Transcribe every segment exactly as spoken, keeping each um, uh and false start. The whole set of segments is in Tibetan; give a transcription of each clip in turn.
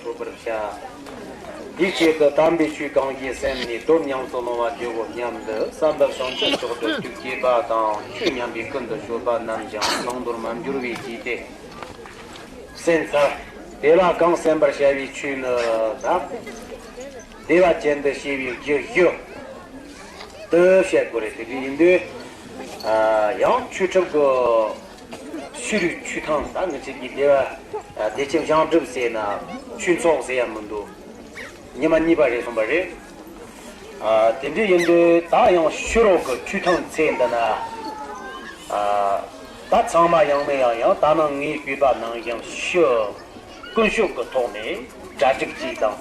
ཐོབ་པར་བྱ། དེའི་ཆེད་དུ་དམ་པའི་ཆོས་གང་ཞིག་གསན་ནས་སྡོམ་ཉམས་སུ་བླང་བར་བགྱིའོ་སྙམ་དུ་བསམ་པ་བྱང་ཆུབ་མཆོག་ཏུ་ཐུགས་བསྐྱེད་པ་དང་། ཆོས་ཉན་པའི་ཀུན་ཏུ་སྤྱོད་པ་རྣམས་ཀྱང་བླང་དོར་མ་འགྱུར་བའི་ཆེད་དེ། གསན་ཚར། དེ་ལ་གང་གསན་པར་བྱ་བའི་ཆོས་ནི་ད། བདེ་བ་ཅན་དུ་སྐྱེ་བའི་རྒྱུ་བཞི་དུ་བཤད་དགོས་རེད། དེ་འདྲ་ཡིན་དུས། ཨ། ཡང་ཆོས་ཁྲིད་ཀྱི་ཤེས་རིག་ཆོས་ཐམས་ད་ངེད་ཅག་གི་བདེ་བ། ཨ། བདེ་ཆེན་བྱང་སྒྲུབ་ཟེར་ན་ཆོས་ཚོགས་ཟེར་ཡ་མི་འདུག་ཉི་མ་གཉིས་པ་རེད་གསུངས་པ་རེད། ཨ། དེ་འདྲ་ཡིན་དུས་ད་ཡང་ཕྱི་རོལ་གྱི་ཆོས་ཐམས་ཚད་འདི་ན། ཨ། ད་ཚང་མ་ཡང་མིན་ཡང་ཡང་ད་ནང་ངས་བོས་པ་ནང་བཞིན་ཕྱི་ཀུན་སྤྱོད་ཀྱི་ཐོག་ནས་གྲ་སྒྲིག་ཅིག་དང་།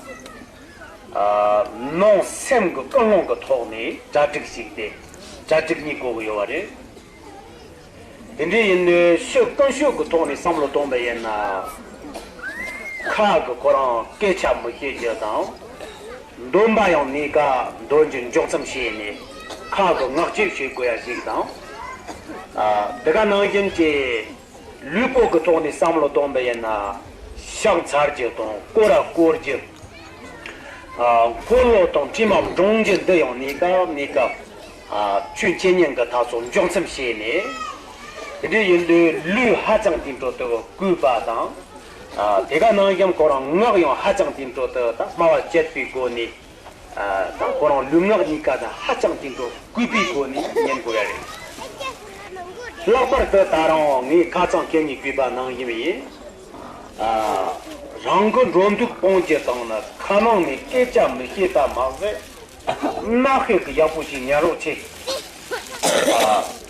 ཨ། ནང་སེམས་ཀྱི་ཀུན་སློང་གི་ཐོག་ནས་གྲ་སྒྲིག་ཅིག་སྟེ། གྲ་སྒྲིག་གཉིས་དགོས་ཀྱི་ཡོད་པ་རེད། དེ་འདྲ་ཡིན་དུས་ཕྱི་ཀུན་སྤྱོད་ཀྱི་ཐོག་ནས་བསམ་བློ་གཏོང་པ་ཡིན་ན། ཁ་གི་ཁོ་རང་སྐད་ཆ་མི་བཤད་རྒྱུ་དང་། འདོན་པ་ཡང་གནས་སྐབས་འདོན་རྒྱུ་མགྱོགས་ཙམ་བྱས་ནས་ཁ་གི་ངག་བཅད་བྱེད་དགོས་ཡ་ཞིག་དང་། ཨ། དེ་ག་ནང་བཞིན་གྱི་ལུས་པོ་གི་ཐོག་ནས་བསམ་བློ་གཏོང་པ་ཡིན་ན། ཕྱག་འཚལ་རྒྱུ་དང་སྐོར་ར་བསྐོར་རྒྱུ། ཨ། འཁོར་ལོ་དང་དྲི་མ་སྒྲོན་རྒྱུ་འདི་ཡང་གནས་སྐབས་གནས་སྐབས། ཨ། ཆོས་འཆད་ཉན་གྱི་ཐབས་སོགས་མགྱོགས་ཙམ་བྱས་ནས། དེ་འདྲ་ཡིན་དུས་ལུས་ཧ་ཅང་དེ་འཕྲོ་དུ་བསྐུལ་བ་དང་། ཨ། དེ་ག་ནང་བཞིན་ཁོ་རང་ངག་ཡང་ཧ་ཅང་དེ་འཕྲོ་དུ་ད་སྨྲ་བ་བཅད་པའི་སྒོ་ནས། ཨ། ད་ཁོ་རང་ལུས་ངག་གཉིས་ཀ་ད་ཧ་ཅང་དེ་འཕྲོ་བསྐུལ་བའི་སྒོ་ནས་ཉན་དགོས་ཡ་རེད། ལྷག་པར་དུ་ད་རུང་ངས་ཁ་སང་ཁྱེད་གཉིས་བོས་པ་ནང་བཞིན་ཡིན། ཨ། རང་གི་འགྲོ་འདུག་སྤོང་རྒྱུ་དང་ནི་ཁ་ནང་ནས་སྐད་ཆ་མི་བཤད་པ་མ་ཟད། རྣ་ཤེས་ཀྱི་ཡག་པོ་ཞིག་ཉན་རོགས་བྱེད། ཨ།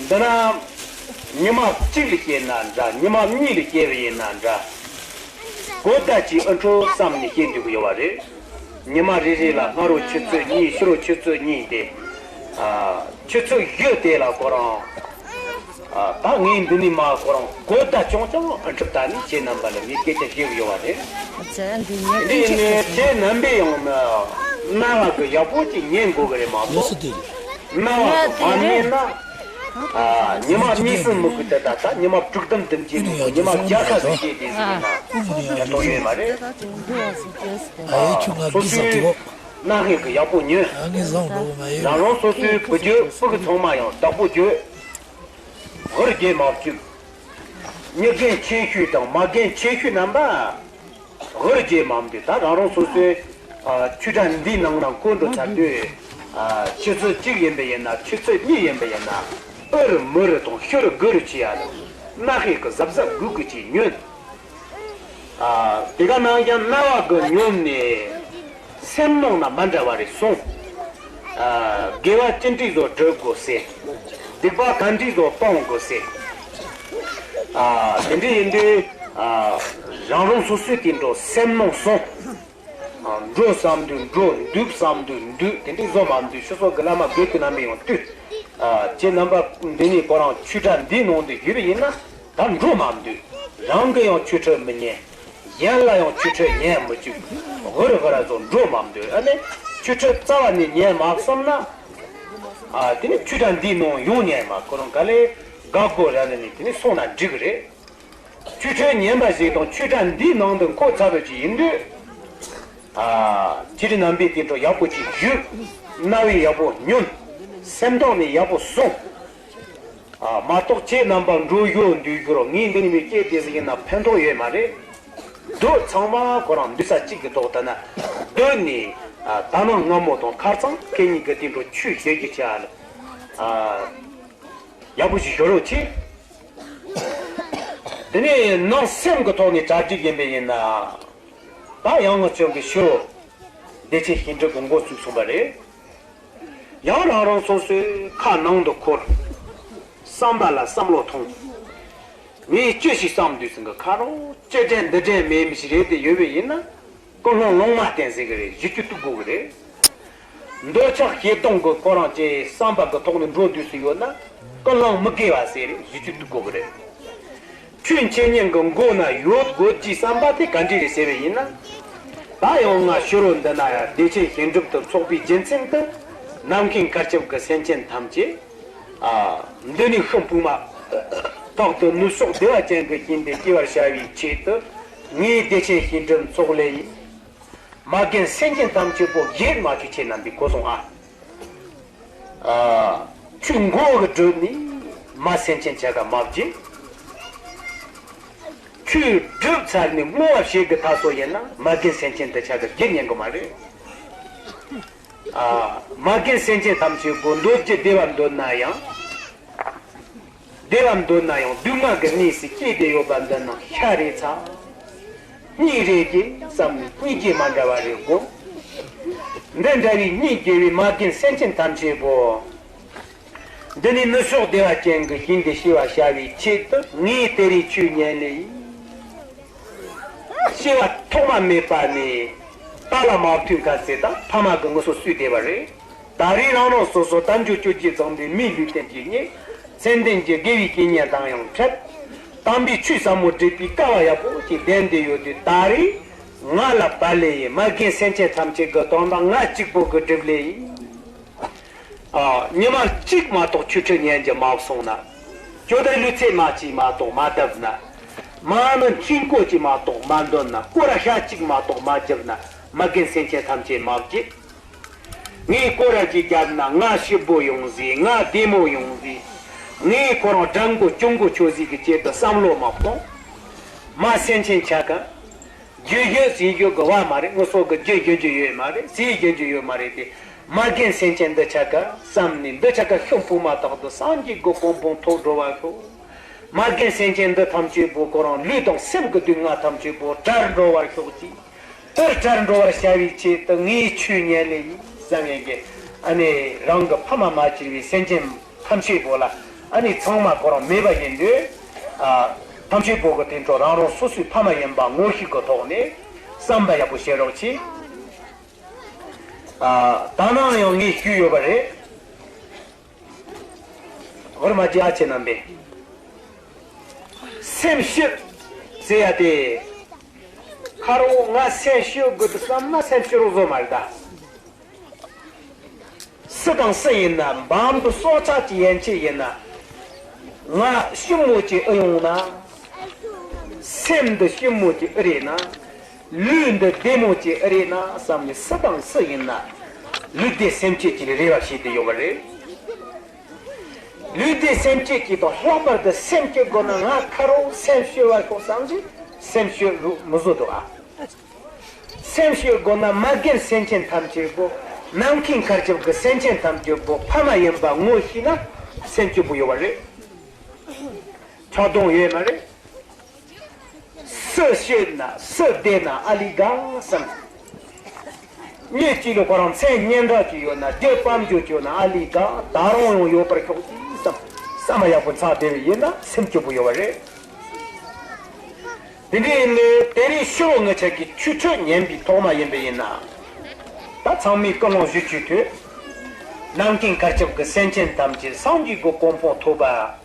འདི་ན་ཉི་མ་གཅིག་ལ་སྐྱེས་ན་འདྲ། ཉི་མ་གཉིས་ལ་སྐྱེས་པ་ཡིན་ན་འདྲ། གོ་བརྡ་ཅིག་ཨ་འཕྲོ་བསམ་ནས་བཤད་འཇུག་གི་ཡོད་པ་རེད། ཉི་མ་རེ་རེ་ལ་སྔ་དྲོ་ཆུ་ཚོད་གཉིས། ཕྱི་དྲོ་ཆུ་ཚོད་གཉིས་ཏེ། ཨ། ཆུ་ཚོད་བཞི་དེ་ལ་ཁོ་རང་། ཨ། ད་ངས་འདི་ནས་མར་ཁོ་རང་གོ་བརྡ་ཅུང་ཅུང་ཨ་འགྲུབ་ད་ནས་ཁྱེད་རྣམ་པ་ལ་ངས་སྐད་ཆ་བཤད་གི་ཡོད་པ་རེད། འདི་ནས་ཁྱེད་རྣམ་པས་ཡང་ན་རྣ་བ་གི་ཡག་པོ་ཅིག་ཉན་དགོས་གི་རེད་མ་གཏོགས། རྣ་བ་གི་མ་ཉན་ན། ཨ། ཉི་མ་གཉིས་གསུམ་མི་དགོས་ཏེ་ད་ལྟ་ཉི་མ་དྲུག་དམ་དུམ་གྱི་མི་དགོས། ཉི་མ་བརྒྱ་ཁ་ཟིག་བཤད་དེ་ཟིག་ཡིན་ན་ཕན་ཐོགས་ཡོད་མ་རེད། ཨ། སོ་སོའི་རྣ་ཧེ་གི་ཡག་པོ་ཉོན། རང་རང་སོ་སོའི་བུ་རྒྱུད་སྤུ་གུ་ཚང་མ་ཡང་བདག་པོ་རྒྱུད། ཧུར་རྒྱས་མ་བཅུག་མྱི་རྒན་ཆེ་ཤོས་དང་མ་རྒན་ཆེ་ཤོས་རྣམ་པ། ཧུར་རྒྱས་མ་འདུག་ད་རང་རང་སོ་སོའི། ཨ། ཆོས་གྲྭ་འདིའི་ནང་ན་འཁོན་འགྲོ་ཚར་དུས། ཨ། ཆུ་ཚོད་གཅིག་ཡིན་པ་ཡིན་ན། ཆུ་ཚོད་གཉིས་ཡིན་པ་ཡིན་ན། ཨུ་རུ་མུ་རུ་དང་ཤུ་རུ་གུ་རུ་བྱེད་ཡ་ལ། རྣ་ཤེས་ཀྱི་གཟབ་གཟབ་དགོས་གི་ཅིག་ཉོན། ཨ། དེ་ག་ནང་བཞིན་རྣ་བ་གི་ཉོན་ནས། སེམས་ནང་ན་མ་འདྲ་བ་རེ་སོང་། ཨ། དགེ་བ་ཅི་འདྲ་བཟོ་སྒྲུབ་དགོས་ཟེར། སྡིག་པ་ག་འདྲ་བཟོ་སྤང་དགོས་ཟེར། ཨ། དེ་འདྲ་ཡིན་དུས། ཨ། རང་རང་སོ་སོའི་དེ་འགྲོ་སེམས་ནང་སོང་། ཨ། འགྲོ་བསམ་དུས་འགྲོ། འདུག་བསམ་དུས་འདུག་དེ་འདྲ་བཟོ་མ་འདུག་ཕྱི་སོག་གི་བླ་མ་དགེ་བའི་རྣམ་པས་ཡང་བསྟོད། ཨ། ཁྱེད་རྣམ་པ་འདི་ནས་ཁོ་རང་ཆོས་གྲྭ་འདིའི་ནང་དུ་ཡོད་པ་ཡིན་ན། ད་འགྲོ་མ་འདུག་རང་གི་ཡང་ཆོས་ཁྲིད་མི་ཉན། གཞན་ལ་ཡང་ཆོས་ཁྲིད་ཉན་མི་བཅུག་ཧུར་ཧུར་ཚོ་འགྲོ་མ་འདུག་ཨ་ནི་ཆོས་ཁྲིད་རྩ་བ་ནས་ཉན་མ་སོང་ན། ཨ། དེ་ནི་ཆོས་གྲྭ་འདིའི་ནང་ཡོང་ཉན་མ། ཁོ་རང་ག་ལེ་དགའ་དགོས་ར་ནི་ནི་དེ་ནི་སོང་ན་འགྲིག་གི་རེད། ཆོས་ཁྲིད་ཉན་པ་ཞིག་དང་ཆོས་གྲྭ་འདིའི་ནང་དུ་འཁོད་ཚར་བ་ཅིག་ཡིན་དུས། ཨ། ཁྱེད་རྣམ་པས་དེ་འཕྲོ་ཡག་པོ་ཅིག་ཞུས། རྣ་བས་ཡག་པོ་ཉོན། སེམས་ཐོག་ནས་ཡག་པོ་སོང་། ཨ། མ་གཏོགས་ཁྱེད་རྣམ་པ་འགྲོ་ཡོད་འདུག་རྒྱུ་རོ། ངས་འདི་ནས་མི་སྐད་དེ་ཟིག་ཡིན་ན་ཕན་ཐོགས་ཡོད་མ་རེད། འདུག་ཚང་མ་ཁོ་རང་འདུག་ས་གཅིག་གི་ཐོག་ད་ན་སྡོད་ནས། ཨ། ད་ནངས་སྔ་མོ་དང་ཁ་རྩང་ཁེ་གཉིས་ཀྱི་དེ་འཕྲོ་ཆོས་བཤད་རྒྱུ་བྱ་ཨ། ཡག་པོ་ཞིག་ཞུ་རོགས་བྱེད། དེ་ནས་ནང་སེམས་ཀྱི་ཐོག་ནས་གྲ་སྒྲིག་ཡིན་པ་ཡིན་ན། ད་ཡང་ངག་ཆོས་ཀྱི་ཤོ་བདེ་ཆེན་ཞི་འགྲིབ་ཀྱི་འགོ་བཙུགས་སོང་བ་རེད། ཡང་རང་རང་སོ་སོའི་ཁ་ནང་དུ་འཁོར། བསམ་པ་ལ་བསམ་བློ་ཐོངས། ངས་ཅི་ཞིག་བསམ་འདུག་ཟིན་གི་ཁ་རོག་ཅི་དྲན་འདི་དྲན་མེད་མི་ཞིག་རེད་དེ་ཡོད་པ་ཡིན་ན། ཀུན་སློང་ལོང་མ་བསྟེན་ཟེར་གི་རེད། གཞི་རྒྱུ་གཏུག་དགོས་གི་རེད། འདོད་ཆགས་ཞེ་སྡང་གི་ཁོ་རང་ཅེས་བསམ་པ་གི་ཐོག་ནས་འགྲོ་འདུག་སུ་ཡོད་ན། ཀུན་སློང་མི་དགེ་བ་ཟེར་རེད། གཞི་རྒྱུ་གཏུག་དགོས་གི་རེད། ཆོས་འཆད་ཉན་གི་མགོ་ན་ཡོད་དགོས་ཀྱི་བསམ་པ་དེ་ག་འདྲ་རེད་ཟེར་བ་ཡིན་ན། ད་ཡང་ང་ཕྱི་རོལ་འདི་ན་ཡང་བདེ་ཆེན་ཞི་འགྲིབ་ཏུ་ཚོགས་པའི་རྒྱུ་མཚན་དུ། ནམ་མཁའི་མཁའ་ཁྱབ་ཀྱི་སེམས་ཅན་ཐམས་ཅད། ཨ། འདི་ནི་ཤིང་ཕུག་མ། རྟག་ཏུ་ནུབ་ཕྱོགས་བདེ་བ་ཅན་གྱི་ཞིང་དུ་སྐྱེ་བར་བྱ་བའི་ཆེད་དུ། ངའི་བདེ་ཆེན་ཞིང་སྒྲུབ་ཚོགས་ལས་ཡིན། མ་རྒན་སེམས་ཅན་ཐམས་ཅད་པོ་བརྗེད་མ་བཅུག་ཁྱེད་རྣམ་པའི་གོ་སོང་ཨ། ཨ། ཆོས་མགོ་གི་བགྲོད་ནས་མ་སེམས་ཅན་ཆ་ག་མ་བརྗེད། ཆོས་སྒྲུབ་ཚར་ནས་བསྔོ་བ་བྱེད་གི་ད་སོ་ཡིན་ན་མ་རྒན་སེམས་ཅན་འདི་ཆ་ག་བརྗེད་ཉན་གི་མ་རེད། ཨ། མ་རྒན་སེམས་ཅན་ཐམས་ཅད་པོ་འདོད་ཀྱི་བདེ་བ་འདོད་ན་ཡང་། བདེ་བ་འདོད་ན་ཡང་སྡུག་བསྔལ་གྱི་གནས་སུ་སྐྱེས་ཏེ་ཡོད་པ་འདི་ནི་ཤ་རེ་ཚ། སྙིང་རེ་རྗེ་བསམ་ནས་སྙིང་རྗེ་མ་འདྲ་བ་རེ་སྒོམ། འདི་འདྲ་བའི་སྙིང་རྗེ་བའི་མ་རྒན་སེམས་ཅན་ཐམས་ཅད་པོ། འདི་ནི་ནུབ་ཕྱོགས་བདེ་བ་ཅན་གྱི་ཞིང་དུ་སྐྱེ་བར་བྱ་བའི་ཆེད་དུ་ངས་དེ་རིང་ཆོས་ཉན་ལེ་ཡིན། སྐྱེ་བ་ཐོག་མ་མེད་པ་ནས་རྟ་ལ་མ་ཐུག་མཁན་ཟེར་ད་ཕ་མ་གི་ངུ་སོ་སོས་བསྡད་པ་རེད། ད་རེས་རང་རང་སོ་སོ་དལ་འབྱོར་སྤྱོད་བརྒྱུད་བཟང་པོའི་མིའི་ལུས་རྟེན་གྱི་ཉེ་ཚེ་འདས་ཀྱི་དགེ་བའི་རྐྱེན་ངན་དང་ཡང་འཕྲད། དམ་པའི་ཆོས་ཟབ་མོ་སྒྲུབ་པའི་སྐལ་བ་ཡག་པོ་ཞིག་ལྡན་བསྡད་ཡོད་དུས་ད་རེས་ང་ལ་བར་ལེ་ཡིན། མ་རྒན་སེམས་ཅན་ཐམས་ཅད་ཀྱི་དོན་དག་ང་གཅིག་པོ་གི་སྒྲུབ་ལེ་ཡིན། ཨ། ཉི་མ་གཅིག་མ་གཏོགས་ཆོས་ཁྲིད་ཉན་རྒྱུ་མ་སོང་ན། ཇོ་བདག་ལུས་ཚད་མ་གཅིག་མ་གཏོགས་མ་བཏབ་ན། མ་ཎི་འཕྲིན་སྐོར་གཅིག་མ་གཏོགས་མ་འདོན་ན། སྐོར་ར་ཤ་གཅིག་མ་གཏོགས་མ་བརྒྱབ་ན། མ་རྒན་སེམས་ཅན་ཐམས་ཅད་མ་བརྗེད། ངས་སྐོར་ར་གཅིག་བརྒྱབ་ན་ང་སྐྱིད་པོ་ཡོང་ཟིག་ང་བདེ་མོ་ཡོང་ཟིག་ངས་ཁོ་རང་དགྲ་མགོ་གྱོང་མགོ་ཆོད་ཟིག་གི་ཆེད་དུ་བསམ་བློ་མ་གཏོང་། མ་སེམས་ཅན་ཆ་ག་རྒྱུ་རྒྱུ་ཟེར་རྒྱུ་གི་བ་མ་རེད། ངུ་སོ་གི་རྒྱུ་རྒྱུ་རྒྱུ་ཡོད་མ་རེད། ཟས་རྒྱུ་རྒྱུ་ཡོད་མ་རེད་དེ། མ་རྒན་སེམས་ཅན་འདི་ཆ་ག་བསམ་ནས་འདི་ཆ་ག་ཤོག་བུ་མ་ཐག་ཏུ་སངས་རྒྱས་ཀྱི་གོ་འཕང་ཐོབ་འགྲོ་བར་ཤོག་མ་རྒན་སེམས་ཅན་འདི་ཐམས་ཅད་པོ་ཁོ་རང་ལུས་དང་སེམས་ཀྱི་སྡུག་བསྔལ་ཐམས་ཅད་པོ་བྲལ་འགྲོ་བར་ཤོག་ཅིག་དེར་བྲལ་འགྲོ་བར་བྱ་བའི་ཆེད་དུ་ངས་ཆོས་ཉན་ལེ་ཡིན་བསམ་ཡན་གྱི་ཨ་ནི་རང་གི་ཕ་མ་མ་བྱས་པའི་སེམས་ཅན་ཐམས་ཅད་པོ་ལ་ཨ་ནི་ཚང་མ་ཁོ་རང་མེད་པ་ཡིན་དུས། ཨ། ཐམས་ཅད་པོ་གི་དོན་དུ་རང་རང་སོ་སོའི་ཕ་མ་ཡིན་པ་ངོ་ཤེས་ཀྱི་ཐོག་ནས་བསམ་པ་ཡག་པོ་བྱེད་རོགས་གྱིས། ཨ། ད་ནང་ཡང་ངས་ཞུས་ཡོད་པ་རེད། ཧོར་མ་རྒྱ་ཆེ་རྣམ་པས་སེམས་ཤི་ཟེར་ཡ་དེ། ཁ་རོག་ང་སེམས་ཤི་དགོས་འདུག་བསམ་ན་སེམས་ཤི་རོགས་བཟོ་མ་རེད་ད། སུ་དང་སུ་ཡིན་ན་འབའ་འབུ་སྲོག་ཆགས་ཀྱི་ཡན་ཆད་ཡིན་ན། ང་ཞི་མོ་ཅིག་ཨེ་ཡོང་ན། སེམས་འདི་ཞི་མོ་ཅིག་ཨེ་རེད་ན། ལུས་འདི་བདེ་མོ་ཅིག་ཨེ་རེད་ན་བསམ་ནས་སུ་དང་སུ་ཡིན་ན། ལུས་བདེ་སེམས་སྐྱིད་ཀྱི་རེ་བ་བྱེད་དུ་ཡོད་པ་རེད། ལུས་བདེ་སེམས་སྐྱིད་ཀྱི་དང་ལྷག་པར་དུ་སེམས་སྐྱིད་དགོས་ན་ང་ཁ་རོག་སེམས་ཤི་བར་ཤོག་བསམ་གྱི་སེམས་ཤི་རུ་མི་བཟོ་འདུག་ཨ། སེམས་ཤི་དགོས་ན་མ་རྒན་སེམས་ཅན་ཐམས་ཅད་པོ་ནམ་མཁའི་མཁའ་ཁྱབ་ཀྱི་སེམས་ཅན་ཐམས་ཅད་པོ་ཕ་མ་ཡིན་པ་ངོ་ཤེས་ན་སེམས་སྐྱིད་པོ་ཡོད་པ་རེད། ཆགས་སྡང་ཡོད་མ་རེད། སུ་ཤི་ན་སུ་བདེ་ན་ཨ་ལི་དགའ་བསམ། མི་གཅིག་ལ་ཁོ་རང་མཚན་སྙན་གྲགས་ཅིག་ཡོད་ན་རྒྱུ་དཔལ་འབྱོར་ཅིག་ཡོད་ན་ཨ་ལི་དགའ་ད་རུང་ཡང་ཡོད་པར་ཤོག་ཅིག་བསམ། བསམ་པ་ཡག་པོ་ཚང་བསྡད་པ་ཡིན་ན་སེམས་སྐྱིད་པོ་ཡོད་པ་རེད། དེ་འདྲ་ཡིན་ནའི་དེ་རིང་ཕྱི་རོ་ངེད་ཅག་གིས་ཆོས་ཁྲིད་ཉན་པའི་ཐོག་མ་ཡིན་པ་ཡིན་ན། ད་ཚང་མས་ཀུན་སློང་བཞི་བཅུ་ཐོས། ནམ་མཁའི་མཁའ་ཁྱབ་ཀྱི་སེམས་ཅན་ཐམས་ཅད་སངས་རྒྱས་ཀྱི་གོ་འཕང་ཐོབ་པ།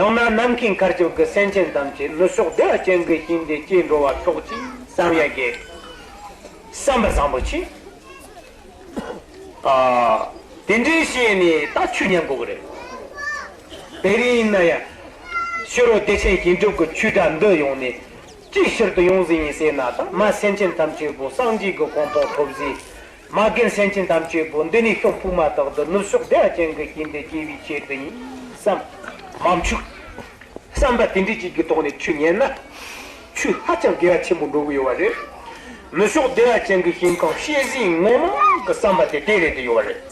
ཡང་ན་ནམ་མཁའི་མཁའ་ཁྱབ་ཀྱི་སེམས་ཅན་ཐམས་ཅད་ནུབ་ཕྱོགས་བདེ་བ་ཅན་གྱི་ཞིང་དུ་སྐྱེ་འགྲོ་བར་ཤོག་ཅིག་བསམ་ཡག་གི་བསམ་པ་བཟང་པོ་བྱེད། ཨ། དེ་འདྲའི་བྱས་ནས་ད་ཆོས་ཉན་དགོས་ཀྱི་རེད། དེ་རིང་ཡིན་ན་ཡང་ཕྱི་རོལ་བདེ་ཆེན་ཞིང་སྒྲུབ་ཀྱི་ཆོས་སྒྲ་འདི་ཡོང་ནས་ཅིའི་ཕྱིར་དུ་ཡོང་ཟིན་ཡིན་ཟེར་ན། ད་མ་སེམས་ཅན་ཐམས་ཅད་པོ་སངས་རྒྱས་ཀྱི་གོ་འཕང་ཐོབ་ཟིན། མ་རྒན་སེམས་ཅན་ཐམས་ཅད་པོ་འདི་ནས་ཤོག་ཕུག་མ་ཐག་ཏུ་ནུབ་ཕྱོགས་བདེ་བ་ཅན་གྱི་ཞིང་དུ་སྐྱེ་བའི་ཆེད་དུ་ཡིན་བསམ། མ་འཆུག་བསམ་པ་དེ་འདྲ་ཅིག་གི་ཐོག་ནས་ཆོས་ཉན་ན། ཆོས་ཧ་ཅང་དགེ་བ་ཆེན་པོ་འགྲོ་གི་ཡོད་པ་རེད། ནུབ་ཕྱོགས་བདེ་བ་ཅན་གྱི་ཞིང་ཁམས་སྐྱེ་ཟིན་ངོ་མ་གི་བསམ་པ་དེ་དེ་རེད་དེ་ཡོད་པ་རེད།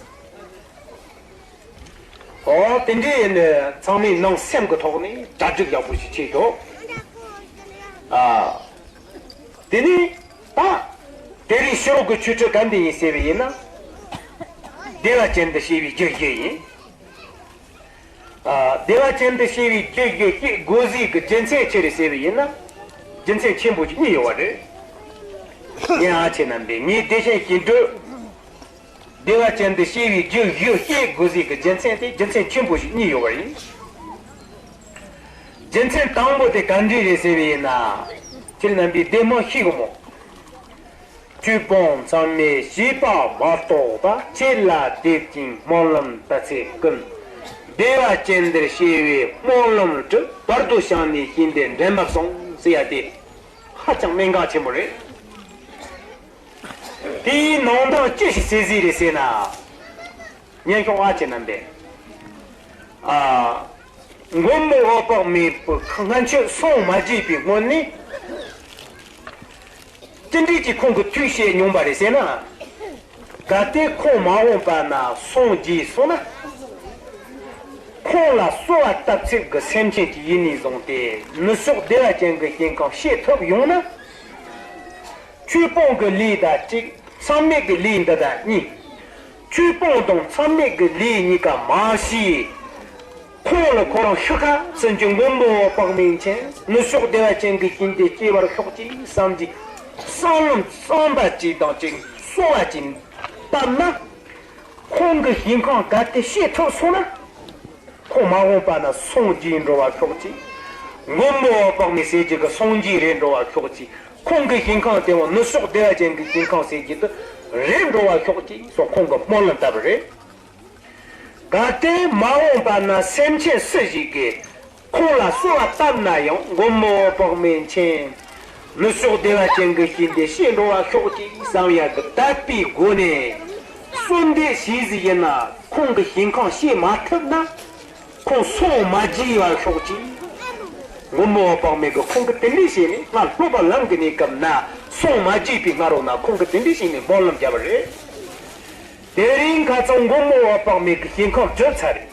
ཨོ་དེ་འདྲ་ཡིན་ན་ཚང་མས་ནང་སེམས་ཀྱི་ཐོག་ནས་གྲ་སྒྲིག་ཡག་པོ་ཞིག་བྱེད་དོ། ཨ། དེ་ནས་ད་དེ་རིང་ཕྱི་རོལ་གྱི་ཆོས་ཁྲིད་ག་འདི་ཡིན་ཟེར་བ་ཡིན་ན། བདེ་བ་ཅན་དུ་སྐྱེ་བའི་རྒྱུ་བཞི་ཡིན། ཨ། བདེ་བ་ཅན་དུ་སྐྱེ་བའི་རྒྱུ་བཞི་སྐྱེ་དགོས་ཟིག་གི་རྒྱུ་མཚན་ཅི་རེད་ཟེར་བ་ཡིན་ན། རྒྱུ་མཚན་ཆེན་པོ་ཞིག་གཉིས་ཡོད་པ་རེད། ངས་ཨ་ཆེ་རྣམ་པས་ངའི་བདེ་ཆེན་ཞིང་སྒྲུབ། བདེ་བ་ཅན་དུ་སྐྱེ་བའི་རྒྱུ་བཞི་སྐྱེ་དགོས་ཟིག་གི་རྒྱུ་མཚན་དེ་རྒྱུ་མཚན་ཆེན་པོ་ཞིག་གཉིས་ཡོད་པ་ཡིན། རྒྱུ་མཚན་དང་པོ་དེ་ག་འདྲ་རེད་ཟེར་བ་ཡིན་ན། ཁྱེད་རྣམ་པས་བདེ་མོ་ཤེས་གི་མོ། ཆོས་སྤོང་ཚང་མས་བྱིས་པ་མ་གཏོགས་པ། ཆོས་ལ་དད་ཅིང་སྨོན་ལམ་དག་ཚེ་ཀུན། བདེ་བ་ཅན་དུ་སྐྱེ་བའི་སྨོན་ལམ་གྲུབ། བར་དུ་བྱང་ནས་ཞིང་དེར་འདྲེན་པར་སོང་ཟེར་ཡ་དེ། ཧ་ཅང་གནད་འགག་ཆེན་པོ་རེད། དེའི་ནང་དོན་ཅི་ཞིག་གསལ་གཟིགས་རེད་ཟེར་ན། སྙན་ཤོག་ཨ་ཅེ་རྣམ་པས། ཨ། མགོན་པོ་འོད་དཔག་མེད་པའི་སྔན་ཆད་སངས་མ་རྒྱས་པའི་སྔོན་ནས། ཅི་འདྲས་ཀྱི་ཁོང་གི་ཐུགས་བཤད་མྱོང་བ་རེད་ཟེར་ན། གལ་ཏེ་ཁོང་མ་འོངས་པ་ན་སངས་རྒྱས་སོང་ན། ཁོང་ལ་གསོལ་བ་བཏབ་ཚད་ཀྱི་སེམས་ཅན་གྱི་ཡིད་ནས་བཟུང་སྟེ་ནུབ་ཕྱོགས་བདེ་བ་ཅན་གྱི་ཞིང་ཁམས་སྐྱེ་ཐུབ་ཡོང་ན། ཆོས་སྤོང་གི་ལས་དང་གཅིག་མཚམས་མེད་ཀྱི་ལས་འདི་དང་གཉིས། ཆོས་སྤོང་དང་མཚམས་མེད་ཀྱི་ལས་གཉིས་ཀ་མ་བྱས། ཁོང་ལ་ཁོ་རང་ཤི་ཁ་ཚུན་གྱི་མགོན་པོ་འོད་དཔག་མེད་མཁྱེན། ནུབ་ཕྱོགས་བདེ་བ་ཅན་གྱི་ཞིང་དུ་སྐྱེ་བར་ཤོག་ཅིག་བསམ་གྱི་བསམ་ལམ་བསམ་པ་གཅིག་དང་གཅིག་གསོལ་བ་གཅིག་བཏབ་ན། ཁོང་གི་ཞིང་ཁམས་གལ་ཏེ་སྐྱེ་ཐུབ་སོང་ན། ཁོང་མ་འོངས་པ་ན་སངས་རྒྱས་འགྲོ་བར་ཤོག་ཅིག་མགོན་པོ་འོད་དཔག་མེད་ཟེར་གྱི་གི་སངས་རྒྱས་རེད་འགྲོ་བར་ཤོག་ཅིག་ཁོང་གི་ཞིང་ཁམས་དེ་བ་ནུབ་ཕྱོགས་བདེ་བ་ཅན་གྱི་ཞིང་ཁམས་ཟེར་གྱི་དུ་རེད་འགྲོ་བར་ཤོག་ཅིག་སོགས་ཁོང་གི་སྨོན་ལམ་བཏབ་པ་རེད། གལ་ཏེ་མ་འོངས་པ་ན་སེམས་ཅན་སུ་ཞིག་གིས་ཁོང་ལ་གསོལ་བ་བཏབ་ན་ཡང་མགོན་པོ་འོད་དཔག་མེད་མཁྱེན། ནུབ་ཕྱོགས་བདེ་བ་ཅན་གྱི་ཞིང་དུ་སྐྱེ་འགྲོ་བར་ཤོག་ཅིག་བསམ་ཡག་གི་དད་པའི་སྒོ་ནས་གསོལ་འདེབས་བྱས་ཟིན་ཡིན་ན་ཁོང་གི་ཞིང་ཁམས་སྐྱེ་མ་ཐུབ་ན། ཁོང་སངས་མ་རྒྱས་པར་ཤོག་ཅིག་མགོན་པོ་འོད་དཔག་མེད་ཀྱིས་ཁོང་གིས་དེ་འདྲས་བྱས་ནས་སྔར་སློབ་པ་ལམ་གྱི་གནས་སྐབས་ན་སངས་མ་རྒྱས་པའི་སྔ་རོལ་ན་ཁོང་གིས་དེ་འདྲས་བྱས་ནས་སྨོན་ལམ་བརྒྱབ་པ་རེད། དེ་རིང་ཁ་སང་མགོན་པོ་འོད་དཔག་མེད་ཀྱི་ཞིང་ཁམས་གྲུབ་ཚར་རེད།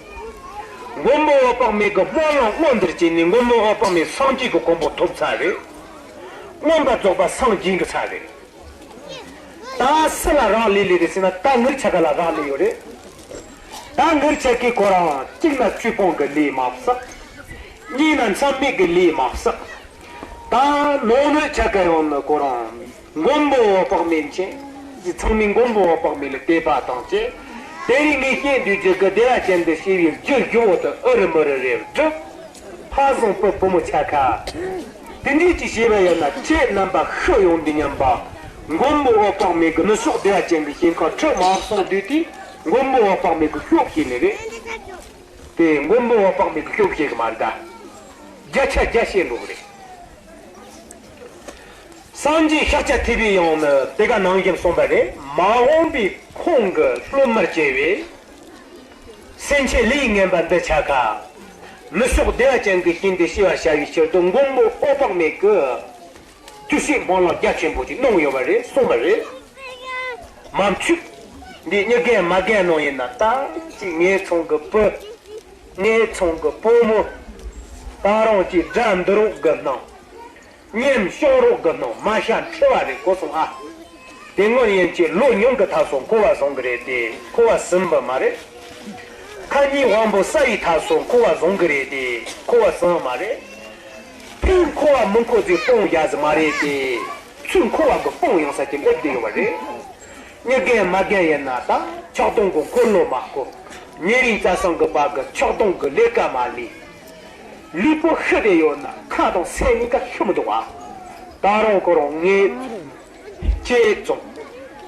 མགོན་པོ་འོད་དཔག་མེད་ཀྱི་སྨོན་ལམ་མངོན་དུ་བྱས་ནས་མགོན་པོ་འོད་དཔག་མེད་སངས་རྒྱས་ཀྱི་གོ་འཕང་ཐོབ་ཚར་རེད། མངོན་པར་རྫོགས་པ་སངས་རྒྱས་ཀྱི་ཚར་རེད། ད་སུ་ལ་རག་ལས་ལས་རེད་ཟེར་ན་ད་ངེད་ཆ་ག་ལ་རག་ལས་ཡོད་རེད། ད་ངེད་ཆ་གི་ཁོ་རང་གཅིག་ན་ཆོས་སྤོང་གི་ལས་མ་བསགས། གཉིས་ན་མཚམས་མེད་ཀྱི་ལས་མ་བསགས། ད་ནང་ནོད་ཆ་ག་ཡོང་ན་ཁོ་རང་མགོན་པོ་འོད་དཔག་མེད་མཁྱེན། ཚང་མས་མགོན་པོ་འོད་དཔག་མེད་ལ་དད་པ་དང་བཅས། དེ་རིང་ངས་བཤད་འདོད་རྒྱུ་གི་བདེ་བ་ཅན་དུ་སྐྱེ་བའི་རྒྱུ་རྒྱུ་བོ་དུ་ཨུ་རུ་མུ་རུ་རེ་བསྒྲུབས། ཕ་བཟང་པོ་བུ་མོ་ཆ་ག་དེ་འདྲས་ཀྱི་བྱས་པ་ཡིན་ན་ཁྱེད་རྣམ་པ་ཤི་ཡོང་དུས་མཉམ་པ། མགོན་པོ་འོད་དཔག་མེད་ཀྱི་ནུབ་ཕྱོགས་བདེ་བ་ཅན་གྱི་ཞིང་ཁམས་ཁྲིད་མ་སོང་དུས་དེ་མགོན་པོ་འོད་དཔག་མེད་ཀྱི་ཤོབ་བྱས་ནི་རེད། དེ་མགོན་པོ་འོད་དཔག་མེད་ཀྱི་ཤོབ་བྱས་གི་མ་རེད་ད། བརྒྱ་ཆ་བརྒྱ་བཤད་འགྲོ་གི་རེད། སངས་རྒྱས་ཤཱཀྱ་ཐུབ་པའི་ཡང་ནི་དེ་ག་ནང་བཞིན་གསུངས་པ་རེད། མ་འོངས་པའི་ཁོང་གི་སློབ་མར་བྱས་པའི་སེམས་ཅན་ལས་ངན་པ་འདི་ཆ་ག་ནུབ་ཕྱོགས་བདེ་བ་ཅན་གྱི་ཞིང་དུ་སྐྱེ་བར་བྱ་བའི་ཕྱིར་དུ་མགོན་པོ་འོད་དཔག་མེད་ཀྱིས་དུས་ཤིག་སྨོན་ལམ་རྒྱ་ཆེན་པོ་ཅིག་གནང་ཡོད་པ་རེད་གསུངས་པ་རེད། མ་མཆུ། འདི་མྱི་རྒན་མ་རྒན་ནང་ཡིན་ན་ད་ཅིག་ངའི་ཚང་གི་བུ། ངའི་ཚང་གི་བུ་མོ། ད་རུང་ཅིག་དགྲ་འདུལ་རོགས་གི་གནང་། ཉམས་སྐྱོང་རོགས་གི་གནང་མ་ཤ་འཁྲི་བ་རེད་གོ་སོང་ཨ། དེ་སྔོན་ཡན་ཆད་ལོ་ཉུང་གི་ཐ་སོང་འཁོར་བ་བཟང་གི་རེད་དེ་འཁོར་བ་ཟིན་པ་མ་རེད། ཁ་ཉིན་དབང་པོ་ས་ཡི་ཐ་སོང་འཁོར་བ་བཟང་གི་རེད་དེ་འཁོར་བ་ཟིན་མ་རེད། ཕན་འཁོར་བ་མི་འཁོར་ཚེ་སྤོང་བྱ་ཟི་མ་རེད་དེ། ཚུལ་འཁོར་བ་གི་སྤོང་ཡང་ས་ཀྱི་སླེབས་བསྡད་ཡོད་པ་རེད། མྱི་རྒན་མ་རྒན་ཡིན་ན་ད་ཆག་སྡང་གི་འཁོར་ལོ་མ་བསྐོར། ཉེ་རིང་བཅའ་སང་གི་བར་གི་ཆག་སྡང་གི་ལས་ཀ་མ་ལས། ལུས་པོ་ཤི་བསྡད་ཡོད་ན་ཁ་དང་སེམས་གཉིས་ཀ་ཤི་མི་འདུག་ཨ། ད་རུང་ཁོ་རང་ངའི་ལྕེ་བཙོང་།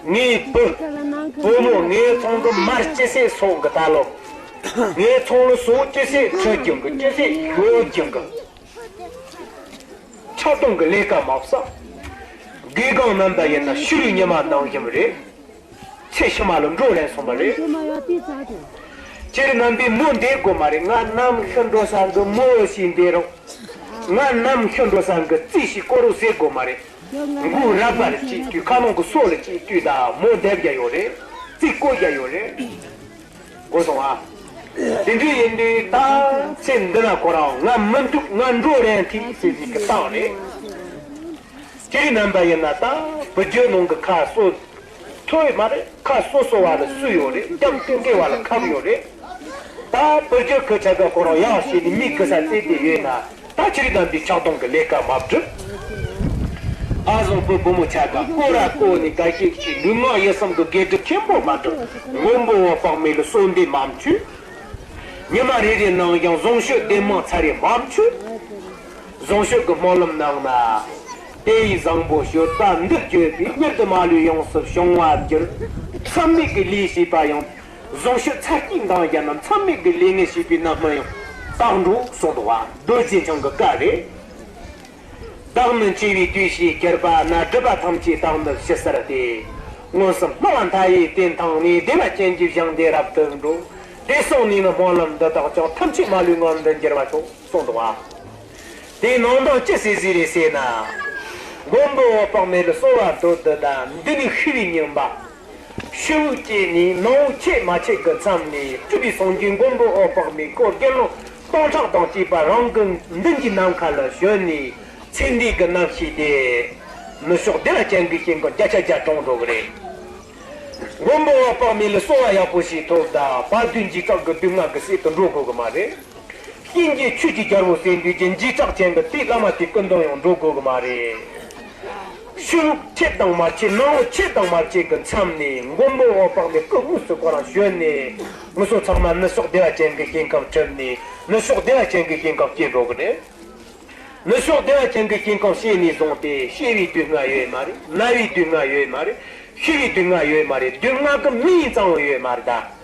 ངའི་བུ། བུ་མོ་ངའི་ཚང་གི་མར་ཅི་སེ་སོང་གི་ད་ལོ། ངའི་ཚང་ལ་སོ་ཅི་སེ་ཁྲི་རྒྱུང་གི་ཅི་སེ་ཡོད་རྒྱུང་གི། ཆག་སྡང་གི་ལས་ཀ་མ་བསགས། དགེ་སྒང་རྣམ་པ་ཡིན་ན་ཤི་རུས་ཉི་མ་ནང་བཞིན་རེད། ཚེ་ཕྱི་མ་ལ་འགྲོ་རན་སོང་བ་རེད། ཁྱེད་རྣམ་པས་མོ་འདེད་དགོས་མ་རེད། ང་ནམ་ཤི་འགྲོ་ས་གི་མོ་ཞིག་འདེད་རོགས། ང་ནམ་ཤི་འགྲོ་ས་གི་རྩིས་ཤིག་བསྐོར་རོགས་ཟེར་དགོས་མ་རེད། མགོ་རབ་པར་གཅིག་བཏུས་ཁ་ནང་གི་སོ་ལ་གཅིག་བཏུས་དང་མོ་འདེད་རྒྱུ་ཡོད་རེད། རྩིས་བསྐོར་རྒྱུ་ཡོད་རེད། གོ་སོང་ཨ། དེ་འདྲ་ཡིན་དུས་ད་ཚེ་འདི་ན་ཁོ་རང་ང་མི་འདུག་ང་འགྲོ་རན་ཐིག་ཟེར་ཟིག་གི་བཏང་རེད། ཁྱེད་རིགས་རྣམ་པ་ཡིན་ན་ད་བུ་རྒྱུད་ནང་གི་ཁ་གསོ་ཐུབ་ཡོད་མ་རེད། ཁ་གསོ་གསོ་བ་ལ་སུ་ཡོད་རེད། རྒྱབ་སྟེང་གེ་བ་ལ་ཁབ་ཡོད་རེད། ད་བུ་རྒྱུད་ཁོ་ཆ་ག་ཁོ་རང་ཡག་བྱས་ནས་མི་གི་ས་རྩེ་དེ་ཡོད་ན་ད་ཁྱེད་རིགས་རྣམ་པའི་ཆག་སྡང་གི་ལས་ཀ་མ་བསྒྲུབ། ཨ་བཟང་བུ་བུ་མོ་ཆ་ག་སྐོར་ར་སྐོར་ནས་དགའ་ཞིག་ཅིག་ལུས་ངག་ཡིད་གསུམ་གི་དགེ་སྒྲུབ་ཆེན་པོ་མ་བསྒྲུབ། མགོན་པོ་འོད་དཔག་མེད་ལ་གསོལ་འདེབས་མ་མཆོད། ཉི་མ་རེ་རེ་ནང་ཡང་བཟང་སྤྱོད་བདེན་མང་ཚར་རེ་མ་མཆོད། བཟང་སྤྱོད་ཀྱི་སྨོན་ལམ་ནང་ན། དེ་ཡི་བཟང་པོ་སྤྱོད་པ་འདི་བརྗོད་པས། མྱུར་དུ་མ་ལུས་ཡོངས་སུ་བྱང་བར་འགྱུར། མཚམས་མེད་ཀྱི་ལས་བྱས་པ་ཡང་། བཟང་སྤྱོད་ཚར་གཅིག་འདང་བརྒྱབ་ན། མཚམས་མེད་ཀྱི་ལས་ངན་བྱས་པའི་རྣམ་སྨིན་ཡང་། དག་འགྲོ་གསུངས་འདུག་པ། རྡོ་རྗེ་འཆང་གི་བཀའ་རེད། བདག་ནི་འཆི་བའི་དུས་ཤེས་གྱུར་པ་ན། སྒྲིབ་པ་ཐམས་ཅད་བདག་ནི་ཞི་སར་ཏེ། མངོན་སུམ་སྨྲ་བ་མཐའ་ཡས་དེ་མཐོང་ནས། བདེ་བ་ཅན་གྱི་ཞིང་དེ་རབ་ཏུ་འགྲོ། དེ་སོང་ནས་ནི་སྨོན་ལམ་འདི་དག་ཀྱང་། ཐམས་ཅད་མ་ལུས་ངང་དུ་འགྱུར་བར་ཤོག་གསུངས་འདུག་པ། དེའི་ནང་དོན་ཅི་ཟེར་ཟེར་རེད་ཟེར་ན། མགོན་པོ་འོད་དཔག་མེད་ལ་གསོལ་བ་འདེབས་དུས་ད་འདི་ནི་ཤི་བའི་ཉིན་པ། ཤི་བོ་སྐྱེས་ནས་ནང་བོ་ཆད་མ་ཆད་ཀྱི་མཚམས་ནས། སྤྲུལ་པའི་སངས་རྒྱས་མགོན་པོ་འོད་དཔག་མེད་ཁོ་དགེ་སློང་སྟོང་ཕྲག་དང་བཅས་པ་རང་གི་མདུན་གྱི་ནམ་མཁའ་ལ་བྱོན་ནས། ཚེ་འདས་ཀྱི་རྣམ་ཤེས་དེ་ནུབ་ཕྱོགས་བདེ་བ་ཅན་གྱི་ཞིང་ཁམས་བརྒྱ་ཆ་བརྒྱ་གྲོངས་འགྲོ་གི་རེད། མགོན་པོ་འོད་དཔག་མེད་ལ་གསོལ་བ་ཡག་པོ་ཞིག་ཐོབ་ད། དཔལ་དུས་འཇིགས་སྐྲག་གི་སྡུག་བསྔལ་གྱི་སྲིད་དུ་འགྲོ་དགོས་ཀྱི་མ་རེད། གཤིན་རྗེ་ཆོས་ཀྱི་རྒྱལ་པོ་ཟེར་འདུག་ཀྱི་འཇིགས་སྐྲག་ཅན་གྱི་དེའི་བླ་མ་དེའི་སྐུ་མདུན་ཡང་འགྲོ་དགོས་ཀྱི་མ་རེད། ཤི་བོ་ཆད་དང་མ་ཆད། ནང་བོ་ཆད་དང་མ་ཆད་ཀྱི་མཚམས་ནས་མགོན་པོ་འོད་དཔག་མེད་སྐུ་དངོས་སུ་ཁོ་རང་བྱོན་ནས། ང་ཚོ་ཚང་མ་ནུབ་ཕྱོགས་བདེ་བ་ཅན་གྱི་ཞིང་ཁམས་ཁྲིད་ནས། ནུབ་ཕྱོགས་བདེ་བ་ཅན་གྱི་ཞིང་ཁམས་སྐྱེལ་འགྲོ་གི་རེད། ནུབ་ཕྱོགས་བདེ་བ་ཅན་གྱི་ཞིང་ཁམས་སྐྱེལ་ནས་བཟུང་སྟེ། སྐྱེ་བའི་སྡུག་བསྔལ་ཡོད་མ་རེད། ན་བའི་སྡུག་བསྔལ་ཡོད་མ་རེད། ཤི་བའི་སྡུག་བསྔལ་ཡོད་མ་རེད། སྡུག་བསྔལ་གྱི་མིང་ཙམ་ཡོད་མ་རེད་ད།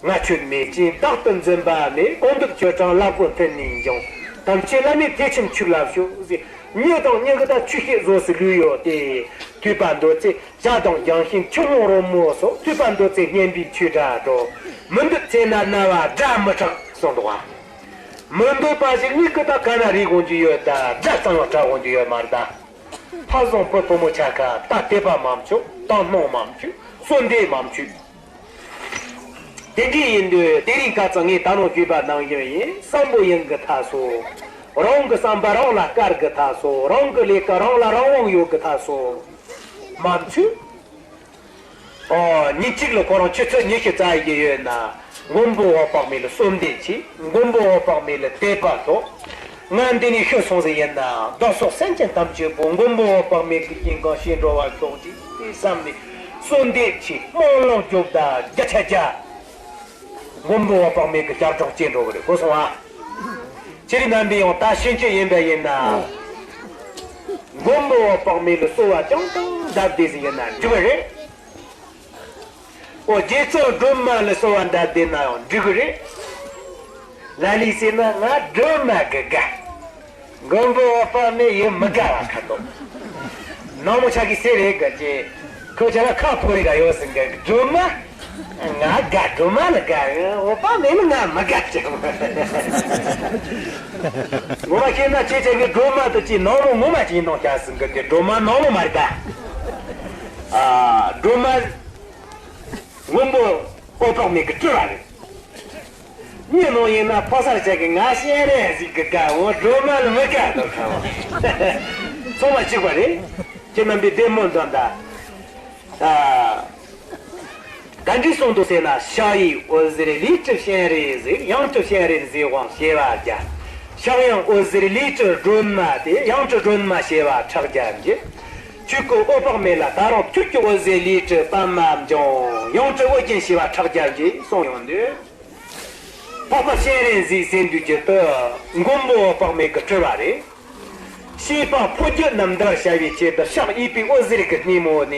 ང་ཁྱོད་མེད་ཅིང་བདག་ཏུ་འཛིན་པ་མེད། གང་འདུལ་ཆོས་དྲངས་ལག་པའི་མཐིལ་ནས་འབྱུང་། ཐམས་ཅད་བླ་མེད་ཐེག་ཆེན་ཆོས་ལ་ཞུགས་ཟེར། མྱི་དང་མྱི་གི་ད་ཆོས་བཤད་བཟོ་སྲིད་ལུས་ཡོད་དེ། ཐོས་པ་འདོད་ཚེ་ཞག་དང་རྒྱང་ཤིང་ཆུ་ཀླུང་རོལ་མོ་སོགས། ཐོས་པ་འདོད་ཚེ་སྙན་པའི་ཆོས་སྒྲ་སྒྲོགས། མི་འདོད་ཚེ་ན་རྣ་བ་སྒྲ་མི་གྲག་གསུངས་འདུག་པ། མི་འདོད་པ་ཞིག་ངས་གི་ད་ག་ན་རིག་དགོངས་ཀྱི་ཡོད་ད། སྒྲ་ཙམ་ཡང་གྲག་དགོངས་ཀྱི་ཡོད་མ་རེད་ད། ཕ་བཟང་བུ་བུ་མོ་ཆ་ག་ད་དད་པ་མ་མཆོག་ད་སྣང་མ་མཆོག་གསོལ་འདེབས་མ་མཆོག་དེ་འདྲ་ཡིན་དུས་དེ་རིང་ཁ་སང་ངས་ད་ནང་ཞུས་པ་ནང་བཞིན་ཡིན། བསམ་བློ་ཡིན་གི་ཐ་སོ། རང་གི་བསམ་པ་རང་ལ་དཀར་གི་ཐ་སོ། རང་གི་ལས་ཀ་རང་ལ་རང་དབང་ཡོད་གི་ཐ་སོ། མ་མཆོད། ཨོ། ཉིན་གཅིག་ལ་ཁོ་རང་ཆུ་ཚོད་ཉི་ཤུ་རྩ་ཡི་ཡོད་ན། མགོན་པོ་འོད་དཔག་མེད་ལ་གསོལ་འདེབས་བྱེད། མགོན་པོ་འོད་དཔག་མེད་ལ་དད་པ་ཐོབ། ང་འདི་ནས་ཤི་སོང་ཟིག་ཡིན་ན། བདག་སོགས་སེམས་ཅན་ཐམས་ཅད་པོ་མགོན་པོ་འོད་དཔག་མེད་ཀྱི་ཞིང་ཁམས་སྐྱེལ་འགྲོ་བར་ཤོག་ཅིག་བསམ་ནས་གསོལ་འདེབས་བྱེད། སྨོན་ལམ་རྒྱོབ་ད་བརྒྱ་ཆ་བརྒྱ། མགོན་པོ་འོད་དཔག་མེད་ཀྱི་ཞབས་བྲོ་སྐྱེལ་འགྲོ་གི་རེད། གོ་སོང་ཨ། ཁྱེད་རྣམ་པས་ཡང་ད་ཕྱིན་ཆད་ཡིན་པ་ཡིན་ན། མགོན་པོ་འོད་དཔག་མེད་ལ་གསོལ་བ་བཅིངས་དང་གདབ་བསྡད་ཟིག་ཡིན་ན་འགྲིག་གི་རེད། ཨོ། རྗེ་བཙུན་སྒྲོལ་མ་ལ་གསོལ་བ་གདབ་བསྡད་ན་ཡང་འགྲིག་གི་རེད། ལ་ལས་ཟེར་ན་ང་སྒྲོལ་མ་གི་དགའ། མགོན་པོ་འོད་དཔག་མེད་ཡིན་མི་དགའ་བ་ཁ་དོག་ནང་མོ་ཆ་གི་སེ་རེད་ག་ཅེ། ཁོ་ཆ་ལ་ཁ་ཕོ་རེ་ག་ཡོད་ཟིན་གི་སྒྲོལ་མ། ང་དགའ། སྒྲོལ་མ་ལ་དགའ། འོད་དཔག་མེད་ལ་ང་མི་དགའ་ཅེ། ངོ་མ་བཤད་ན་ཁྱེད་ཆ་གི་སྒྲོལ་མ་དུ་ཅི་ནང་མོ་ངོ་མ་ཅི་ཡིན་ནོ་ཆ་ཟིན་གི་དེ་སྒྲོལ་མ་ནང་མོ་མ་རེད་ད། ཨ། སྒྲོལ་མ། མགོན་པོ་འོད་དཔག་མེད་ཀྱི་སྤྲུལ་བ་རེད། མྱི་ནང་ཡིན་ན་ཕོ་གསར་ཅག་གི་ང་སྤྱན་རས་གཟིགས་ཀྱི་དགའ། འོ། སྒྲོལ་མ་ལ་མི་དགའ་དོ་ཁ་བ། ཚང་མ་གཅིག་པ་རེད། ཁྱེད་རྣམ་པས་བདེ་མོ་འདོན་ད། ཨ། ག་འདྲས་གསུངས་འདུག་ཟེར་ན། ཕྱག་གཡས་འོད་ཟེར་ལས་སྤྲུལ་སྤྱན་རས་གཟིགས། ཡང་སྤྲུལ་སྤྱན་རས་གཟིགས་དབང་བྱེ་བ་བརྒྱ། ཕྱག་གཡོན་འོད་ཟེར་ལས་སྤྲུལ་སྒྲོལ་མ་སྟེ། ཡང་སྤྲུལ་སྒྲོལ་མ་བྱེ་བ་ཕྲག་བརྒྱ་འགྱེད། ཆོས་སྐུ་འོད་དཔག་མེད་ལ་ད་རུང་ཁྱོད་ཀྱི་འོད་ཟེར་ལས་སྤྲུལ་པདྨ་འབྱུང་། ཡང་སྤྲུལ་ཨོ་རྒྱན་བྱེ་བ་ཕྲག་བརྒྱ་འགྱེད་གསུངས་ཡོང་དུས། འཕགས་པ་སྤྱན་རས་གཟིགས་ཟེར་དུས་ཀྱི་དུ་མགོན་པོ་འོད་དཔག་མེད་ཀྱི་སྤྲུལ་བ་རེད། བྱིས་པ་ཕོ་རྒྱུད་རྣམས་འདུལ་བར་བྱ་བའི་ཆེད་དུ་ཕྱག་གཡས་པའི་འོད་ཟེར་གྱི་སྣེ་མོ་ནས་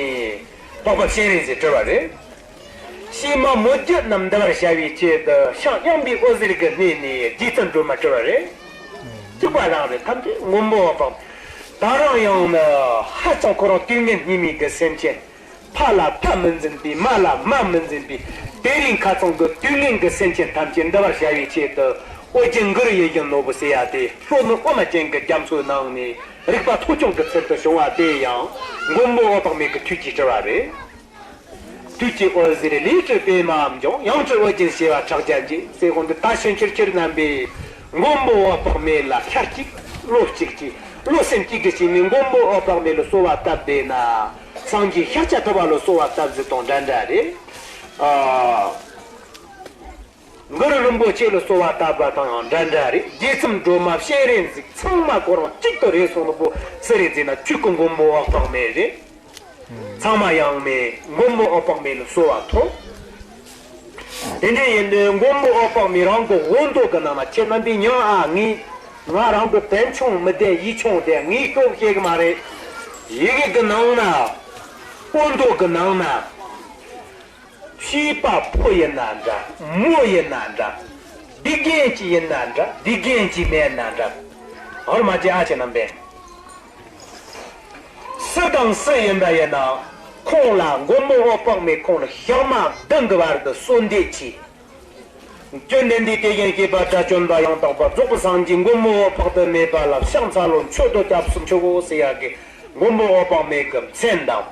འཕགས་པ་སྤྱན་རས་གཟིགས་སྤྲུལ་བ་རེད། བྱིས་པ་མོ་རྒྱུད་རྣམས་འདུལ་བར་བྱ་བའི་ཆེད་དུ་ཕྱག་གཡོན་པའི་འོད་ཟེར་གྱི་སྣེ་ནས་རྗེ་བཙུན་སྒྲོལ་མ་སྤྲུལ་བ་རེད། གཅིག་པ་རང་རེད། ཐམས་ཅད་མགོན་པོ་འོད་དཔག་ད་རུང་ཡང་ནི་ཧ་ཅང་ཁོ་རང་དུས་ངན་སྙིགས་མའི་གི་སེམས་ཅན། ཕ་ལ་ཕ་མི་འཛིན་པའི། མ་ལ་མ་མི་འཛིན་པའི། དེ་རིང་ཁ་ཚང་གི་དུས་ངན་གྱི་སེམས་ཅན་ཐམས་ཅད་འདུལ་བར་བྱ་བའི་ཆེད་དུ། ཨོ་རྒྱན་གུ་རུ་ཡིད་བཞིན་ནོར་བུ་ཟེར་ཡ་དེ་ལྷོ་ནུབ་ཨོ་མ་ཅན་གྱི་རྒྱ་མཚོའི་ནང་ནས་རིག་པ་མཐོ་སྐྱོང་གི་ཚུལ་དུ་བྱུང་བ་དེ་ཡང་མགོན་པོ་འོད་དཔག་མེད་ཀྱི་ཐུགས་ཀྱིས་སྤྲུལ་བ་རེད། ཐུགས་ཀྱི་འོད་ཟེར་ལས་སྤྲུལ་པདྨ་འབྱུང་། ཡང་སྤྲུལ་ཨོ་རྒྱན་བྱེ་བ་ཕྲག་བརྒྱ་འགྱེད་ཟེར་གོང་དུ་ད་ཕྱིན་ཆད་ཁྱེད་རྣམ་པས་མགོན་པོ་འོད་དཔག་མེད་ལ་ཤ་གཅིག་བློ་གཅིག་གིས་བློ་སེམས་གཅིག་ཏུ་བྱས་ནས་མགོན་པོ་འོད་དཔག་མེད་ལ་གསོལ་བ་བཏབ་བསྡད་ན། སངས་རྒྱས་ཤཱཀྱ་ཐུབ་པ་ལ་གསོལ་བ་བཏབ་ཟིག་དང་འདྲ་འདྲ་རེད། ཨ། གུ་རུ་རིན་པོ་ཆེ་ལ་གསོལ་བ་བཏབ་པ་དང་ཡང་འདྲ་འདྲ་རེད། རྗེ་བཙུན་སྒྲོལ་མ་སྤྱན་རས་གཟིགས་ཚང་མ་ཁོ་རང་གཅིག་ཏུ་རེད་སོང་ནོ་པོ་སུ་རེད་ཟེར་ན་ཆོས་སྐུ་མགོན་པོ་འོད་དཔག་མེད་རེད། ཚང་མ་ཡང་མེད་མགོན་པོ་འོད་དཔག་མེད་ལ་གསོལ་བ་ཐོབ། དེ་འདྲ་ཡིན་དུས་མགོན་པོ་འོད་དཔག་མེད་རང་གི་འོ་མདོ་གི་ནང་ན་ཁྱེད་རྣམ་པས་མྱང་ཨ། ངས་ང་རང་གི་དོན་ཆུང་མི་བདེན་ཡིད་ཆུང་བདེན། ངས་སྐྱོབ་ཤེས་གི་མ་རེད། ཡི་གེ་གི་ནང་ན། འོ་མདོ་གི་ནང་ན། བྱིས་པ་ཕོ་ཡིན་ན་འདྲ། མོ་ཡིན་ན་འདྲ། སྡིག་རྒན་གྱི་ཡིན་ན་འདྲ། སྡིག་རྒན་གྱི་མེད་ན་འདྲ། ཧོར་མ་ཅི་ཨ་ཆེ་རྣམ་པས། སུ་དང་སུ་ཡིན་པ་ཡིན་ན། ཁོང་ལ་མགོན་པོ་འོད་དཔག་མེད་ཁོང་ལ་ཞག་མ་བདུན་གྱི་བར་དུ་གསོལ་འདེབས་བྱས། བཅོམ་ལྡན་འདས་དེ་བཞིན་གཤེགས་པ་དགྲ་བཅོམ་པ་ཡང་དག་པར་རྫོགས་པའི་སངས་རྒྱས་མགོན་པོ་འོད་དཔག་ཏུ་མེད་པ་ལ་ཕྱག་འཚལ་ལོ། མཆོད་དོ་སྐྱབས་སུ་མཆིའོ་ཟེར་ཡག་གི་མགོན་པོ་འོད་དཔག་མེད་ཀྱི་མཚན་དང་།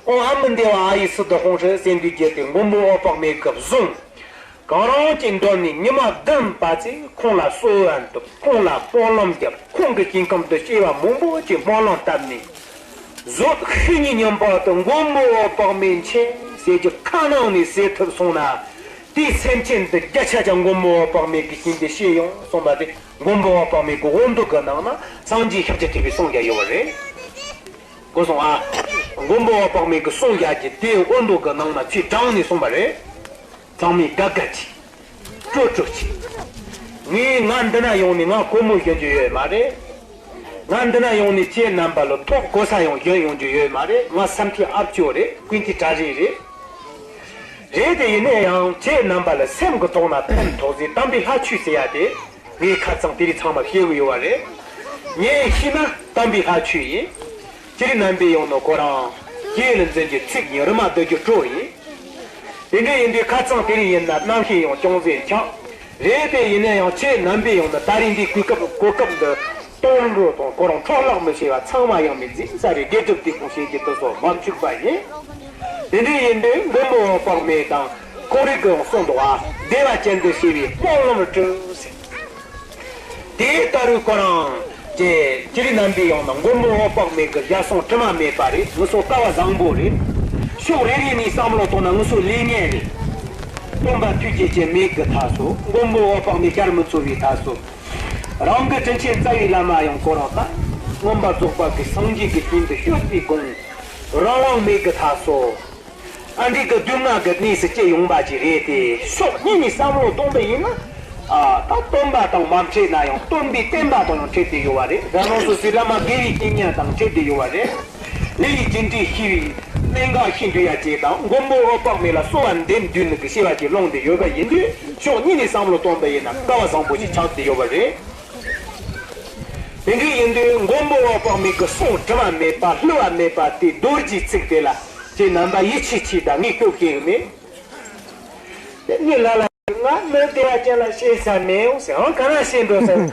ཨོཾ་ཨ་མི་དྷེ་ཝ་ཨཱ་ཡེ་སུ་དྷཱུ་ཧཱུྃ་ཧྲཱིཿ་ཟེར་འདི་བརྒྱུད་དེ་མགོན་པོ་འོད་དཔག་མེད་ཀྱི་གཟུངས། གང་རུང་གི་མདོ་ནས་ཉི་མ་བདུན་པ་ཚེ་ཁོང་ལ་གསོལ་བ་འདེབས། ཁོང་ལ་སྨོན་ལམ་བརྒྱབ། ཁོང་གི་སྐྱེ་ཁམས་དུ་སྐྱེ་བ་མང་པོ་ཅིག་སྨོན་ལམ་བཏབ་ནས། གཟོད་ཤི་ནས་ཉིན་པར་དུ་མགོན་པོ་འོད་དཔག་མེད་མཁྱེན་ཟེར་རྒྱུ་ཁ་ནང་ནས་ཟེར་ཐུབ་སོང་ན། དེའི་སེམས་ཅན་འདི་བརྒྱ་ཆ་བརྒྱ་མགོན་པོ་འོད་དཔག་མེད་ཀྱི་ཞིང་དུ་སྐྱེ་ཡོང་གསུངས་པ་དེ་མགོན་པོ་འོད་དཔག་མེད་ཀྱི་འོ་མདོ་གི་ནང་ན་སངས་རྒྱས་ཤཱཀྱ་ཐུབ་པའི་གསུང་བརྒྱབ་ཡོད་པ་རེད། གོ་སོང་ཨ། མགོན་པོ་འོད་དཔག་མེད་ཀྱི་གསུང་བརྒྱབ་རྒྱུ་དེ་འོ་མདོ་གི་ནང་ན་ཚིག་དྲངས་ནས་གསུངས་པ་རེད། ཚང་མས་དགའ་དགའ་བྱས། སྤྲོ་སྤྲོ་བྱས། ངས་ང་འདི་ན་ཡོང་ནས་ང་སྒོར་མོ་བྱིན་རྒྱུ་ཡོད་མ་རེད། ང་འདི་ན་ཡོང་ནས་ཁྱེད་རྣམ་པ་ལ་ཐོག་གོ་ས་ཡང་བྱིན་ཡོང་རྒྱུ་ཡོད་མ་རེད། ང་ས་མཐའི་ཨ་ཅོ་རེད། ཀུན་གྱི་གྲ་རེ་རེད། རེད་དེ་ཡིན་ན་ཡང་ཁྱེད་རྣམ་པ་ལ་སེམས་ཀྱི་ཐོག་ན་ཕན་ཐོགས་ཟིན་དམ་པའི་ལྷ་ཆོས་ཟེར་ཡ་དེ། ངས་ཁ་ཚང་དེ་རིང་ཚང་མ་ཤེས་གི་ཡོད་པ་རེད། ངས་ཤེས་ན་དམ་པའི་ལྷ་ཆོས་ཡིན། སྤྱིར་རྣམ་པའི་ཡང་ནོ་ཁོ་རང་། ཁྱེད་ལ་འཛིན་རྒྱུ་ཚིག་ཉིན་རི་མ་བསྡུ་རྒྱུ་སྤྲོ་ཡིན། དེ་འདྲ་ཡིན་དུས་ཁ་ཚང་དེ་རིང་ཡིན་ན་རྣམ་ཤེས་ཡང་ཅུང་ཟད་འཆག་རེད་དེ་ཡིན་ན་ཡང་ཁྱེད་རྣམ་པའི་ཡང་ནི་ད་རིང་འདི་གོ་སྐབས་གོ་སྐབས་འདི་གཏོང་རོགས་དང་ཁོ་རང་འཕྲོ་བརླག་མི་བྱེད་པ་ཚང་མ་ཡང་མི་འཛིན་ས་རེད། དགེ་སྒྲུབ་དེ་ཀུན་བྱེད་ཀྱི་དུས་སོགས་མ་འཆུག་པ་ཡིན། དེ་འདྲ་ཡིན་དུས་མགོན་པོ་འོད་དཔག་མེད་དང་ཁོང་རིགས་ཀྱི་གསུང་དུ་བ་བདེ་བ་ཅན་དུ་ཤེས་པའི་སྤོང་ལམ་བསྒྲུབ་ཟེར། དེ་ལྟ་བུའི་ཁོ་རང་གི་སྤྱིར་རྣམ་པའི་ཡང་ན་མགོན་པོ་འོད་དཔག་མེད་ཀྱི་ཞལ་གསུང་དྲི་མ་མེད་པ་རེད། ང་ཚོ་སྐལ་བ་བཟང་པོ་རེད། ཕྱོགས་རེ་རེ་ནས་བསམ་བློ་གཏོང་ན་ང་ཚོ་ལས་ངན་རེད། སྟོན་པ་ཐུགས་རྗེ་ཅན་མེད་ཀྱི་ཐ་སོ། མགོན་པོ་འོད་དཔག་མེད་ཞལ་མི་འཚོ་བའི་ཐ་སོ། རང་གི་དྲིན་ཆེན་རྩ་བའི་བླ་མ་ཡང་ཁོ་རང་ལྟ། མངོན་པར་རྫོགས་པ་གི་སངས་རྒྱས་ཀྱི་ཞིང་དུ་སྤྱོད་པའི་དགོངས། རང་དབང་མེད་ཀྱི་ཐ་སོ། ཨ་འདི་གི་སྡུག་བསྔལ་གྱི་གནས་སུ་སྐྱེ་ཡོང་པ་ཅིག་རེད་དེ། ཕྱོགས་གཉིས་ནས་བསམ་བློ་གཏོང་པ་ཡིན་ན། ཨ་ད་སྟོན་པ་དང་མ་འཕྲད་ན་ཡང་སྟོན་པའི་བསྟན་པ་དང་ཡང་འཕྲད་དེ་ཡོད་པ་རེད། རང་རང་སོ་སོའི་བླ་མ་དགེ་བའི་བཤེས་གཉེན་དང་འཕྲད་དེ་ཡོད་པ་རེད། ལས་ཀྱི་རྒྱུ་འབྲས་ཤེས་པའི་གནད་འགག་ཤེས་འདོད་ཡ་ཅིག་དང་མགོན་པོ་འོད་དཔག་མེད་ལ་གསོལ་བ་འདེབས་འདོད་ནི་གི་ཤེས་པ་ཅིག་ལོང་དེ་ཡོད་པ་ཡིན་དུས་ཕྱོགས་གཉིས་ནས་བསམ་བློ་གཏོང་པ་ཡིན་ན་སྐལ་བ་བཟང་པོ་ཞིག་ཆགས་བསྡད་ཡོད་པ་རེད། དེ་འདྲ་ཡིན་དུས་མགོན་པོ་འོད་དཔག་མེད་ཀྱི་གསུང་དྲི་བ་མེད་པ་བསླུ་བ་མེད་པ་དེ་རྡོ་རྗེའི་ཚིག་དེ་ལ་ཁྱེད་རྣམ་པ་ཡིད་ཆེས་བྱས་དང་ངས་སྐྱོབ་བྱེད་གི་མེད། དེ་ནི་ལ་ལ་ང་མི་བདེ་བ་ཅན་ལ་བཤད་ས་མེད་འོང་ཟེར། ཨང་ག་ན་བཤད་འགྲོ་ས་ཡོང་། ང་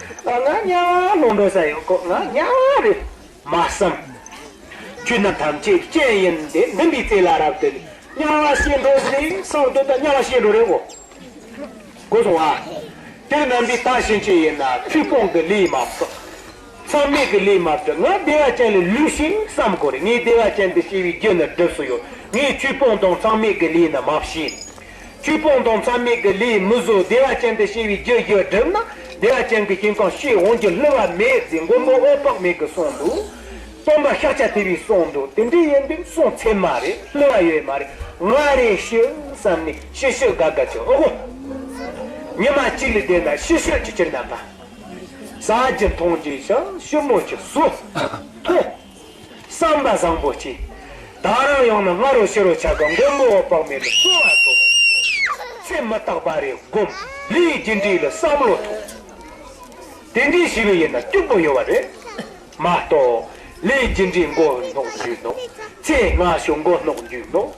དམྱལ་བ་ལོག་འགྲོ་ས་ཡོང་གོ། ང་དམྱལ་བ་རེད། མ་བསམ། ཆོས་རྣམས་ཐམས་ཅད་སྤྱན་ཡིན་ཏེ། འདུན་པའི་རྩེ་ལ་རབ་ཏུ་ལུས། དམྱལ་བ་བཤད་འགྲོ་ཟེར་སོང་དུས་ད་དམྱལ་བ་བཤད་འགྲོ་རེད་གོ། གོ་སོང་ཨ། དེར་རྣམ་པའི་ད་ཕྱིན་ཆད་ཡིན་ན་ཆོས་སྤོང་གི་ལས་མ་བསགས། མཚམས་མེད་ཀྱི་ལས་མ་བསྒྲུབས། ང་བདེ་བ་ཅན་ལ་ལུས་ཤིང་བསམ་དགོས་རེད། ངས་བདེ་བ་ཅན་དུ་སྐྱེ་བའི་རྒྱུ་ནི་བསྒྲུབས་སུ་ཡོད། ངས་ཆོས་སྤོང་དང་མཚམས་མེད་ཀྱི་ལས་ནི་མ་བྱས། ཆོས་སྤོང་དང་མཚམས་མེད་ཀྱི་ལས་མི་བཟོ། བདེ་བ་ཅན་དུ་སྐྱེ་བའི་རྒྱུ་བཞི་བསྒྲུབས་ན་བདེ་བ་ཅན་གྱི་ཞིང་ཁམས་སྐྱེ་འོང་རྒྱུ་བསླུ་བ་མེད་ཅེས་མགོན་པོ་འོད་དཔག་མེད་ཀྱིས་གསུངས་འདུག་སྟོན་པ་ཤཱཀྱ་ཐུབ་པས་གསུངས་འདུག་དེ་འདྲ་ཡིན་དུས་གསུང་ཚད་མ་རེད། བསླུ་བ་ཡོད་མ་རེད། ང་རེ་ཞུ་བསམ་ནས་ཤི་ཤི་དགའ་དགའ་བྱོས། ཨོ་ཧོ། ཉི་མ་གཅིག་ལས་བསྡད་ན་ཤི་ཤི་གྱི་ཕྱིར་རྣམ་པ། ཟ་རྒྱུ་འཐུང་རྒྱུ་ཞིང་ཞིབ་མོ་ཅིག་གསོ། ཐོངས། བསམ་པ་བཟང་པོ་བྱས། ད་རང་ཡང་ན་སྔ་རོ་ཕྱི་རོ་ཆ་ག་མགོན་པོ་འོད་དཔག་མེད་ལ་གསོལ་བ་ཐོབ། ཚེ་མི་རྟག་པ་རེ་བསྒོམ། ལས་རྒྱུ་འབྲས་ལ་བསམ་བློ་ཐོངས། དེ་འདྲའི་ཞིག་ཡིན་ན་སྐྱུག་པོ་ཡོད་པ་རེད། མ་གཏོགས་ལས་རྒྱུ་འབྲས་མགོ་ནོག་རྒྱུ་ནོག་ཚེ་སྔ་ཤོས་མགོ་ནོག་རྒྱུ་ནོག་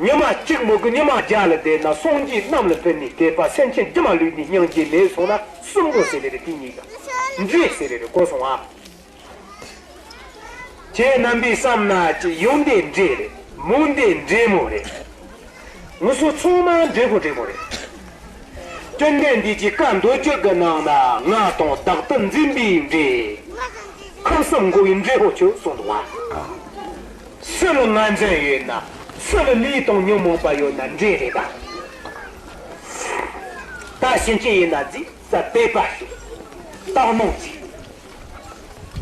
ཉི་མ་གཅིག་མི་དགོས་ཉི་མ་བརྒྱ་ལ་བསྡད་ན་སངས་རྒྱས་གནམ་ལ་ཕེབས་ནས་དད་པ་སེམས་ཅན་རྒྱུད་མ་ལུས་ནས་སྙིང་རྗེ་མེད་སོང་ན་གསུམ་པོ་ཟེར་ལེ་རེ་དེ་གཉིས་ཀ་འདྲེས་ཟེར་ལེ་རེ་གོ་སོང་ཨ། ཁྱེད་རྣམ་པས་བསམ་ན་ཅི་ཡོན་ཏན་འདྲེ་རེད། མོ་འདི་འདྲེ་མོ་རེད། ངུ་སོ་ཚང་མ་འདྲེ་མོ་འདྲེ་མོ་རེད། བཅོམ་ལྡན་འདས་ཀྱི་བཀའ་མདོ་རྒྱུད་ཀྱི་ནང་ན་ང་དང་བདག་ཏུ་འཛིན་པའི་འདྲེ། ཁམས་གསུམ་འགོ་བའི་འདྲེ་ཧོ་ཆོ་གསུངས་འདུག་བ། སུ་ལ་ང་འཛིན་ཡོད་ན། སུ་ལ་ལུས་དང་ཉོན་མོངས་པ་ཡོད་ན་འདྲེ་རེད་ད། ད་ཕྱིན་ཆད་ཡིན་ན་རྫིས་ཙ་དད་པ་ཞིག་བཏགས་གནང་ཅིག་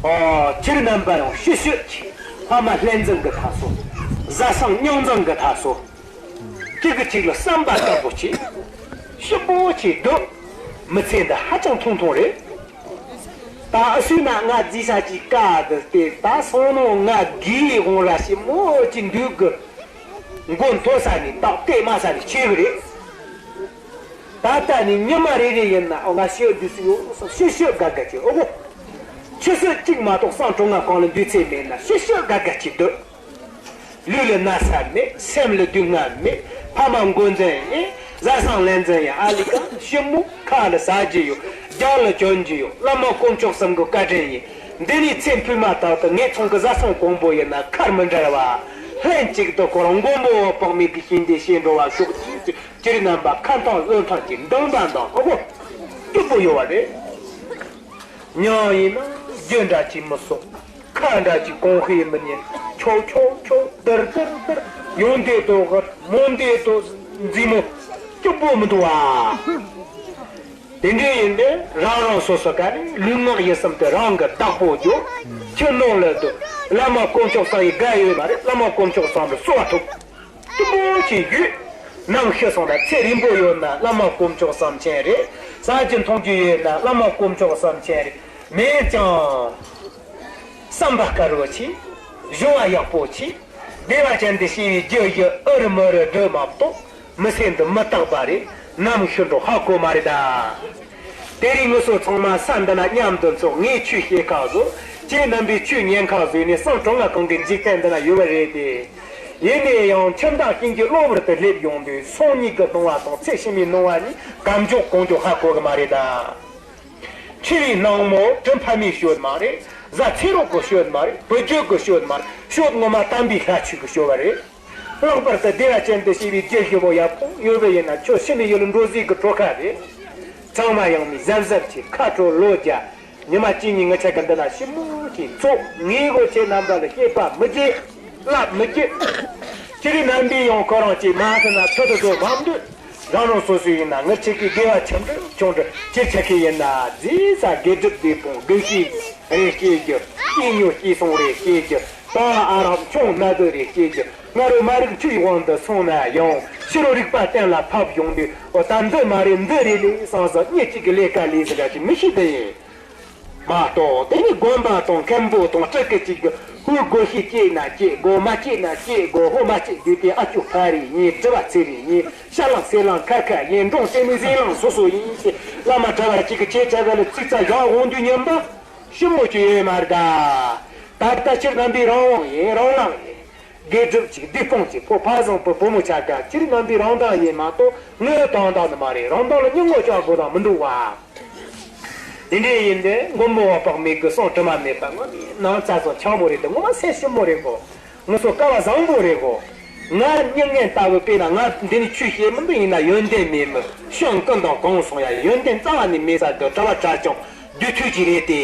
ཨོ། ཁྱེད་རྣམ་པ་ཡང་ཤུ་ཤུ་ཆེ། ཕ་མ་ལྷན་འཛིན་གྱི་ཐ་སོ། བཟའ་ཚང་མཉམ་འཛོམས་ཀྱི་ཐ་སོ། གཅིག་གིས་གཅིག་ལ་བསམ་པ་ལྟ་བུ་ཆེ། ཤུ་པོ་ཆེ་སྡུག་མི་ཚེ་འདི་ཧ་ཅང་ཐུང་ཐུང་རེད། ད་ཨ་སུས་ན་ང་རྫིས་ས་ཅིག་ཀ་དུ་སྟེ་ད་སོང་ནོ་ང་དགེའི་དབང་ར་ཞིག་མོ་ཅིག་འདུག་གི་མགོ་མཐོ་ས་ནས་ཏག་ཏེ་དམའ་ས་ནས་ཆེ་གི་རེད། ད་ལྟ་ནས་ཉི་མ་རེ་རེ་ཡིན་ན་ཨོ་ང་ཤོད་དུས་སུ་ཡོད་སོ་ཤོད་ཤོད་དགའ་དགའ་བྱེད་ཨོ་གོ་ཆུ་སྲིན་ གཅིག་མ་གཏོགས་སང་གྲོང་ང་གང་ལ་འདུས་ཚད་མེད་ན་ཤི་ཤི་དགའ་དགའ་གྱིས་སྡོད། ལུས་ལ་ན་ཚ་མེད། སེམས་ལ་སྡུག་བསྔལ་མེད། ཕ་མ་མགོ་འཛིན་ཡིན། བཟའ་ཚང་ལས་འཛིན་ཡིན། ཨ་ལི་ཀ་ཞི་མོ་ཁ་ལ་ཟ་རྒྱུ་ཡོད། རྒྱང་ལ་གྱོན་རྒྱུ་ཡོད། བླ་མ་དཀོན་མཆོག་གསུམ་གི་བཀའ་དྲིན་ཡིན། འདི་ནས་ཚེ་འཕོས་མ་ཐག་ཏུ་ངེད་ཚང་གི་བཟའ་ཚང་གང་པོ་ཡིན་ན་ཁར་མི་འབྲལ་བ། ལྷན་ཅིག་ཏུ་ཁོ་རང་མགོན་པོ་འོད་དཔག་མེད་ཀྱི་ཞལ་འདེབས་བྱེད་འགྲོ་བ་ཤོག་ཅེས་སྤྱིར་རྣམ་པ་ཁ་འཐོར་ལོ་འཐོར་གྱི་འདུན་པ་དང་ཨོ་སྐྱིད་པོ་ཡོད་པ་རེད། མྱང་ཡིན་ན་རྒྱུ་འདྲ་ཅིག་མི་གསོ། ཁ་འདྲ་ཅིག་གོང་ཤེས་མི་ཉན། ཆོག་ཆོག་ཆོག་དིར་དིར་དིར། ཡོང་དེ་དོ་གར་མོ་འདི་དོ་མཛེས་མོ་སྐྱིད་པོ་མི་འདུག་བ། དེ་འདྲ་ཡིན་དུས་རང་རང་སོ་སོ་ག་ནས་ལུས་ངག་ཡིད་གསུམ་དེ་རང་གི་བདག་པོ་རྒྱོབ། ཁྱིམ་ནང་ལ་དུ་བླ་མ་དཀོན་མཆོག་གསུམ་ཡི་དགའ་ཡོད་མ་རེད། བླ་མ་དཀོན་མཆོག་གསུམ་ལ་གསོལ་བ་ཐོབ། སྐྱིད་པོ་ཅིག་ཡོད། ནམ་ཤི་སོང་ན་ཚེ་རིང་པོ་ཡོད་ན་བླ་མ་དཀོན་མཆོག་གསུམ་མཁྱེན་རེད། ཟ་རྒྱུ་འཐུང་རྒྱུ་ཡོད་ན་བླ་མ་དཀོན་མཆོག་གསུམ་མཁྱེན་རེད། མེད་ཀྱང་བསམ་པ་དཀར་པོ་ཆེ། གཞུང་བ་ཡག་པོ་ཆེ། བདེ་བ་ཅན་དུ་སྐྱེ་བའི་རྒྱུ་ཡི་ཨུ་རུ་མུ་རུ་སྒྲུབ་མ་གཏོགས་མི་ཚེ་འདི་མི་རྟག་པ་རེད། ནམ་ཤི་འགྲོ་ཧ་གོ་མ་རེད་ད། དེ་རིང་ངུ་སོ་ཚང་མ་ས་འདི་ན་མཉམ་དུ་འཚོགས། ངས་ཆོས་བཤད་ཁག་བཟོ། ཁྱེད་རྣམ་པས་ཆོས་ཉན་ཁག་བཟོས་ནས་སང་གྲོང་ང་གང་གི་འཇིག་རྟེན་འདི་ན་ཡོད་པ་རེད་དེ། ཡིན་ནའི་ཡང་ཁྱིམ་བདག་རྐྱེན་གྱིས་གློ་བུར་དུ་སླེབས་ཡོང་དུས་སང་ཉིན་གྱི་སྣང་བ་དང་ཚེ་ཕྱི་མའི་སྣང་བ་གཉིས་གང་མགྱོགས་གང་མགྱོགས་ཧ་གོ་གི་མ་རེད་ད། འཆི་བའི་སྣང་མོ་དྲི་ཕ་མས་ཤོད་མ་རེད། བཟའ་ཚེ་རོགས་ཀྱིས་ཤོད་མ་རེད། བུ་རྒྱུད་ཀྱིས་ཤོད་མ་རེད། ཤོད་ངོ་མ་དམ་པའི་ལྷ་ཆོས་ཀྱིས་ཤོད་པ་རེད། ལྷག་པར་དུ་བདེ་བ་ཅན་དུ་སྐྱེ་བའི་རྒྱུ་ཞི་བོ་ཡབ་ཁོང་ཡོད་པ་ཡིན་ན་ཁྱོད་ཕྱི་མའི་ཡུལ་འགྲོ་ཟིག་གི་གྲོ་ཁ་རེད། ཚང་མ་ཡང་མི་གཟབ་གཟབ་བྱེད། ཁ་དྲོ་ལོ་བརྒྱ། ཉི་མ་གཅིག་གཉིས་ངི་ཆ་གི་འདི་ན་ཞིབ་མོ་ཅིག་འཚོགས། ངས་གོ་ཁྱེད་རྣམ་པ་ལ་བཤད་པ་མི་བརྗེད། ལབ་མི་བརྗེད། སྤྱིར་རྣམ་པས་ཡང་ཁོ་རང་ཅིག་མ་ཟིན་ན་ཐུ་ཐུ་ཐུ་མ་འདུག་རང་རང་སོ་སོ་ཡིན་ན་ངི་ཆེ་གི་དགེ་བ་ཆེ་འབྲིང་ཆུང་འབྲིང་ཅི་ཆ་གི་ཡིན་ན་རྫིས་ས་དགེ་སྒྲུབ་སྡིག་སྤོང་དགེ་བཤེས་རེ་སྐྱེ་རྒྱུ། སྐྱེས་ཉོ་སྐྱེས་སོང་རེ་སྐྱེ་རྒྱུ། ད་ཨ་རབ་ཆུང་སྣ་དུ་རེ་སྐྱེ་རྒྱུ། ང་རོ་མ་རིག་ཆུའི་དབང་དུ་སོང་ན་ཡང་ཕྱི་རོ་རིག་པ་གཏན་ལ་ཕབ་ཡོང་དུས་འོ་ད་འདི་མ་རེད་འདི་རེད་ལས་སང་སང་གཉིས་གཅིག་གི་ལས་ཀ་ལས་ཟིན་ར་ཅིག་མི་ཤེས་དེ་ཡིན། མ་གཏོགས་དེ་ནི་དགོན་པ་དང་མཁན་པོ་དང་སྤྲུལ་སྐུ་གཅིག་གི་ཧུར་སྒོ་ཤེས་སྐྱེས་ན་སྐྱེས་དགོ་མ་སྐྱེས་ན་སྐྱེས་དགོ་ཧོ་མ་སྐྱེས་དུས་དེ་ཨ་ཅོ་ཕ་རེ་ཡིན། དྲི་བ་ཚེ་རེ་ཡིན། ཤ་ལང་སེ་ལང་ཁ་ཁ་ཡིན། འབྲོང་སེ་མི་ཟེ་ལང་སོ་སོ་ཡིན་ཞེས་བླ་མ་གྲྭ་བ་གཅིག་གི་ཆེ་ཆ་ག་ལ་ཚིག་རྩ་བཞག་འོང་དུས་ཉན་པ་ཞིབ་མོ་ཅིག་ཡོད་མ་རེད་ད། ད་ལྟ་ཕྱིར་རྣམ་པའི་རང་དབང་ཡིན། རང་ལངས་ཡིན། དགེ་སྒྲུབ་ཅིག་སྡིག་སྤོང་ཅིག་ཕོ་ཕ་བཟང་པོ་བུ་མོ་ཆ་ག་སྤྱིར་རྣམ་པའི་རང་མདངས་ཡིན་མ་གཏོགས་ངའི་དོན་དག་ནི་མ་རེད། རང་མདངས་ལ་སྙིང་ངོ་ཅག་དགོས་དང་མི་འདུག་བ། དེ་འདྲའི་ཡིན་ཏེ་མགོན་པོ་འོད་དཔག་མེད་ཀྱི་གསུང་དྲི་མ་མེད་པ་ངོ་མའི་ནང་རྩ་ཚོ་ཆགས་མོ་རེད་དེ་ངོ་མ་སེམས་ཞིབ་མོ་རེད་གོ། ངོ་སོ་སྐལ་བ་བཟང་པོ་རེད་གོ། ང་སྙིང་ངན་ལྟ་བུ་དཔེར་ན་ང་འདི་ནས་ཆོས་བཤད་མི་འདུག་ཡིན་ན་ཡོན་ཏན་མེད་མི་ཤོང་ཀུན་དང་གང་སོང་ཡ་ཡོན་ཏན་རྩ་བ་ནས་མེད་ས་དུ་གྲྭ་བ་གྲྭ་ཆུང་བདུད་ཐུལ་གྱི་རེད་དེ།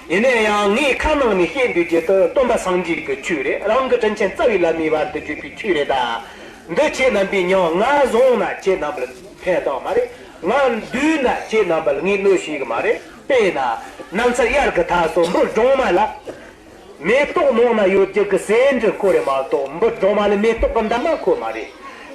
ཡིན་ན་ཡང་ངས་ཁ་ནང་ནས་བཤད་འདོད་རྒྱུ་དེ་སྟོན་པ་སངས་རྒྱས་ཀྱི་ཆོས་རེད། རང་གི་དྲིན་ཆེན་རྩ་བའི་བླ་མའི་བར་དུ་བརྗོད་པའི་ཆོས་རེད་ད། འདི་ཁྱེད་རྣམ་པས་མྱང་ང་བཟུང་ན་ཁྱེད་རྣམ་པར་ཕན་ཐོགས་མ་རེད། ང་འདུས་ན་ཁྱེད་རྣམ་པར་ངས་གནོད་བྱེད་གི་མ་རེད། དཔེར་ན་ནམ་ཚ་དབྱར་གི་ཐ་སོ་འབུ་སྦྲང་མ་ལ། མེ་ཏོག་ནང་ན་ཡོད་རྒྱུ་གི་ཟེའུ་འབྲུ་ཁོ་རེ་མ་གཏོགས་འབུ་སྦྲང་མ་ལ་མེ་ཏོག་གི་འདབ་མ་ཁོ་མ་རེད།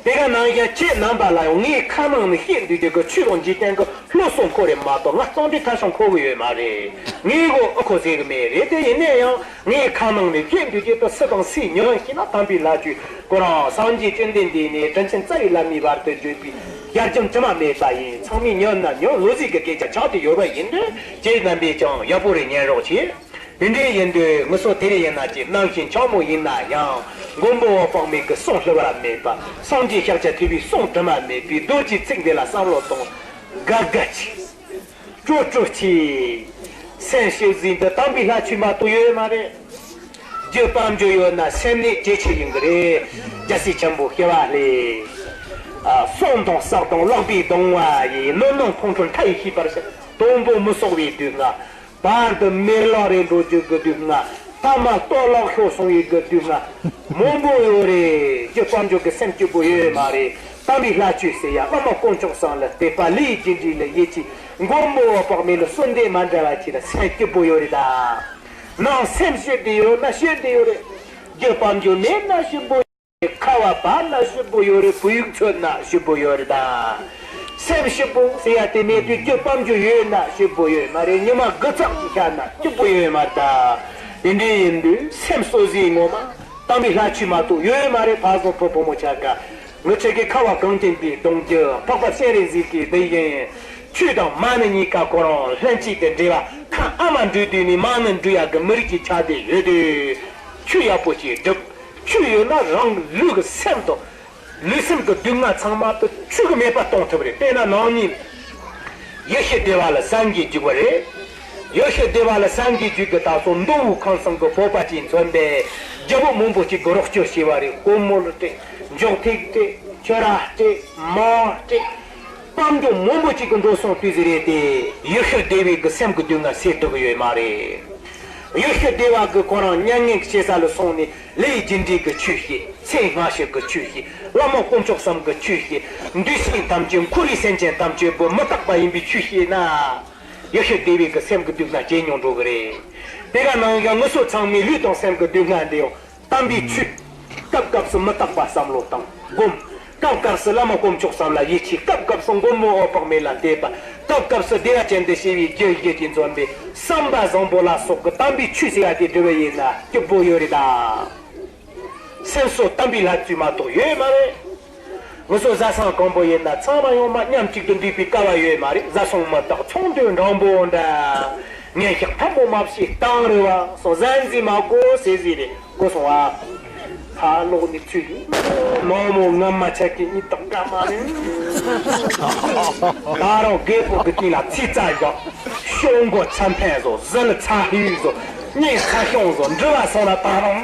དེ་ག་ནང་བཞིན་ཁྱེད་རྣམ་པ་ལ་ཡང་ངའི་ཁ་ནང་ནས་བཤད་འདོད་རྒྱུ་གི་ཆོས་དང་འཇིག་རྟེན་གི་བློ་སོགས་ཁོ་རེ་མ་གཏོགས་ང་གཙང་སྦྲའི་ཐ་ཤང་ཁོ་གི་ཡོད་མ་རེད། ངའི་གོ་ཨ་ཁོ་ཟེར་གི་མེད་རེད། དེ་ཡིན་ན་ཡང་ངའི་ཁ་ནང་ནས་བཤད་འདོད་རྒྱུ་དེ་སུ་དང་སུས་ཉན་ཤེས་ན་དམ་པའི་ལྷ་ཆོས་ཁོ་རང་སངས་རྒྱས་བཅོམ་ལྡན་འདས་ནས་དྲིན་ཆེན་རྩ་བའི་བླ་མའི་བར་དུ་བརྗོད་པའི་ཡར་རྒྱམ་དྲི་མ་མེད་པ་ཡིན། ཚང་མས་ཉན་ན་ཉན་ལོ་ཟིག་གི་སྐད་ཆ་ཆགས་ཏེ་ཡོད་པ་ཡིན་དུས་ཁྱེད་རྣམ་པས་ཀྱང་ཡག་པོ་རེ་ཉན་རོགས་བྱེད། དེ་འདྲའི་ཡིན་དུས་ངུ་སོ་དེ་རེ་ཡིན་ན་ཅི་གནམ་གཤིས་འཁྱག་མོ་ཡིན་ན་ཡང་མགོན་པོ་འོད་དཔག་མེད་ཀྱི་གསུང་བསླུ་བ་མེད་པ། སངས་རྒྱས་ཤཱཀྱ་ཐུབ་པའི་གསུང་དྲི་མ་མེད་པའི་རྡོ་རྗེ་ཚིག་འདི་ལ་བསམ་བློ་གཏོང་། དགའ་དགའ་ཆེ། སྤྲོ་སྤྲོ་ཆེ། སེམས་ཞིབ་ཟིན་དུ་དམ་པའི་ལྷ་ཆོས་མ་གཏོགས་ཡོད་མ་རེད། རྒྱུ་དཔལ་འབྱོར་ཡོད་ན་སེམས་ནི་ཇེ་ཆེ་ཡིན་གི་རེད། རྒྱལ་སྲས་ཆེན་པོ་སྐྱེ་བ་ལེན། གསོན་དང་བསགས་དང་བརླག་པའི་གདུང་བ་ཡིས། གནོད་སྣང་ཕུང་ཁྲོལ་མཐའ་ཡས་ཤེས་པར་བྱ། དང་པོ་མི་གསོག་པའི་སྡུག་བསྔལ། བར་དུ་མེར་ལོག་རེ་འགྲོ་རྒྱུ་གི་སྡུག་བསྔལ། ཐ་མ་ལྟོ་ལོག་ཤོར་སོང་བའི་གི་སྡུག་བསྔལ། མང་པོ་ཡོད་རེད། རྒྱུ་དཔལ་འབྱོར་གི་སེམས་སྐྱིད་པོ་ཡོད་མ་རེད། དམ་པའི་ལྷ་ཆོས་ཟེར་ཡ། བླ་མ་དཀོན་མཆོག་གསུམ་ལ་དད་པ། ལས་རྒྱུ་འབྲས་ལ་ཡིད་ཆེས། མགོན་པོ་འོད་དཔག་མེད་ལ་གསོལ་འདེབས་མ་འདྲ་བ་ཅིག་ལ་སེམས་སྐྱིད་པོ་ཡོད་རེད་ད། ནང་སེམས་ཞི་བདེ་ཡོད་ན་ཞི་བདེ་ཡོད་རེད། རྒྱུ་དཔལ་འབྱོར་མེད་ན་ཞི་པོ། ཁ་བ་བབས་ན་ཞིབ་པོ་ཡོད་རེད། བུ་ཡུག་ཚོད་ན་ཞིབ་པོ་ཡོད་རེད་ད། སེམས་ཞིབ་པོ་ཟེར་ཡ་དེ་མེད་དུས་རྒྱུ་དཔལ་འབྱོར་ཡོད་ན་ཞིབ་པོ་ཡོད་མ་རེད། ཉི་མ་དགུ་ཚག་ཅིག་ཤར་ན་ཞིབ་པོ་ཡོད་མ་རེད་ད། དེ་འདྲའི་ཡིན་དུས་སེམས་གསོ་ཟིན་ངོ་མ་དམ་པའི་ལྷ་ཆོས་མ་གཏོགས་ཡོད་མ་རེད། ཕ་བཟང་བུ་བུ་མོ་ཆ་ག་ངུ་ཆ་གི་ཁ་བ་གངས་ཅན་པའི་གདུང་རྒྱུད་འཕགས་པ་སྤྱན་རས་གཟིགས་ཀྱི་གདུལ་ཞིང་། ཆོས་དང་མ་ཎི་གཉིས་ཀ་ཁོ་རང་ལྷན་ཅིག་ཏུ་འབྲེལ་བ་ཁ་ཨ་མ་འགྲོ་དུས་ནས་མ་ཎི་འགྲོ་ཡག་གི་མི་རིགས་ཀྱི་ཆ་དེ་ཡོད་དུས། ཆོས་ཡག་པོ་ཞིག་སྒྲུབ། ཆོས་ཡོད་ན་རང་ལུས་ཀྱི་སེམས་དང་། ལུས་སེམས་ཀྱི་སྡུག་བསྔལ་ཚང་མ་དེ་ཆོས་ཀྱིས་མེད་པ་གཏོང་ཐུབ་རེད། དཔེར་ན་ནང་ཉིད། ཡེ་ཤེས་བདེ་བ་ལ་སངས་རྒྱས་འཇུག་པ་རེད། ཡེ་ཤེས་བདེ་བ་ལ་སངས་རྒྱས་འཇུག་གི་དག་སོ་མདོ་དབུས་ཁམས་གསུམ་གྱི་བོད་པ་ཅིག་མཚོན་པའི་རྒྱལ་པོ་མང་པོ་ཅིག་གི་རོགས་སྐྱོར་བྱས་པ་རེད། དཔོན་མོ་ལ་སྤྲད། འཇོག་ཐིག་སྤྲད། ཁྱོད་ར་སྤྲད། མ་སྤྲད། དཔལ་འབྱོར་མང་པོ་ཅིག་གི་འགྲོ་སོང་དུས་ཟིག་རེད་དེ། ཡེ་ཤེས་བདེ་བའི་གི་སེམས་ཀྱི་སྡུག་བསྔལ་སེལ་ཐུབ་ཀྱི་ཡོད་མ་རེད། ཡེ་ཤེས་བདེ་བ་གི་ཁོ་རང་མྱ་ངན་གྱི་ཞེ་ས་ལ་སོང་ནས་ལས་རྒྱུ་འབྲས་ཀྱི་ཆོས་བཤད། ཚེ་སྔ་ཕྱི་གི་ཆོས་བཤད། བླ་མ་དཀོན་མཆོག་གསུམ་གྱི་ཆོས་བཤད། འདུས་བྱས་ཐམས་ཅད་འཁོར་བའི་སེམས་ཅན་ཐམས་ཅད་པོ་མི་རྟག་པ་ཡིན་པའི་ཆོས་བཤད་ན། ཡེ་ཤེས་བདེ་བའི་གི་སེམས་ཀྱི་སྡུག་བསྔལ་ཇེ་ཉུང་འགྲོ་གི་རེད། དེ་ག་ནང་བཞིན་ངུ་སོ་ཚང་མའི་ལུས་དང་སེམས་ཀྱི་སྡུག་བསྔལ་འདི་ཡང་། དམ་པའི་ཆོས། སྐབས་སྐབས་སུ་མི་རྟག་པ་བསམ་བློ་བཏང་སྒོམ། སྐབས་སྐབས་སུ་བླ་མ་དཀོན་མཆོག་གསུམ་ལ་ཡིད་ཆེས། སྐབས་སྐབས་སུ་མགོན་པོ་འོད་དཔག་མེད་ལ་འདུད་པ། སྐབས་སྐབས་སུ་བདེ་བ་ཅན་དུ་སྐྱེ་བའི་རྒྱུ་ཡིད་ཀྱིས་མཚོན་པའི་བསམ་པ་བཟང་པོ་ལ་སོགས་ཀྱི་དམ་པའི་ཆོས་ཟེར་ཡ་དེ་སྒྲུབ་པ་ཡིན་ན་སྐྱིད་པོ་ཡོད་རེད་ད། སེམས་གསོ་དམ་པའི་ལྷ་རྫུས་མ་གཏོགས་ཡོད་མ་རེད། ང་ཚོ་བཟའ་ཚང་གང་པོ་ཡིན་ན་ཚང་མ་ཡོང་མ་མཉམ་གཅིག་ཏུ་འདུས་པའི་སྐལ་བ་ཡོད་མ་རེད། བཟའ་ཚང་མི་རྟག་ཚོང་དོན་འགྲམ་པོ་འདྲ། ངན་ཞག་ཕན་པོ་མ་བྱེད་གཏང་རེ་བ་སོང་། བཟའ་འཛིན་མ་དགོས་ཟེར་ཟིག་རེད། གོ་སོང་བ། ཕ་ལོག་ནི་ཚུལ་ནོ་མོ་ངམ་མ་ཆ་གི་གཉིད་དང་འདྲ་མ་རེད། ད་རུང་རྒད་པོ་གི་སྟེང་ལ་ཚིག་རྩ་བཞག་ཤོག་མགོ་ཚ་འཕེན་བཟོ། ཟི་ལི་ཚ་ཧུས་བཟོ། སྙིང་ཚ་ཤོང་བཟོ། འབྲི་བ་སོང་ན་ད་རུང་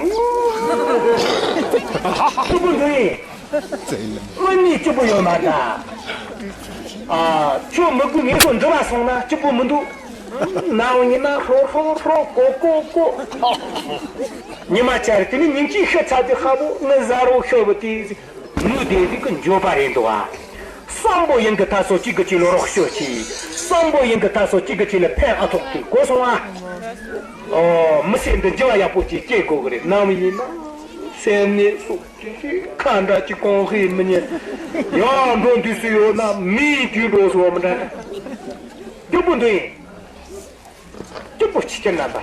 སྐྱིད་པོ་འདུག་ཡིན། དངོས་གནས་སྐྱིད་པོ་ཡོད་མ་རེད། ཨ། ཁྱོད་མི་དགོས། ངས་ཁོ་འབྲི་བ་སོང་ན་སྐྱིད་པོ་མི་འདུག་ནའོ་ཡིན་ན་ཧྲོ་ཧྲོ་ཧྲོ་ཀོ་ཀོ་ཀོ། ཉི་མ་ཆར་དེ་ནི་ཉིན་གཅིག་ཤི་ཚར་དུས་ཁ་བོ་ངི་ཟ་རོ་ཤོ་བོ་དེ་ནུས་ལྡན་ཟིག་གི་འགྱོད་པ་རེད་འདུག་ཨ། བསམ་པོ་ཡིན་གི་ད་སོ་གཅིག་གི་གཅིག་ལ་རོགས་སྐྱོར་གྱིས། བསམ་པོ་ཡིན་གི་ད་སོ་གཅིག་གི་གཅིག་ལ་ཕན་ཨ་ཐོགས་གྱིས། གོ་སོང་ཨ། ཨོ། མི་ཚེ་འདི་འགྱུར་བ་ཡག་པོ་ཅིག་སྐྱེལ་དགོས་གི་རེད། ནམ་ཡིན་ན་སེམས་ནད་སོགས་ཀྱི་ཁ་འདྲ་ཅིག་གོང་ཧེ་མི་ཉན། ཡང་འགྲོ་འདུག་སུ་ཡོད་ན་མིའི་དུས་འགྲོ་སོང་བ་མི་འདྲ་འདྲ། སྐྱིད་པོ་འདུག་ཡིན། སྐྱིད་པོ་ཆེ་ཆེར་རྣམ་པ།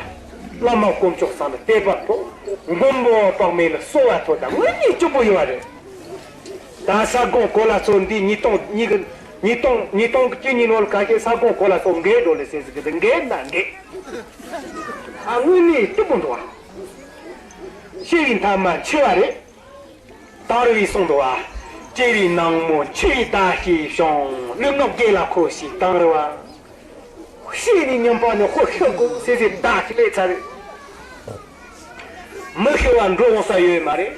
བླ་མ་དཀོན་མཆོག་གསུམ་ལ་དད་པ་ཐོབ། མགོན་པོ་འོད་དཔག་མེད་ལ་གསོལ་བ་ཐོབ་དང་དངོས་གནས་སྐྱིད་པོ་ཡོད་པ་རེད། ད་ས་སྒོང་གོ་ལ་ཚོ་འདི་ཉིས་སྟོང་གཉིས་གི་ཉིས་སྟོང་ཉིས་སྟོང་གི་བཅུ་གཉིས་ནང་ལ་ཁ་ཤས་ས་སྒོང་གོ་ལ་ཚོ་འགས་འགྲོ་ལེ་ཟེར་ཟེར་གི་འདི་འགས་ན་འགས། ཨ་དངོས་གནས་སྐྱིད་པོ་འདུག་ཨ། ཤེས་ཡིན་ཐ་མ་འཆི་བ་རེད། དང་རི་བའི་གསུང་འདུག་བ། སྐྱེ་བའི་ནངས་མོ་འཆི་བའི་བརྡ་ཞིག་བྱུང་། ལུས་ངག་དགེ་ལ་མཁོ་ཞིང་དང་རི་བ། ཤེས་ནས་ཉམས་པ་ནི་ཧོ་ཤི་དགོས་ཟེར་ཟེར་བརྡ་ཞིག་སླེབས་ཚར་རེད། མི་ཤི་བ་འགྲོ་འོང་ས་ཡོད་མ་རེད།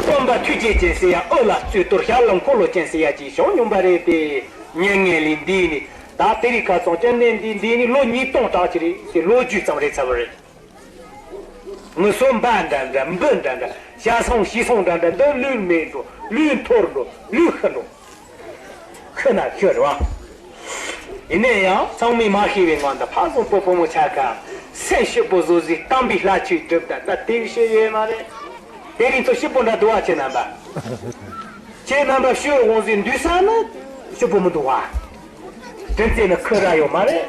སྟོན་པ་ཐུགས་རྗེ་ཅན་ཟེར་ཡ་ཨོ་ལ་རྩོད་གཏོར་ཞྭ་ལ་འཁོར་ལོ་ཅན་ཟེར་ཡ་ཅིག་བྱུང་མྱོང་པ་རེད་དེ། མྱ་ངན་ལས་འདས་ནས་ད་དེ་རིང་ཁ་སང་སྤྱི་ཟླ་འདི་འདས་ནས་ལོ་ཉིས་སྟོང་གྲགས་ཀྱི་རེད་ཟེར་ལོ་རྒྱུས་ཙམ་རེད་ཚར་བ་རེད། ངུ་སོ་འབའ་འདྲ་འདྲ་འབུ་འདྲ་འདྲ་ཞ་སོང་ཞི་སོང་འདྲ་འདྲ་འདི་ལུས་མེད་འགྲོ། ལུས་འཐོར་འགྲོ། ལུས་ཤི་འགྲོ། ཤི་ན་ཤི་རེད་བ། ཡིན་ན་ཡང་ཚང་མས་མ་ཤེས་པའི་ངང་དུ་ཕ་བཟང་པོ་བུ་མོ་ཆ་ཁ་སེམས་སྐྱིད་པོ་བཟོ་ཟིག་དམ་པའི་ལྷ་ཆོས་སྒྲུབ་ད་ད་དེ་བཤད་ཡོད་མ་རེད། དེ་རིང་ཚོ་སྐྱིད་པོ་འདྲ་འདུག་བ་ཁྱེད་རྣམ་པ། ཁྱེད་རྣམ་པ་ཤི་འོང་ཟིག་འདུག་ས་ནི་སྐྱིད་པོ་མི་འདུག་བ། དྲིན་ཚེ་ནི་ཁུ་ར་ཡོད་མ་རེད།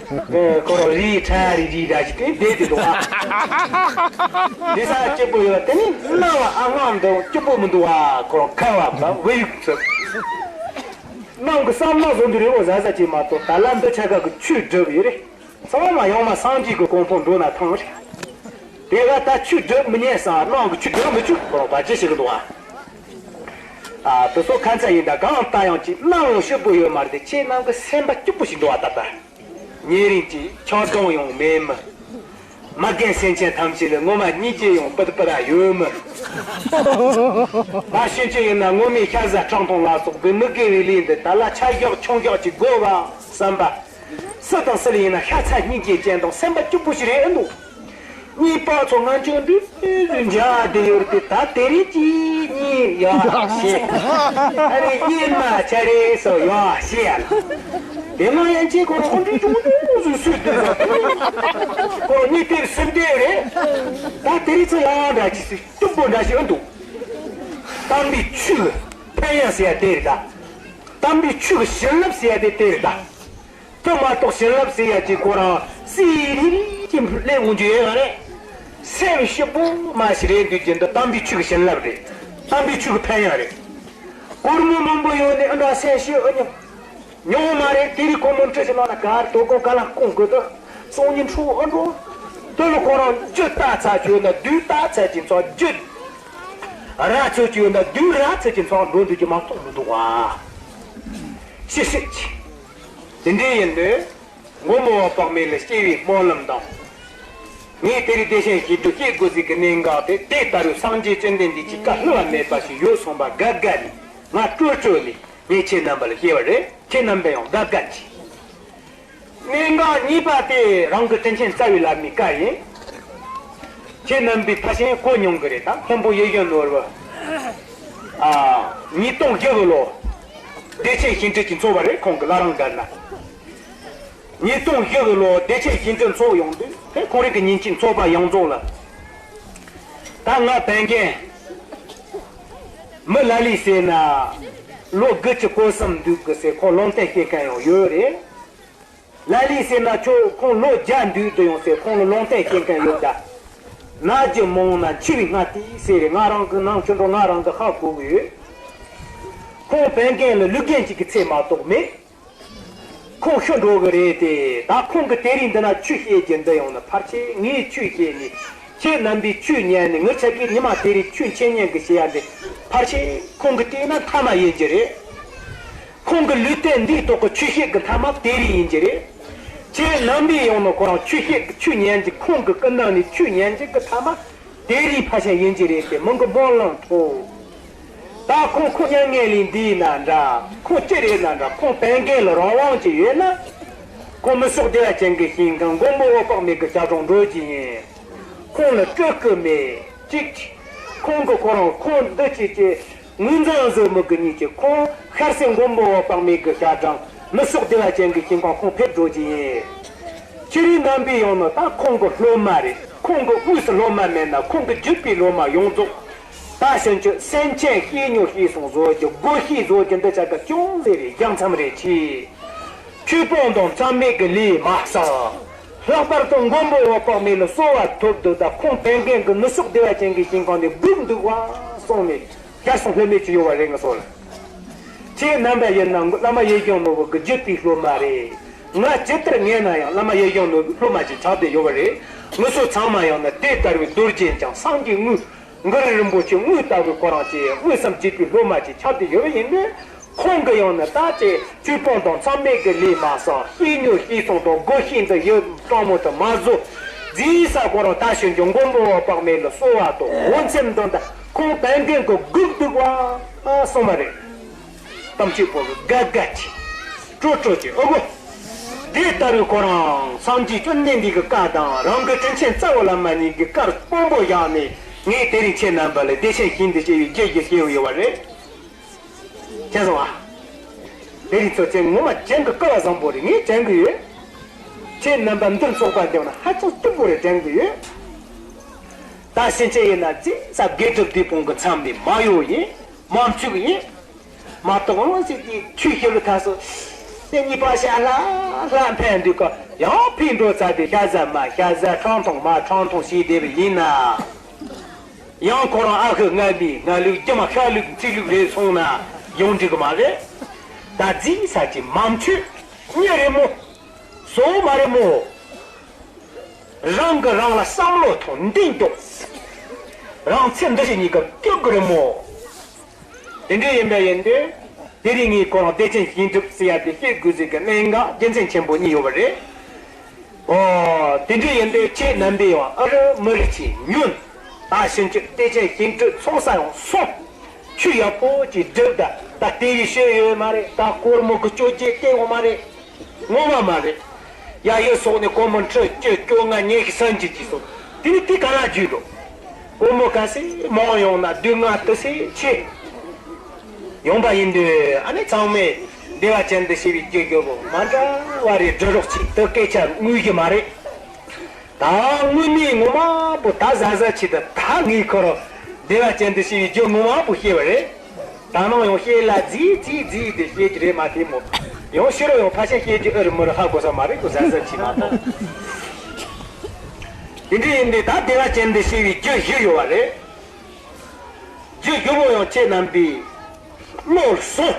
ཨེ། ཁོ་རང་རི་ཁྲ་རི་རི་ར་ཞིག་དེ་བསྡད་དེ་འདུག་ཨ། འདི་ས་སྐྱིད་པོ་ཡོད་དེ་ནི་སྣང་བ་ཨ་ངང་འདུག་སྐྱིད་པོ་མི་འདུག་ཨ། ཁོ་རང་ཁ་བ་བ་བེ་ཡུག་ཚུ། ནང་གི་བསམ་བློ་བཟོ་འདི་རེ་བོ་ཟ་ཟ་ཅིག་མ་གཏོགས་ད་ལ་འདི་ཆ་ག་གི་ཆོས་སྒྲུབ་ཡོད་རེད། ཚང་མ་ཡོང་མ་སངས་རྒྱས་ཀྱི་གོ་འཕང་འགྲོ་ན་ཐང་རེད། དེ་ག་ད་ཆོས་སྒྲུབ་མི་ཉན་ས་ནང་གི་ཆོས་སྒྲུབ་མི་ཆོག་ཁོ་རང་བ་ཅི་ཞིག་གི་འདུག་ཨ། ཨ། དེ་ཚོ་ཁ་མཚར་ཡིན་ད་གང་ལྟ་ཡང་ཅིག་སྣང་བ་སྐྱིད་པོ་ཡོད་མ་རེད་དེ་ཁྱེད་རྣམས་ཀྱི་སེམས་པ་སྐྱིད་པོ་ཞིག་འདུག་ཨ། ད་ལྟ་ཉེ་རིང་ཅིག་ཆགས་སྡང་ཡང་མེད་མི། མ་རྒན་སེམས་ཅན་ཐམས་ཅད་ལ་ངོ་མ་སྙིང་རྗེ་ཡང་པི་ཏི་པི་ར་ཡོད་མི། མ་ཤེས་ཅི་ཡིན་ན་ངོ་མའི་ཤ་ཟ་ཁྲག་འཐུང་ལ་སོགས་པའི་མི་དགེ་བའི་ལས་འདི་ད་ལ་ཆ་བཞག་ཆུང་བཞག་ཅིག་དགོས་པ་བསམ་པ། སུ་དང་སུ་ལ་ཡིན་ན་ཤ་ཚ་སྙིང་རྗེ་ཅན་དང་སེམས་པ་སྐྱིད་པོ་ཞིག་རེད་ཨེ་འདུག་གཉིས་པ་ཚོ་ང་ཚོ་འདི་འཇའ་དེ་ཡོད་དེ་ད་དེ་རིང་གཅིག་གཉིས་ཡོད་ཤེས། ཨ་རེ་གཉིས་མ་ཆ་རེ་སོ་ཡོད་ཤེས་ཡ། དེ་མ་ཡན་ཆད་ཁོ་རང་འདི་ཅུང་ཅུང་ཟུ་སུ་དེ་ཁོ་གཉིས་དེབ་སུམ་དེབ་རེད། ད་དེ་རིང་ཚོ་ཡང་འདྲ་ཅི་སུ་སྐྱིད་པོ་འདྲ་ཞིག་ཨེ་འདུག་དམ་པའི་ཆོས་ཕན་ཡོན་ཟེར་ཡ་དེ་རེད་ད། དམ་པའི་ཆོས་ཀྱི་བྱིན་རླབས་ཟེར་ཡ་དེ་དེ་རེད་ད། དེ་མ་གཏོགས་བྱིན་རླབས་ཟེར་ཡ་ཅིག་ཁོ་རང་སི་རི་རི་ཅིག་སླེབས་འོང་རྒྱུ་ཡོད་མ་རེད། སེམས་སྐྱིད་པོ་མ་ཞིག་རེད་འདུག་རྒྱུ་འདི་དམ་པའི་ཆོས་ཀྱི་བྱིན་རླབས་རེད། དམ་པའི་ཆོས་ཀྱི་ཕན་ཡོན་རེད། སྒོར་མོ་མང་པོ་ཡོད་ནས་ཨ་འདྲ་སེམས་ཤི་ཨ་ཉོ། ཉུང་མ་རེད། དེ་རིང་ཁོ་མོ་འཁྲུལ་ཞིག་ལ་ན་གར་དོ་ཀོ་ག་ལ་སྐོང་དགོས་དོ། སང་ཉིན་འཕྲོ་ཨ་འགྲོ། དོ་ལ་ཁོ་རང་རྒྱུ་ལྟ་ཚ་ཆོད་ན་བདུད་ལྟ་ཚ་ཅིག་ཚོ་རྒྱུ་ར་ཚོད་ཅིག་ཡོད་ན་བདུད་ར་ཚོད་ཅིག་ཚོ་འགྲོ་འདུག་གི་མ་གཏོགས་མི་འདུག་བ། ཤི་ཤི་ཅི། དེ་འདྲའི་ཡིན་དུས། མགོན་པོ་འོད་དཔག་མེད་ལ་སྐྱེ་བའི་སྨོན་ལམ་དང་། ངས་དེ་རིང་བདེ་ཆེན་ཞི་ཁྲོ་སྐྱེ་དགོས་ཟིག་གི་གནད་འགག་དེ་དེ་ལྟ་བུའི་སངས་རྒྱས་བཅོམ་ལྡན་འདས་ཀྱི་བཀའ་བསླུ་བ་མེད་པ་ཞིག་ཡོད་སོང་བ་དགའ་དགའ་ནས་ང་སྤྲོ་སྤྲོ་ནས་ངས་ཁྱེད་རྣམ་པ་ལ་བཤད་པ་རེད། ཁྱེད་རྣམ་པས་ཡང་དགའ་དགའ་གྱིས། གནད་འགག་གཉིས་པ་དེ་རང་གི་དྲིན་ཆེན་རྩ་བའི་བླ་མའི་བཀའ་ཡིན། ཁྱེད་རྣམ་པས་ཕལ་ཆེར་གོ་མྱོང་གི་རེད། ད་མཁན་པོ་ཡིད་བཞིན་ནོར་བུ། ཨ། ཉིས་སྟོང་བཞི་གི་ལོ། བདེ་ཆེན་ཞི་ཁྲོ་གྱིས་འཚོགས་པ་རེད། ཁོང་གི་བླ་རང་སྒར་ན། ཉིས་སྟོང་བཞི་གི་ལོ་བདེ་ཆེན་ཞི་ཁྲོ་འཚོགས་ཡོང་དུས་དེ་ཁོང་རང་གི་ཉིན་གཅིག་ཚོགས་པ་ཡོངས་རྫོགས་ལ། ད་ང་བན་རྒན་མི་ལ་ལས་ཟེར་ན་ལོ་དགུ་བཅུ་གོ་གསུམ་འདུག་གི་ཟེར། ཁོང་ལུང་བསྟན་བྱེད་མཁན་ཡང་ཡོད་རེད། ལ་ལས་ཟེར་ན་ཁྱོད་ཁོང་ལོ་བརྒྱ་འདུག་འདུག་ཡོང་ཟེར། ཁོང་ལ་ལུང་བསྟན་བྱེད་མཁན་ཡོད་ད། ན་རྒྱུ་མང་ན་འཆི་བའི་སྔ་ལྟས་ཟེར་རེད། ང་རང་གི་ནང་ཆུ་འགྲོ་ང་རང་གི་ཧ་གོ་གི་ཡོད། ཁོང་བན་རྒན་ལ་ལུས་རྒན་གཅིག་གི་ཚད་མ་གཏོགས་མེད། ཁོང་ཤི་འགྲོ་གི་རེད་དེ། ད་ཁོང་གི་དེ་རིང་འདི་ན་ཆོས་བཤད་རྒྱུ་འདི་ཡོང་ན་ཕལ་ཆེར་ངས་ཆོས་བཤད་ནས་ཁྱེད་རྣམ་པས་ཆོས་ཉན་ནས་ངེད་ཆ་གིས་ཉི་མ་དེ་རིང་ཆོས་འཆད་ཉན་གི་བྱེད་ཡ་འདི་ཕལ་ཆེར་ཁོང་གི་བལྟས་ན་མཐའ་མ་ཡིན་རྒྱུ་རེད། ཁོང་གི་ལུས་རྟེན་འདིའི་ཐོག་གི་ཆོས་བཤད་གི་མཐའ་མ་དེ་རིང་ཡིན་རྒྱུ་རེད། ཁྱེད་རྣམ་པས་ཡོང་ན་ཁོ་རང་ཆོས་བཤད་གི་ཆོས་ཉན་རྒྱུ། ཁོང་གི་སྐུ་མདུན་ནས་ཆོས་ཉན་རྒྱུ་གི་མཐའ་མ་དེ་རིང་ཕལ་ཆེར་ཡིན་གྱི་རེད་དེ། མི་གི་སྨོན་ལམ་ཐོབ། ད་ཁོང་ཁོ་མྱ་ངན་ལས་འདས་ན་འདྲ། ཁོང་ཅི་རེད་ན་འདྲ། ཁོང་བན་རྒན་ལ་རང་དབང་ཅིག་ཡོད་ན། ཁོང་མི་སོགས་བདེ་བ་ཅན་གྱི་ཞིང་ཁམས་མགོན་པོ་འོད་དཔག་མེད་ཀྱི་ཞབས་དྲུང་འགྲོ་གི་ཡིན། ཁོང་ལ་སྤྲོད་སྐུ་མེད་ཅིག་ཁོང་གི་ཁོ་རང་ཁོང་འདི་ཅིག་གི་ངོས་འཛིན་བཟོ་མི་གི་ཉིད་ཀྱི་ཁོང་ཤར་སེང་མགོན་པོ་འོད་དཔག་མེད་ཀྱི་ཞབས་དྲུང་མི་སོགས་བདེ་བ་ཅན་གྱི་ཞིང་ཁམས་ཁོང་ཕེབས་འགྲོ་གི་ཡིན། ཁྱེད་རིགས་རྣམ་པས་ཡོང་ནོ་ད་ཁོང་གི་སློབ་མ་རེད། ཁོང་གི་དབུས་སུ་སློབ་མ་མེད་ན་ཁོང་གི་བརྒྱུད་པའི་སློབ་མ་ཡོངས་རྫོགས། ད་ཕྱིན་ཆད་སེམས་ཅན་ཤེས་ཉོ་ཤེས་སོང་བཟོ་རྒྱུ་སྒོ་ཤེས་བཟོ་རྒྱུ་འདི་ཆ་ག་ཅུང་ཟད་རེ་རྒྱག་མཚམས་རེ་ཆེ། ཆོས་སྤོང་དང་མཚམས་མེད་ཀྱི་ལས་མ་བསགས། ལྷག་པར་དུ་མགོན་པོ་འོད་དཔག་མེད་ལ་གསོལ་བ་ཐོབ་འདུག་ད་ཁོང་བན་རྒན་གྱི་མི་སོགས་བདེ་བ་ཅན་གྱི་ཞིང་ཁམས་ནས་སྒུག་འདུག་བ་གསུངས་ནས་ཞལ་གསུང་ལྷད་མེད་ཅིག་ཡོད་པ་རེད་ང་སོགས་ལ། ཁྱེད་རྣམ་པ་ཡིན་ན་བླ་མ་ཡིད་བཞིན་ནོར་བུ་གི་བརྒྱུད་པའི་སློབ་མ་རེད། ང་ཇི་ལྟར་ངན་ན་ཡང་བླ་མ་ཡིད་བཞིན་ནོར་བུའི་སློབ་མ་ཅིག་ཆགས་བསྡད་ཡོད་པ་རེད། ང་ཚོ་ཚང་མ་ཡང་ན་དེ་ལྟ་བུའི་རྡོ་རྗེ་འཆང་སངས་རྒྱས་དངོས། གུ་རུ་རིན་པོ་ཆེ་དངོས་ལྟ་བུའི་ཁོ་རང་ཅིག་དངོས་སམ་བརྒྱུད་པའི་སློབ་མ་ཅིག་ཆགས་བསྡད་ཡོད་པ་ཡིན་དུས། ཁོང་གིས་ཡང་ན་ད་ཅིག་ཆོས་སྤོང་དང་མཚམས་མེད་ཀྱི་ལས་མ་བསགས། ཤེས་ཉོ་ཤེས་སོང་དང་སྒོ་ཤེས་འདི་ཡོད་སྤྲང་མོ་དུ་མ་བཟོ། རྫིས་ས་ཁོ་རང་ད་ཕྱིན་ཆད་མགོན་པོ་འོད་དཔག་མེད་ལ་གསོལ་བ་དང་འོ་འཚེམ་དང་ད་ཁོང་བན་རྒན་གྱི་སྒུག་འདུག་བ་གསུངས་པ་རེད། དམ་ཆོས་པོ་གི་དགའ་དགའ་གྱིས། སྤྲོ་སྤྲོ་གྱིས་ཨོ་གོ། དེ་ལྟར་ཁོ་རང་སངས་རྒྱས་བཅོམ་ལྡན་འདས་ཀྱི་བཀའ་དང་རང་གི་དྲིན་ཆེན་རྩ་བའི་བླ་མ་གཉིས་ཀྱི་བཀའ་དཔང་པོ་བཞག་ནས་ངས་དེ་རིང་ཁྱེད་རྣམ་པ་ལ་བདེ་ཆེན་ཞིང་དུ་སྐྱེ་བའི་རྒྱུ་ཞིག་བཤད་ཡོད་པ་རེད། ཁྱེད་ཚོ་བ། དེ་རིང་ཚོ་ཁྱེད་ངོ་མ་དྲན་གི་སྐལ་བ་བཟང་པོ་རེད། ངས་དྲན་གི་ཡོད། ཁྱེད་རྣམ་པ་འདིར་ཚོགས་པ་འདེམས་ན་ཧ་ཅང་སྐྱིད་པོ་རེད་དྲན་གི་ཡོད། ད་ཕྱིན་ཆད་ཡིན་ན་རྫིས་ས་དགེ་སྒྲུབ་སྡིག་སྤོང་གི་མཚམས་ནས་མ་གཡོལ་ཡིན། མ་འཆུག་ཡིན། མ་གཏོགས་རང་ཞིག་གིས་ཆོས་བཤད་པའི་ཁ་སོ། དེ་གཉིས་པ་ཤ་ལྷ་ལྷ་འཕེན་འདུག་ག་ཡང་ཕི་འགྲོ་ཚ་དེ་ཤ་ཟ་མ་ཤ་ཟ་ཁྲང་ཐོང་མ་ཁྲང་ཐོང་ཞེས་བསྡད་པ་ཡིན་ན། ཡང་ཁོ་རང་ཨ་ཁུ་རྔ་མའི་རྔ་ལུག་རྒྱ་མ་ཤ་ལུག་ཚིག་ལུག་རེད་སོང་ན་ཡོང་འགྲིག་གི་མ་རེད། ད་རྫིས་ས་ཀྱི་མ་འཆུག་གཉེར་རེད་མོ། སོ་མ་རེད་མོ། རང་གིས་རང་ལ་བསམ་བློ་ཐོངས་འདི་མགྱོགས། རང་ཚེ་འདི་ཕྱི་གཉིས་ཀ་སྐྱོབ་དགོས་རེད་མོ། དེ་འདྲ་ཡིན་པ་ཡིན་དུས། དེ་རིང་ངས་ཁོ་རང་བདེ་ཆེན་ཞིང་སྒྲུབ་ཟེར་ཡ་དེ་བཤད་དགོས་ཟེར་གི་གནད་འགག་རྒྱུ་མཚན་ཆེན་པོ་གཉིས་ཡོད་པ་རེད། ཨོ། དེ་འདྲ་ཡིན་དུས་ཁྱེད་རྣམ་པས་ཡང་ཨ་རི་མི་རིགས་ཀྱི་ཉོན། ད་ཕྱིན་ཆད་བདེ་ཆེན་ཞིང་སྒྲུབ་ཚོགས་ས་ཡང་སོང་། ཆོས་ཡག་པོ་ཅིག་སྒྲུབ་ད། ད་དེ་ཡི་ཤེས་ཡོད་མ་རེད། ད་སྒོར་མོ་གི་སྤྱོད་རྒྱུ་སྟེར་འོང་མ་རེད། ངོ་མ་མ་རེད། ཡ་ཡི་སོགས་ནས་སྒོར་མོ་ཁྲི་བཅུ་བཅོ་ལྔ་ཉི་ཤུ་སུམ་ཅུ་ཅིག་སོང་། དེ་ནི་དེ་ག་ལ་བརྒྱུད་འགྲོ། སྒོར་མོ་ག་ཚད་མང་ཡོང་ན་སྡུག་བསྔལ་དེ་ཚད་ཆེ། ཡོང་པ་ཡིན་དུས་ཨ་ནི་ཚང་མས་བདེ་བ་ཅན་དུ་ཤེས་པའི་རྒྱུ་རྒྱུ་བོ་མ་འདྲ་བ་རེ་འབྲི་རོགས་བྱེད། དེ་སྐད་ཆ་དངོས་གཞི་མ་རེད། ད་དངོས་གནས་ངོ་མ་བོ་ད་གཟའ་གཟའ་ཆེ་ད་ད་ངས་ཁོ་རང་བདེ་བ་ཅན་དུ་ཤེས་པའི་རྒྱུ་ངོ་མ་བོ་ཤེས་པ་རེད། ད་ནང་ཡང་བཤད་ལ་རྫིས་རྫིས་རྫིས་དེ་བཤད་ཀྱི་རེད་མ་དེ་མོ། ཡང་ཕྱི་རུ་ཡང་ཕལ་ཆེར་བཤད་ཀྱི་ཨ་རི་མི་རུ་ཧ་གོ་ས་མ་རེད་གོ་གཟའ་གཟའ་ཆེ་མ་གཏོགས། དེ་འདྲ་ཡིན་དུས་ད་བདེ་བ་ཅན་དུ་ཤེས་པའི་རྒྱུ་བཞི་ཡོད་པ་རེད། རྒྱུ་བཞི་པོ་ཡང་ཁྱེད་རྣམ་པའི་བློར་སོང་།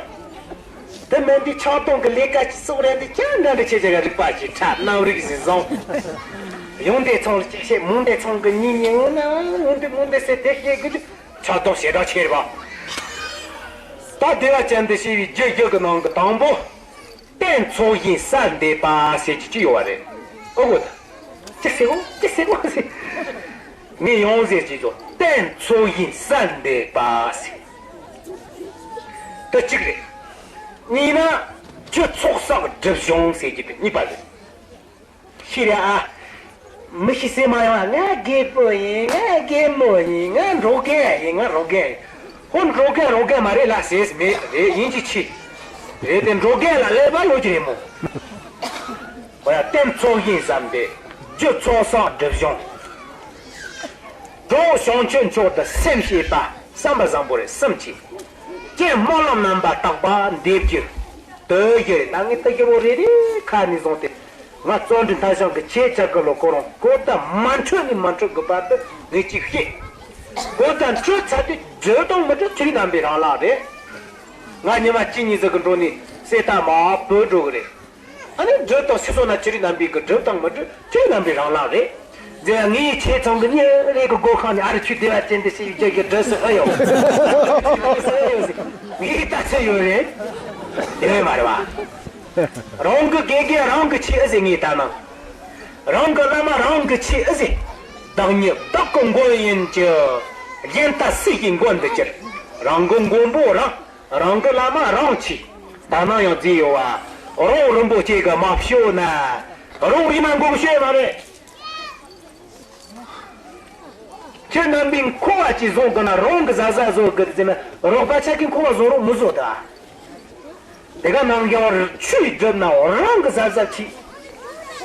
དེ་མིན་དུས་ཆགས་སྡང་གི་ལས་ཀ་ཅིག་སོགས་རེད་འདི་ཀྱང་འདྲ་འདྲ་ཆེ་ཆེ་ག་རིག་པ་ཞིག་ཕྲ་རྣམ་རིག་ཞིག་བཟང་། ཡོང་འདྲེ་ཚང་ལ་ཅིག་བཤད། མོང་འདྲེ་ཚང་གི་གཉིས་གཉིས་ངོ་ན་ཡོང་འདྲེ་མོང་འདྲེ་ཟེར་དེ་བཤད་གི་འདུག་ཆགས་སྡང་ཞེ་དྲག་ཆེ་རེད་པ། ད་བདེ་བ་ཅན་དུ་ཤེས་པའི་རྒྱུ་རྒྱུ་གི་ནང་གི་དང་པོ། རྟེན་ཚོགས་ཞིང་གསལ་འདེབས་པ་ཟེར་གྱི་ཅི་ཡོད་པ་རེད། ཨོ་གོ་ད། ཅི་ཟེར་གོ་ཅི་ཟེར་གོ་ཟེར། ངས་ཡང་ཟེར་གྱི་ཚོ་རྟེན་ཚོགས་ཞིང་གསལ་འདེབས་པ་ཟེར། དེ་གཅིག་རེད། གཉིས་ན་རྒྱུ་ཚོགས་བསགས་སྒྲིབ་སྦྱོང་ཟེར་གྱི་དེ་གཉིས་པ་རེད། ཤེས་རེད་ཨ། མི་ཤེས་ཟེར་མ་ཡོང་ཨ། ང་རྒད་པོ་ཡིན། ང་རྒན་མོ་ཡིན། ང་འགྲོ་མཁན་ཡིན། ང་རོགས་རྒན་ཡིན། ཧོ་འགྲོ་མཁན་རོགས་རྒན་མ་རེད་ལ་ཟེར་མེད་རེད། ཡིན་གྱི་ཆི་རེད་དེ་འགྲོ་མཁན་ལ་ཀླད་པ་ཡོད་ཀྱི་རེད་མོ། ཧོ་ཡ་རྟེན་ཚོགས་ཞིང་བསམ་སྟེ་རྒྱུ་ཚོགས་བསགས་སྒྲིབ་སྦྱོང་། གྲོགས་བྱང་ཆུབ་མཆོག་ཏུ་སེམས་བསྐྱེད་པ། བསམ་པ་བཟང་པོ་རེད་གསུམ་གྱིས། རྐྱེན་སྨོན་ལམ་རྣམ་པར་དག་པ་འདེབས་རྒྱུ། དུ་ཡི་ད་ངས་དུ་ཡི་བོ་རེ་རེ་ཁ་ནས་བཟུང་སྟེ། ང་བརྩོན་འགྲུས་མཐའ་བཞག་གི་ཆེད་ཆག་གི་ལོ་ཁོ་རང་གོ་ད་མ་འཕྲོད་ནས་མ་འཕྲོད་གི་བར་དུ་ངས་ཅིག་བཤད། གོ་ད་འཕྲོད་ཚར་དུས་སྒྲུབ་དང་མི་སྒྲུབ་ཆོས་རྣམ་པའི་རང་ལག་རེད། ང་ཉི་མ་གཅིག་གཉིས་ཟིག་གི་འགྲོ་ནས་གསེར་རྟ་མ་བུད་འགྲོ་གི་རེད། ཨ་ནི་སྒྲུབ་དང་སོ་སོ་ན་ཆོས་རྣམ་པའི་གི་སྒྲུབ་དང་མི་སྒྲུབ་ཆོས་རྣམ་པའི་རང་ལག་རེད། ཟེར་ཡ་ངའི་ཆེ་ཚང་གི་གཉེར་རེ་གི་སྒོ་ཁང་ནས་ཨ་རི་ཆོས་བདེ་བ་ཅན་དུ་ཞེས་པའི་རྒྱ་གི་འབྲས་སུ་ཨེ་ཡོང་། ངའི་ལྟ་ཚུལ་ཡོད་རེད། ཡོད་མ་རེད་བ། རང་གི་དགེ་རྒན་རང་གི་ཆེད་ཨེ་ཟེར་ངའི་ལྟ་ན། རང་གི་བླ་མ་རང་གི་ཆེད་ཨེ་ཟེར། བདག་ཉིད་བདག་གི་མགོན་ཡིན་གྱི། གཞན་ལྟ་སུ་ཞིག་མགོན་དུ་གྱུར། རང་གི་མགོན་པོ་རང་། རང་གི་བླ་མ་རང་ཆེ། ད་ནང་ཡང་བརྩིས་ཡོད་བ། རོགས་རིན་པོ་ཆེ་གི་མ་ཤོད་ན། རོགས་རིན་མ་འགོག་ཤོད་མ་རེད། ཁྱེད་རྣམ་པས་འཁོར་བ་ཅིག་བཟུང་དགོས་ན་རང་གི་བཟའ་བཟའ་བཟོ་དགོས་ཟེར་ན་རོགས་པ་ཆ་གིས་འཁོར་བ་བཟུང་རོགས་མི་བཟོ་ད། དེ་ག་ནང་ཡང་ཆོས་སྒྲུབ་ན་རང་གི་བཟའ་བཟའ་ཆེ།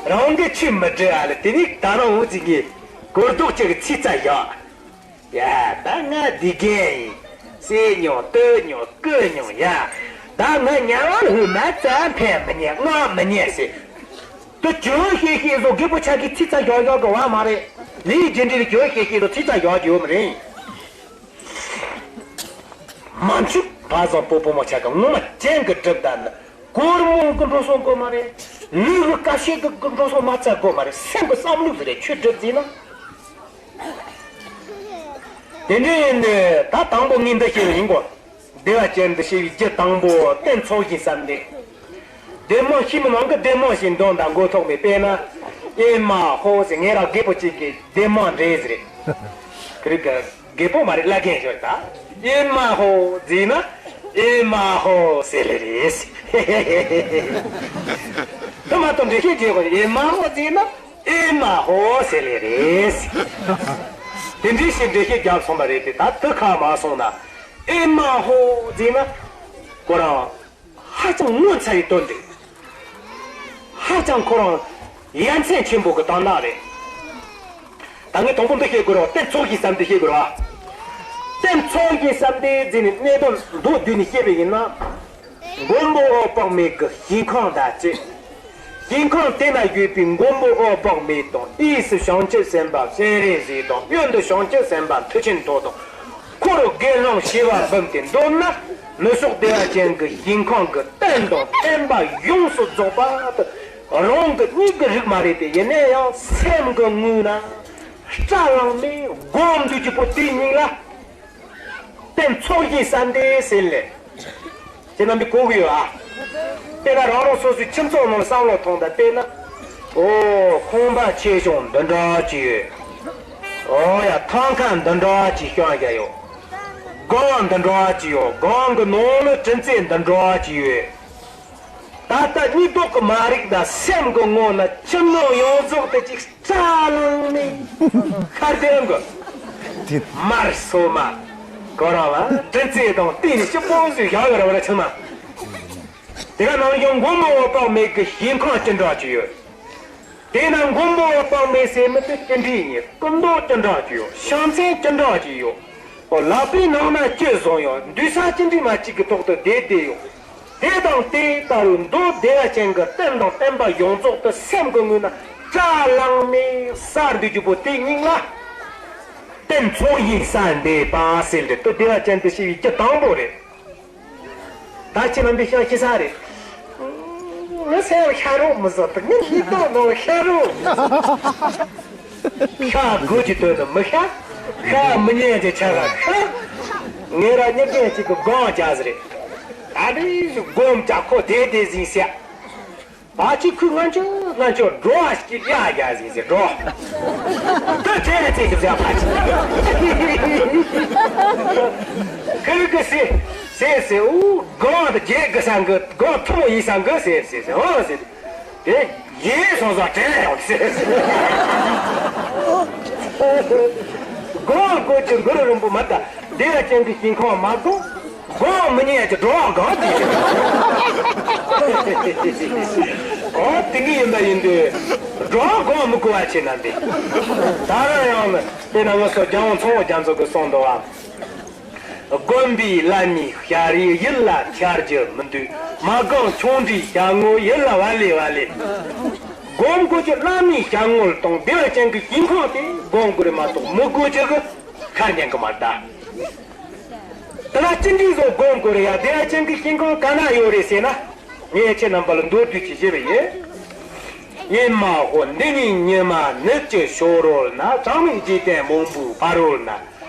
རང་གི་ཆོས་མི་སྒྲུབ་ཨ་ལ་དེ་ནི་ད་རང་འུ་ཅིག་གིས་གོ་རྡོག་ཅིག་གི་ཚིག་རྩ་བཞག་ཡ། ད་ང་འདི་རྒན་ཡིན། ཟས་མྱོང་སྟོད་མྱོང་སྐུ་མྱོང་ཡ། ད་ང་ཉལ་བར་ཧུ་མ་རྩ་འཕེན་མི་ཉན་ང་མི་ཉན་ཟེར། དུ་གྱོད་ཤེས་ཤེས་བཟོ། རྒད་པོ་ཆ་གི་ཚིག་རྩ་བཞག་བཞག་གི་བ་མ་རེད། ལས་རྒྱུ་འབྲས་ལ་གྱོད་ཤེས་ཤེས་བཟོ་ཚིག་རྩ་བཞག་རྒྱུ་ཡོད་མ་རེད། མ་འཆུག་བ་བཟང་པོ་བུ་མོ་ཆ་གི་ངོ་མ་ཅན་གི་གྲུབ་ད་ནི། གོར་མོ་གི་འགྲོ་སོང་གོ་མ་རེད། ལུས་གི་ཀ་ཤེད་གི་འགྲོ་སོང་མ་ཚ་གོ་མ་རེད། སེམས་གི་བསམ་ལུགས་ཟེར་རེད་ཆོས་སྒྲུབ་ཟིན་ན། དེ་འདྲའི་ནི་ད་དང་པོ་ངས་འདི་ཤེས་པ་ཡིན་གོ། བདེ་བ་ཅན་དུ་ཤེས་པའི་རྒྱུ་དང་པོ་རྟེན་ཚོགས་ཞིང་བསམ་སྟེ། བདེ་མོ་ཤི་མི་མང་གི་བདེ་མོ་ཞིག་འདོན་དང་མགོ་ཐོག་ནས་དཔེར་ན། ཨེ་མ་ཧོ་ཟེར་ངས་རང་རྒད་པོ་གཅིག་གི་བདེ་མོ་འདྲེས་ཟེར་རེད། ཁི་རིག་གི་རྒད་པོ་མ་རེད་བླ་རྒན་ཞོར་ད། ཨེ་མ་ཧོ་ཟེར་ན། ཨེ་མ་ཧོ་ཟེར་ལེ་རེད། དུ་མ་དང་འདྲེ་ཤེས་རྒྱས་གོ་ཨེ་མ་ཧོ་ཟེར་ན། ཨེ་མ་ཧོ་ཟེར་ལེ་རེད། དེ་འདྲའི་ཞིག་འགྲེལ་བཤད་རྒྱབ་སོང་བ་རེད་དེ་ད་དུ་ཁ་མ་སོང་ན། ཨེ་མ་ཧོ་ཟེར་ན། ཁོ་རང་ཧ་ཅང་ངོ་མཚར་བའི་དོན་འདུག་ཧ་ཅང་ཁོ་རང་ཡ་མཚན་ཆེན་པོ་གི་དོན་དག་རེད། ད་ངས་དང་པོ་འདི་བཤད་དགོས་རེད་བ། རྟེན་ཚོགས་ཞིང་བསམ་སྟེ་བཤད་དགོས་རེད་བ། རྟེན་ཚོགས་ཞིང་བསམ་སྟེ་ཟེར་ནས་གནད་དོན་མདོར་བསྡུས་ནས་བཤད་པ་ཡིན་ན། མགོན་པོ་འོད་དཔག་མེད་ཀྱི་ཞིང་ཁམས་དང་བཅས། ཞིང་ཁམས་དེ་ན་ཡོད་པའི་མགོན་པོ་འོད་དཔག་མེད་དང་། གཡས་སུ་བྱང་ཆུབ་སེམས་དཔའ་སྤྱན་རས་གཟིགས་དང་། གཡོན་དུ་བྱང་ཆུབ་སེམས་དཔའ་མཐུ་ཆེན་ཐོག་དང་། འཁོར་དགེ་སློང་བྱེ་བ་འབུམ་སྟེ་འདོམས་ན། ནུབ་ཕྱོགས་བདེ་བ་ཅན་གྱི་ཞིང་ཁམས་ཀྱི་རྟེན་དང་བརྟེན་པ་ཡོངས་སུ་རྫོགས་པ་དེ་རང་གི་མིག་གི་རིག་མ་རེད་དེ། ཡིན་ན་ཡང་སེམས་ཀྱི་ངོས་ན་སྐྲ་ལངས་ནས་སྒོམ་དུས་ཀྱི་པོ་དེའི་སྙིང་ལ། རྟེན་ཚོགས་ཞིང་བསམ་སྟེ་ཟེར་ལེ། ཁྱེད་རྣམ་པས་གོ་གི་ཡོད་ཨ། དཔེར་ན་རང་རང་སོ་སོའི་ཁྱིམ་ཚང་ནང་བསམ་བློ་ཐོངས་དང་བལྟས་ན། ཨོ་ཁང་པ་ཆེ་ཆུང་འདི་འདྲ་ཅིག་ཡོད། ཨོ་ཡ་ཐང་ཁ་འདི་འདྲ་ཅིག་བཤམས་བཞག་ཡོད། སྒང་འདི་འདྲ་ཅིག་ཡོད། སྒང་གི་ནང་ལ་དྲིན་ཚད་འདི་འདྲ་ཅིག་ཡོད། ད་ལྟ་གཉིད་ལོག་གི་མ་རིག་དང་སེམས་ཀྱི་ངོ་ན་ཁྱིམ་ནང་ཡོངས་རྫོགས་དེ་ཅིག་སྐྲ་ལངས་ནས་ཁར་ལྡན་གི་དེ་མར་སོ་མ་ཁོ་རང་ལ་དྲིན་ཚད་དང་བལྟས་ནས་སྤྱི་པོ་ཟོས་བཞག་ཡོད་ར་བ་ར་ཆུང་མ། དེ་ག་ནང་ཡང་མགོན་པོ་འོད་དཔག་མེད་ཀྱི་ཞིང་ཁམས་ཅི་འདྲ་ཅིག་ཡོད། དེ་ན་མགོན་པོ་འོད་དཔག་མེད་ཟེར་མི་དེ་ཅི་འདྲ་ཡིན། སྐུ་མདོག་ཅི་འདྲ་ཅིག་ཡོད། ཕྱག་མཚན་ཅི་འདྲ་ཅིག་ཡོད། ཨོ་ལག་པའི་ནང་ན་ཅི་བཟུང་ཡོད། འདུག་ས་ཅི་འདྲ་མ་ཅིག་གི་ཐོག་ཏུ་བསྡད་བསྡད་ཡོད། དེ་དང་དེ་ལྟ་བུའི་མདོ་སྡེ་པ་ཅན་གྱི་རྟེན་དང་བརྟེན་པ་ཡོངས་རྫོགས་དེ་སེམས་ཀྱི་ངོས་ན་སྐྲ་ལངས་ནས་གསལ་འདུག་རྒྱུ་པོ་དེ་སྙིང་ལ། རྟེན་ཚོགས་ཞིང་གསལ་འདེབས་པ་ཟེར་ཏེ་དེ་སྡེ་པ་ཅན་དུ་ཤེས་པའི་རྒྱུ་དང་པོ་རེད། ད་ཁྱེད་རྣམ་པས་ཤ་ཤི་ས་རེད། ངས་ཟེར་བ་ཤ་རོགས་མི་བཟོ་དང་ངས་མི་གཏོང་ནོ་ཤ་རོགས། ཤ་དགོས་ཀྱི་དོན་དུ་མི་ཤ། ཤ་མི་ཉན་གྱི་ཆ་ག་ཤ། ངས་ར་མྱི་རྒན་གཅིག་གི་སྒོང་རྒྱག་ཟེར། ད་ནི་སྒོམ་རྒྱག་ཁོ་དེ་དེ་ཟིན་ཟེར། ཨ་ཅེ་ཁོས་ང་ཚོ་ང་ཚོ་འགྲོ་བ་ཞིག་ཡ་ཡ་ཟིན་ཟེར་འགྲོ། ད་ཁྱེད་རེ་ཚེ་ཞིག་ཟེར་ཕ་ཆེ། ཁོས་གི་སེ་སེ་སེ་འུ་སྒང་དུ་རྒྱལ་གི་སང་གི་སྒང་ཐུ་མོ་ཡིན་སང་གི་སེ་སེ་སེ་འོ་སེ་དེ་ཡིན་སོང་སོང་དྲན་ཡོང་སེ་སེ། སྒང་དགོས་ཀྱི་གུ་རུ་རིན་པོ་མ་ད་བདེ་བ་ཅན་གི་ཞིང་ཁམས་མ་དགོས། སྒོ་མི་ཉན་གྱི་འགྲོ་བ་གང་དེ། ཨོ་དེ་འདྲ་ཡིན་པ་ཡིན་དུས་འགྲོ་བ་གང་མི་དགོས་པ་བྱས་ན་འདི། ད་རུང་ཡང་ནི་དེ་ན་ང་ཚོ་རྒྱལ་དབང་ཚངས་པ་རྒྱ་མཚོ་གིས་གསུངས་འདུག་བ། དགོན་པའི་བླ་མའི་ཞལ་རས་ཡིད་ལ་འཆར་རྒྱུ་མི་འདུག་མ་གང་ཆུང་འདྲིས་ཞལ་ངོ་ཡིད་ལ་བ་ལེ་བ་ལེ། སྒོམ་དགོས་ཀྱི་བླ་མའི་ཞལ་ངོ་དང་བདེ་བ་ཅན་གྱི་ཞིང་ཁམས་དེ་སྒོམ་དགོས་རེད་མ་གཏོགས་མི་དགོས་ཀྱི་གི་ཁར་ཉན་གི་མ་རེད་ད། དེ་ལ་ཅི་འདྲའི་བཟོ་སྒོམ་དགོས་རེད་ཡ། བདེ་བ་ཅན་གྱི་ཞིང་ཁམས་ག་ན་ཡོད་རེད་ཟེར་ན། ངས་ཁྱེད་རྣམ་པ་ལ་མདོར་བསྡུས་ཀྱིས་ཞུས་པ་ཡིན། ཨེ་མ་ཧོ། འདི་ནི་ཉི་མ་ནུབ་ཀྱི་ཕྱོགས་རོལ་ན། གྲངས་མེད་འཇིག་རྟེན་མང་པོའི་ཕ་རོལ་ན།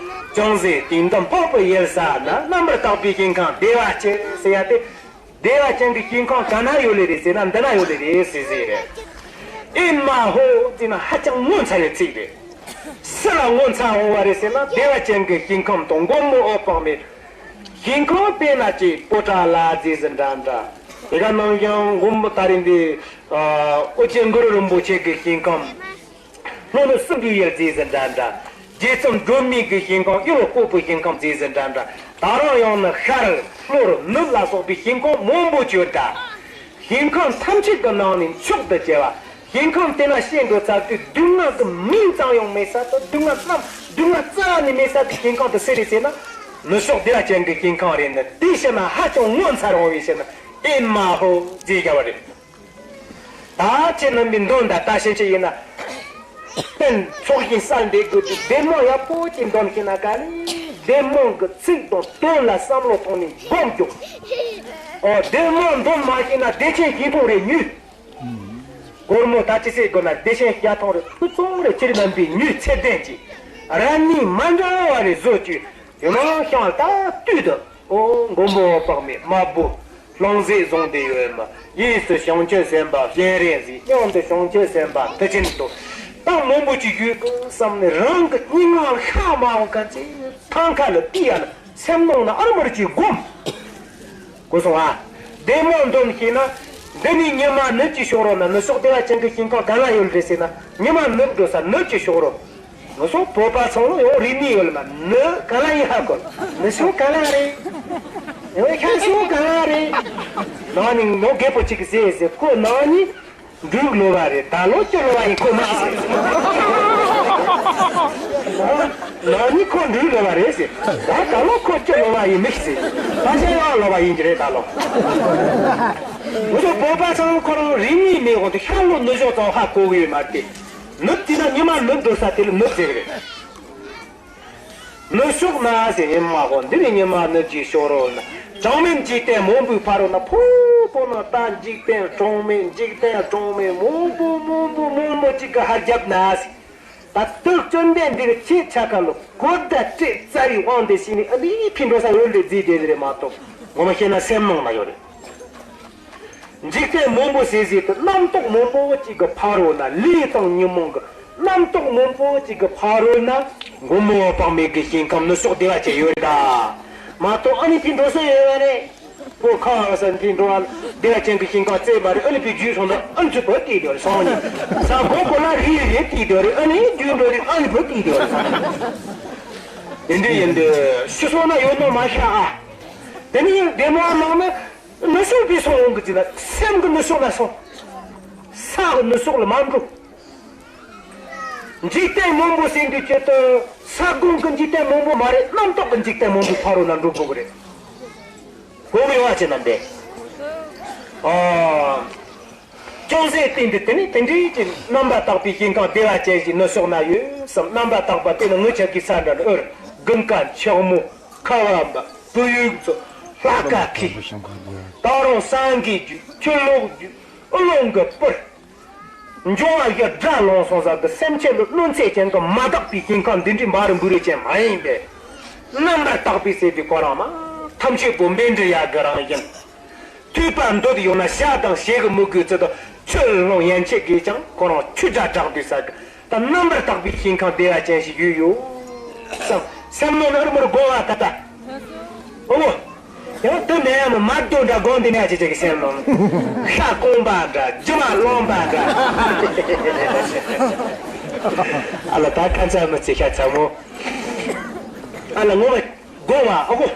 ཅུང་ཟད་དུས་འདོམས་འཕགས་པའི་ཡུལ་ས་ན། རྣམ་པར་དག་པའི་ཞིང་ཁམས་བདེ་བ་ཅན་ཟེར་ཡ་དེ། བདེ་བ་ཅན་གྱི་ཞིང་ཁམས་ག་ན་ཡོད་ལེ་རེད་ཟེར་ན་འདི་ན་ཡོད་ལེ་རེད་ཟེར་ཟེར་རེད། ཨེ་མ་ཧོ་ཟེར་ན་ཧ་ཅང་ངོ་མཚར་བའི་ཚིག་རེད། སུ་ལ་ངོ་མཚར་འོང་བ་རེད་ཟེར་ན་བདེ་བ་ཅན་གྱི་ཞིང་ཁམས་དང་མགོན་པོ་འོད་དཔག་མེད། ཞིང་ཁམས་དཔེར་ན་ཅིག་པོ་ཏ་ལ་ཟེར་ཟིན་འདྲ་འདྲ། དེ་ག་ནང་བཞིན་མགོན་པོ་ད་རིང་འདི་ཨོ་རྒྱན་གུ་རུ་རིན་པོ་ཆེ་གི་ཞིང་ཁམས། ལྷོ་ནུབ་སྲིན་པོའི་ཡུལ་ཟེར་ཟིན་འདྲ་འདྲ། རྗེ་བཙུན་སྒྲོལ་མའི་གི་ཞིང་ཁམས་གཡུ་ལོ་ཀོ་པོའི་ཞིང་ཁམས་ཟེར་ཟིན་འདྲ་འདྲ། ད་རུང་ཡང་ན་ཤར་ལྷོར་ནུབ་ལ་སོགས་པའི་ཞིང་ཁམས་མང་པོ་ཡོད་ད། ཞིང་ཁམས་ཐམས་ཅད་ཀྱི་ནང་ནས་མཆོག་ཏུ་གྱུར་པ། ཞིང་ཁམས་དེ་ན་བཤད་འགྲོ་ཚར་དུས་སྡུག་བསྔལ་གྱི་མིང་ཙམ་ཡང་མེད་ས་དང་སྡུག་བསྔལ་རྣམས་སྡུག་བསྔལ་རྩ་བ་ནས་མེད་ས་དེ་ཞིང་ཁམས་དེ་སུ་རེད་ཟེར་ན། ནུབ་ཕྱོགས་བདེ་བ་ཅན་གྱི་ཞིང་ཁམས་རེད་ནི་དེ་ཕྱིར་ན་ཧ་ཅང་ངོ་མཚར་འོང་བའི་ཕྱིར་ན་ཨེ་མ་ཧོ་ཟེར་བྱ་བ་རེད། ད་ཁྱེད་རྣམ་པའི་འདོན་ད་ལྟ་ཕྱིན་ཆད་ཡིན་ན། རྟེན་ཚོགས་ཞིང་གསལ་འདེབས་དགོས་ཀྱི་བདེ་སྨོན་ཡག་པོ་ཅིག་འདོན་ཤེས་ན་ག་ལེ། བདེ་སྨོན་གྱི་ཚིག་དང་དོན་ལ་བསམ་བློ་གཏོང་ནས་སྒོམ་རྒྱུ། ཨོ་བདེ་སྨོན་འདོན་མ་ཤེས་ན་བདེ་ཆེན་ཞི་མཐོང་རེ་ཉུལ། སྒོར་མོ་ད་ཅི་སེ་དགོས་ན་བདེ་ཆེན་ཞི་མཐོང་རེ་ཕུ་ཚོང་རེ་ཁྱེད་རྣམ་པའི་ཉུལ་ཚད་ལྡན་གྱི་རང་ཉིད་མ་འདྲ་བ་རེ་བཟོ་བཅུག་ཡོད་ན་ཤང་ལྟ་དུས་དུ། ཨོ་མགོན་པོ་འོད་དཔག་མེད་མ་བུ་ལྷུང་བཟེད་བཟུང་སྟེ་ཡོད་མ། གཡས་སུ་བྱང་ཆུབ་སེམས་དཔའ་སྤྱན་རས་གཟིགས། གཡོན་དུ་བྱང་ཆུབ་སེམས་དཔའ་མཐུ་ཆེན་དུ། ད་མང་པོ་ཅིག་ཡོད་གི་བསམ་ནས་རང་གི་སྙན་ངག་ཤ་མ་འོང་ག་ཚེ་ཐང་ཁ་ལ་བལྟས་ཡ་ལ་སེམས་ནང་ན་ཨར་མར་གྱིས་སྒོམ། གོ་སོང་ཨ། བདེ་སྨོན་འདོན་ཤེས་ན། འདི་ནི་ཉི་མ་ནུབ་ཀྱི་ཕྱོགས་རོལ་ན། ནུབ་ཕྱོགས་བདེ་བ་ཅན་གྱི་ཞིང་ཁམས་ག་ན་ཡོད་རེད་ཟེར་ན། ཉི་མ་ནུབ་འགྲོ་ས་ནུབ་ཀྱི་ཕྱོགས་རོལ། ང་ཚོ་བོད་པ་ཚང་ལ་ཡང་རིག་གནས་ཡོད་ལ་མ། ནི་ག་ལ་ཡིན་ཧ་གོ། ནི་ཤོ་ག་ལ་རེད། ཡང་ཤ་ཤོ་ག་ལ་རེད། ནང་ནི་ནོ་རྒད་པོ་གཅིག་གིས་ཟེར་ཟེར་ཁོ་ནང་ནི་འབྲུག་ལོ་བ་རེད། ད་ལོ་སྤྱི་ལོ་བ་ཡིན་ཁོ་མི་ཤེས་ཟེར། ནང་ནི་ཁོ་འབྲུག་ལོ་བ་རེད་ཟེར། ད་ད་ལོ་ཁོ་སྤྱི་ལོ་བ་ཡིན་མི་ཤེས་ཟེར། ད་ཤ་ཡང་ལོ་བ་ཡིན་གྱི་རེད་ད་ལོ། ང་ཚོ་བོད་པ་ཚང་ཁོ་རང་རིག་གནས་མེད་དབང་དུ་ཤར་ལྷོ་ནུབ་བྱང་ཙམ་ཧ་གོ་གི་ཡོད་མ་རེད་དེ། ནུབ་དེ་ན་ཉི་མ་ནུབ་འགྲོ་ས་དེ་ལ་ནུབ་ཟེར་གི་རེད། ནུབ་ཕྱོགས་ན་ཟེར་ཉི་མ་གོ། འདི་ནི་ཉི་མ་ནུབ་ཀྱི་ཕྱོགས་རོལ་ན། གྲངས་མེད་འཇིག་རྟེན་མང་པོའི་ཕ་རོལ་ན། ཕོ་བོ་ན་ད་འཇིག་རྟེན་གྲངས་མེད་འཇིག་རྟེན་གྲངས་མེད་མང་པོ་མང་པོ་མང་པོ་ཅིག་གི་ཧར་རྒྱབ་ན་ཟེར། ད་ལྟ་བཅོམ་ལྡན་འདས་ཀྱི་ཆེས་ཆ་ཁ་ལ་གོ་བརྡ་སྤྲད་རྩ་བའི་དབང་དུ་བྱས་ནས་ཨ་ནི་ཕི་འགྲོ་ས་ཡོད་ལས་རྫིས་བསྡད་རེད་མ་གཏོགས་ངོ་མ་བཤད་ན་སེམས་ནང་ན་ཡོད་རེད། འཇིག་རྟེན་མང་པོ་ཟེར་ཟེར་དུ་རྣམ་རྟོག་མང་པོ་གཅིག་གི་ཕ་རོལ་ན། ལས་དང་ཉོན་མོངས་ཀྱི་རྣམ་རྟོག་མང་པོ་གཅིག་གི་ཕ་རོལ་ན་མགོན་པོ་འོད་དཔག་མེད་ཀྱི་ཞིང་ཁམས་ནུབ་ཕྱོགས་བདེ་བ་ཅན་ཡོད་རེད་ད། མ་གཏོགས་ཨ་ནི་དེ་འགྲོ་ས་ཡོད་པ་རེད། ཁོ་ཁ་བ་ས་འཐེན་འགྲོ་བ་བདེ་བ་ཅན་གྱི་ཞིང་ཁམས་བཙལ་བ་རེད། ཨ་ནི་བུ་རྒྱུད་སོང་ན་ཨ་ནི་ཚུར་བུ་བལྟས་བསྡད་རེད་སོང་ནི། ས་གོ་གོ་ལ་རིལ་རིལ་བལྟས་བསྡད་རེད། ཨ་ནི་རྒྱུད་འགྲོ་རེད། ཨ་ནི་བུ་བལྟས་བསྡད་རེད་སོང་ནི། དེ་འདྲ་ཡིན་དུས་ཤི་སོང་ན་ཡོད་ནོ་མ་ཤ་ཨ། དེ་ནི་བདེ་མོ་མང་ན་ནུབ་ཕྱོགས་པའི་སོང་འོང་གི་ཅི་ན་སེམས་ཀྱི་ནུབ་ཕྱོགས་ལ་སོང་། ས་གི་ནུབ་ཕྱོགས་ལ་མ་འགྲོ། འཇིག་རྟེན་མང་པོ་ཟེར་དུས་ཆེད་དུ་ས་སྒོམ་གྱི་འཇིག་རྟེན་མང་པོ་མ་རེད། རྣམ་རྟོག་གི་འཇིག་རྟེན་མང་པོའི་ཕ་རོལ་ན་འགྲོ་དགོས་ཀྱི་རེད། གོ་གི་ཡོང་བ་བྱེད་ན་འདས། ཨ། ཅུང་ཟད་བསྟན་ཏེ་དེ་ནི་དེ་འདྲའི་ཅིག་རྣམ་པར་དག་པའི་ཞིང་ཁམས་བདེ་བ་ཅན་ཞིག་ནུབ་ཕྱོགས་ན་ཡོད་བསམ། རྣམ་པར་དག་པ་དེ་ནི་ངུ་ཆགས་ཀྱི་ས་འདྲ་ནི་ཨུར་དགུན་ཁ་འཁྱག་མོ་ཁ་བ་འབབ་བུ་ཡུག་ཚོ་ ལྷ་ཁ་ཁི། ད་རུང་སངས་རྒྱས་རྒྱུད། ཆུ་ལོག་རྒྱུད། ཨུ་ལོང་གི་པུར། འབྱུང་བ་བཞི་དགྲ་ལོང་སོང་ཟེར་གི་སེམས་ཅན་ལ་གནོད་འཚེ་ཅན་གི་མ་དག་པའི་སྐྱེ་ཁམས་འདི་འདྲའི་འབའ་རུ་འབུ་རུ་ཅན་མ་ཡིན་པས། རྣམ་པར་དག་པའི་སྲས་དེ་ཁོ་རང་མ་ཐམས་ཅད་པོ་འབེན་འདྲི་ཡག་གི་རང་ཡིན། ཐོས་པ་འདོད་ཡོང་ན་ཞྭ་དང་ཞེ་གི་མུ་གུའི་ཚུལ་དུ་ཆུ་ལོང་ཡན་ཆད་གིས་ཀྱང་ཁོ་རང་ཆུ་སྒྲ་གྲགས་འདུག་ཟེར་གི། ད་རྣམ་པར་དག་པའི་ཞིང་ཁམས་བདེ་བ་ཅན་ཞིག་ཡོད་ཡོད་བསམ། སེམས་ནང་ན་རི་མོར་དགོངས་པ་ད་ལྟ། ཨོ། ཡང་དུ་མེད་ཡང་མ་རྡོ་འདྲ་དགོངས་དེ་ནས་ཅི་ཅི་གི་སེམས་ནང་ན། ཤ་སྐོང་པ་འདྲ་རྒྱུ་མ་སློང་པ་འདྲ། ཨ་ལ་ད་ཁ་ཚ་མི་ཚེ་ཤ་ཚ་མོ། ཨ་ལ་ངོ་མ། དགོངས་པ་ཨ་ཁུ།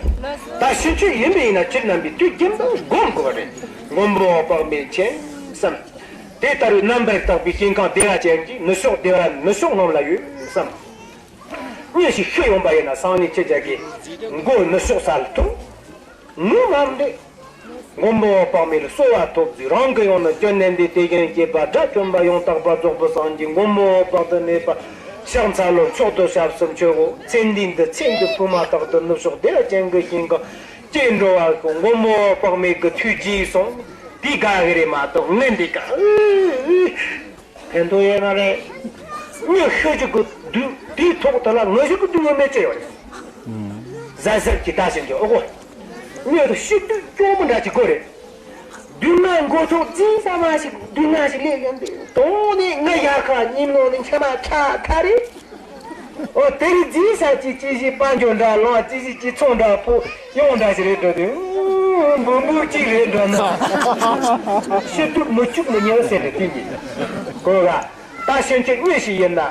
ད་ཕྱིན་ཆད་ཡིན་པ་ཡིན་ན་ཁྱེད་རྣམ་པས་དུས་རྒྱུན་དུ་སྒོམ་དགོས་པ་རེད། མགོན་པོ་དཔག་མེད་མཁྱེན་བསམ། དེ་ལྟར་རྣམ་པར་དག་པའི་སྐྱེ་ཁམས་བདེ་བ་ཅན་གྱི་ནུབ་ཕྱོགས་བདེ་བ་ནུབ་ཕྱོགས་ངམ་ལ་ཡོད་བསམ། མྱི་ཞིག་ཤི་ཡོང་པ་ཡིན་ན་སང་ཉིན་ཁྱེད་ཅག་གི་མགོ་ནུབ་ཕྱོགས་ས་ལ་ཐུག་ངུ་མ་འདྲེ། མགོན་པོ་དཔག་མེད་གསོལ་བ་ཐོབ་ཚུལ། རང་གི་ཡང་ན་སྐྱོན་ནན་ཏན་དེ་བཞིན་གཤེགས་པ་དགྲ་བཅོམ་པ་ཡང་དག་པར་རྫོགས་པའི་སངས་རྒྱས་མགོན་པོ་དཔག་ཏུ་མེད་པ་ཕྱག་འཚལ་ལོ། མཆོག་ཏུ་ཞབས་སུ་མཆིའོ། ཚེ་འདི་འདི་ཚེ་འདི་ཕུགས་མ་ཐག་ཏུ་ནུབ་ཕྱོགས་བདེ་བ་ཅན་གྱི་ཞིང་ཁམས་སྐྱེ་འགྲོ་བ་ཀུན་མགོན་པོ་དཔག་མེད་ཀྱི་ཐུགས་རྗེས་སོང་དེ་དགའ་གི་རེད་མ་གཏོགས་ངན་འདི་ག་ཕན་ཐོགས་ཡོད་མ་རེད། མྱི་ཤི་རྒྱུ་གི་དུས་དེའི་ཐོག་དེ་ལ་ངུ་རྒྱུ་གི་དུས་ཡོད་མེད་ཅི་ཡོད་རེད། གཟབ་གཟབ་ཀྱིས་ལྟ་བཞིན་གྱི་ཨོ་གོ། མྱི་དེ་ཤི་དུས་སྐྱོ་མོ་འདྲ་ཅིག་དགོས་རེད། སྡུག་བསྔལ་མགོ་ཐོག་འཛིན་ས་མ་ཞིག་སྡུག་བསྔལ་ཞིག་སླེབས་ཡོང་དུས་དོང་ནས་ངུ་ཡག་ཁ་ཉིན་ནོ་ནས་འཆི་མ་ཁྲ་ཁ་རེད། ཨོ་དེ་རིང་རྫིས་ས་ཅིག་ཅི་ཞིག་དཔལ་འབྱོར་འདྲ་ལོངས་ཅི་ཞིག་ཅི་ཚོང་འདྲ་ཕུ་ཡོང་འདྲ་ཞིག་རེད་འགྲོ་དུས་འབུ་འབུ་ཅིག་རེད་འགྲོ་ན། ཤི་དུས་མི་སྐྱུག་མི་ཉལ་ཟེར་རེད་དེ་ཉིད་གོ་ག་ད་ཤན་ཆེ་མྱི་ཞིག་ཡིན་ན་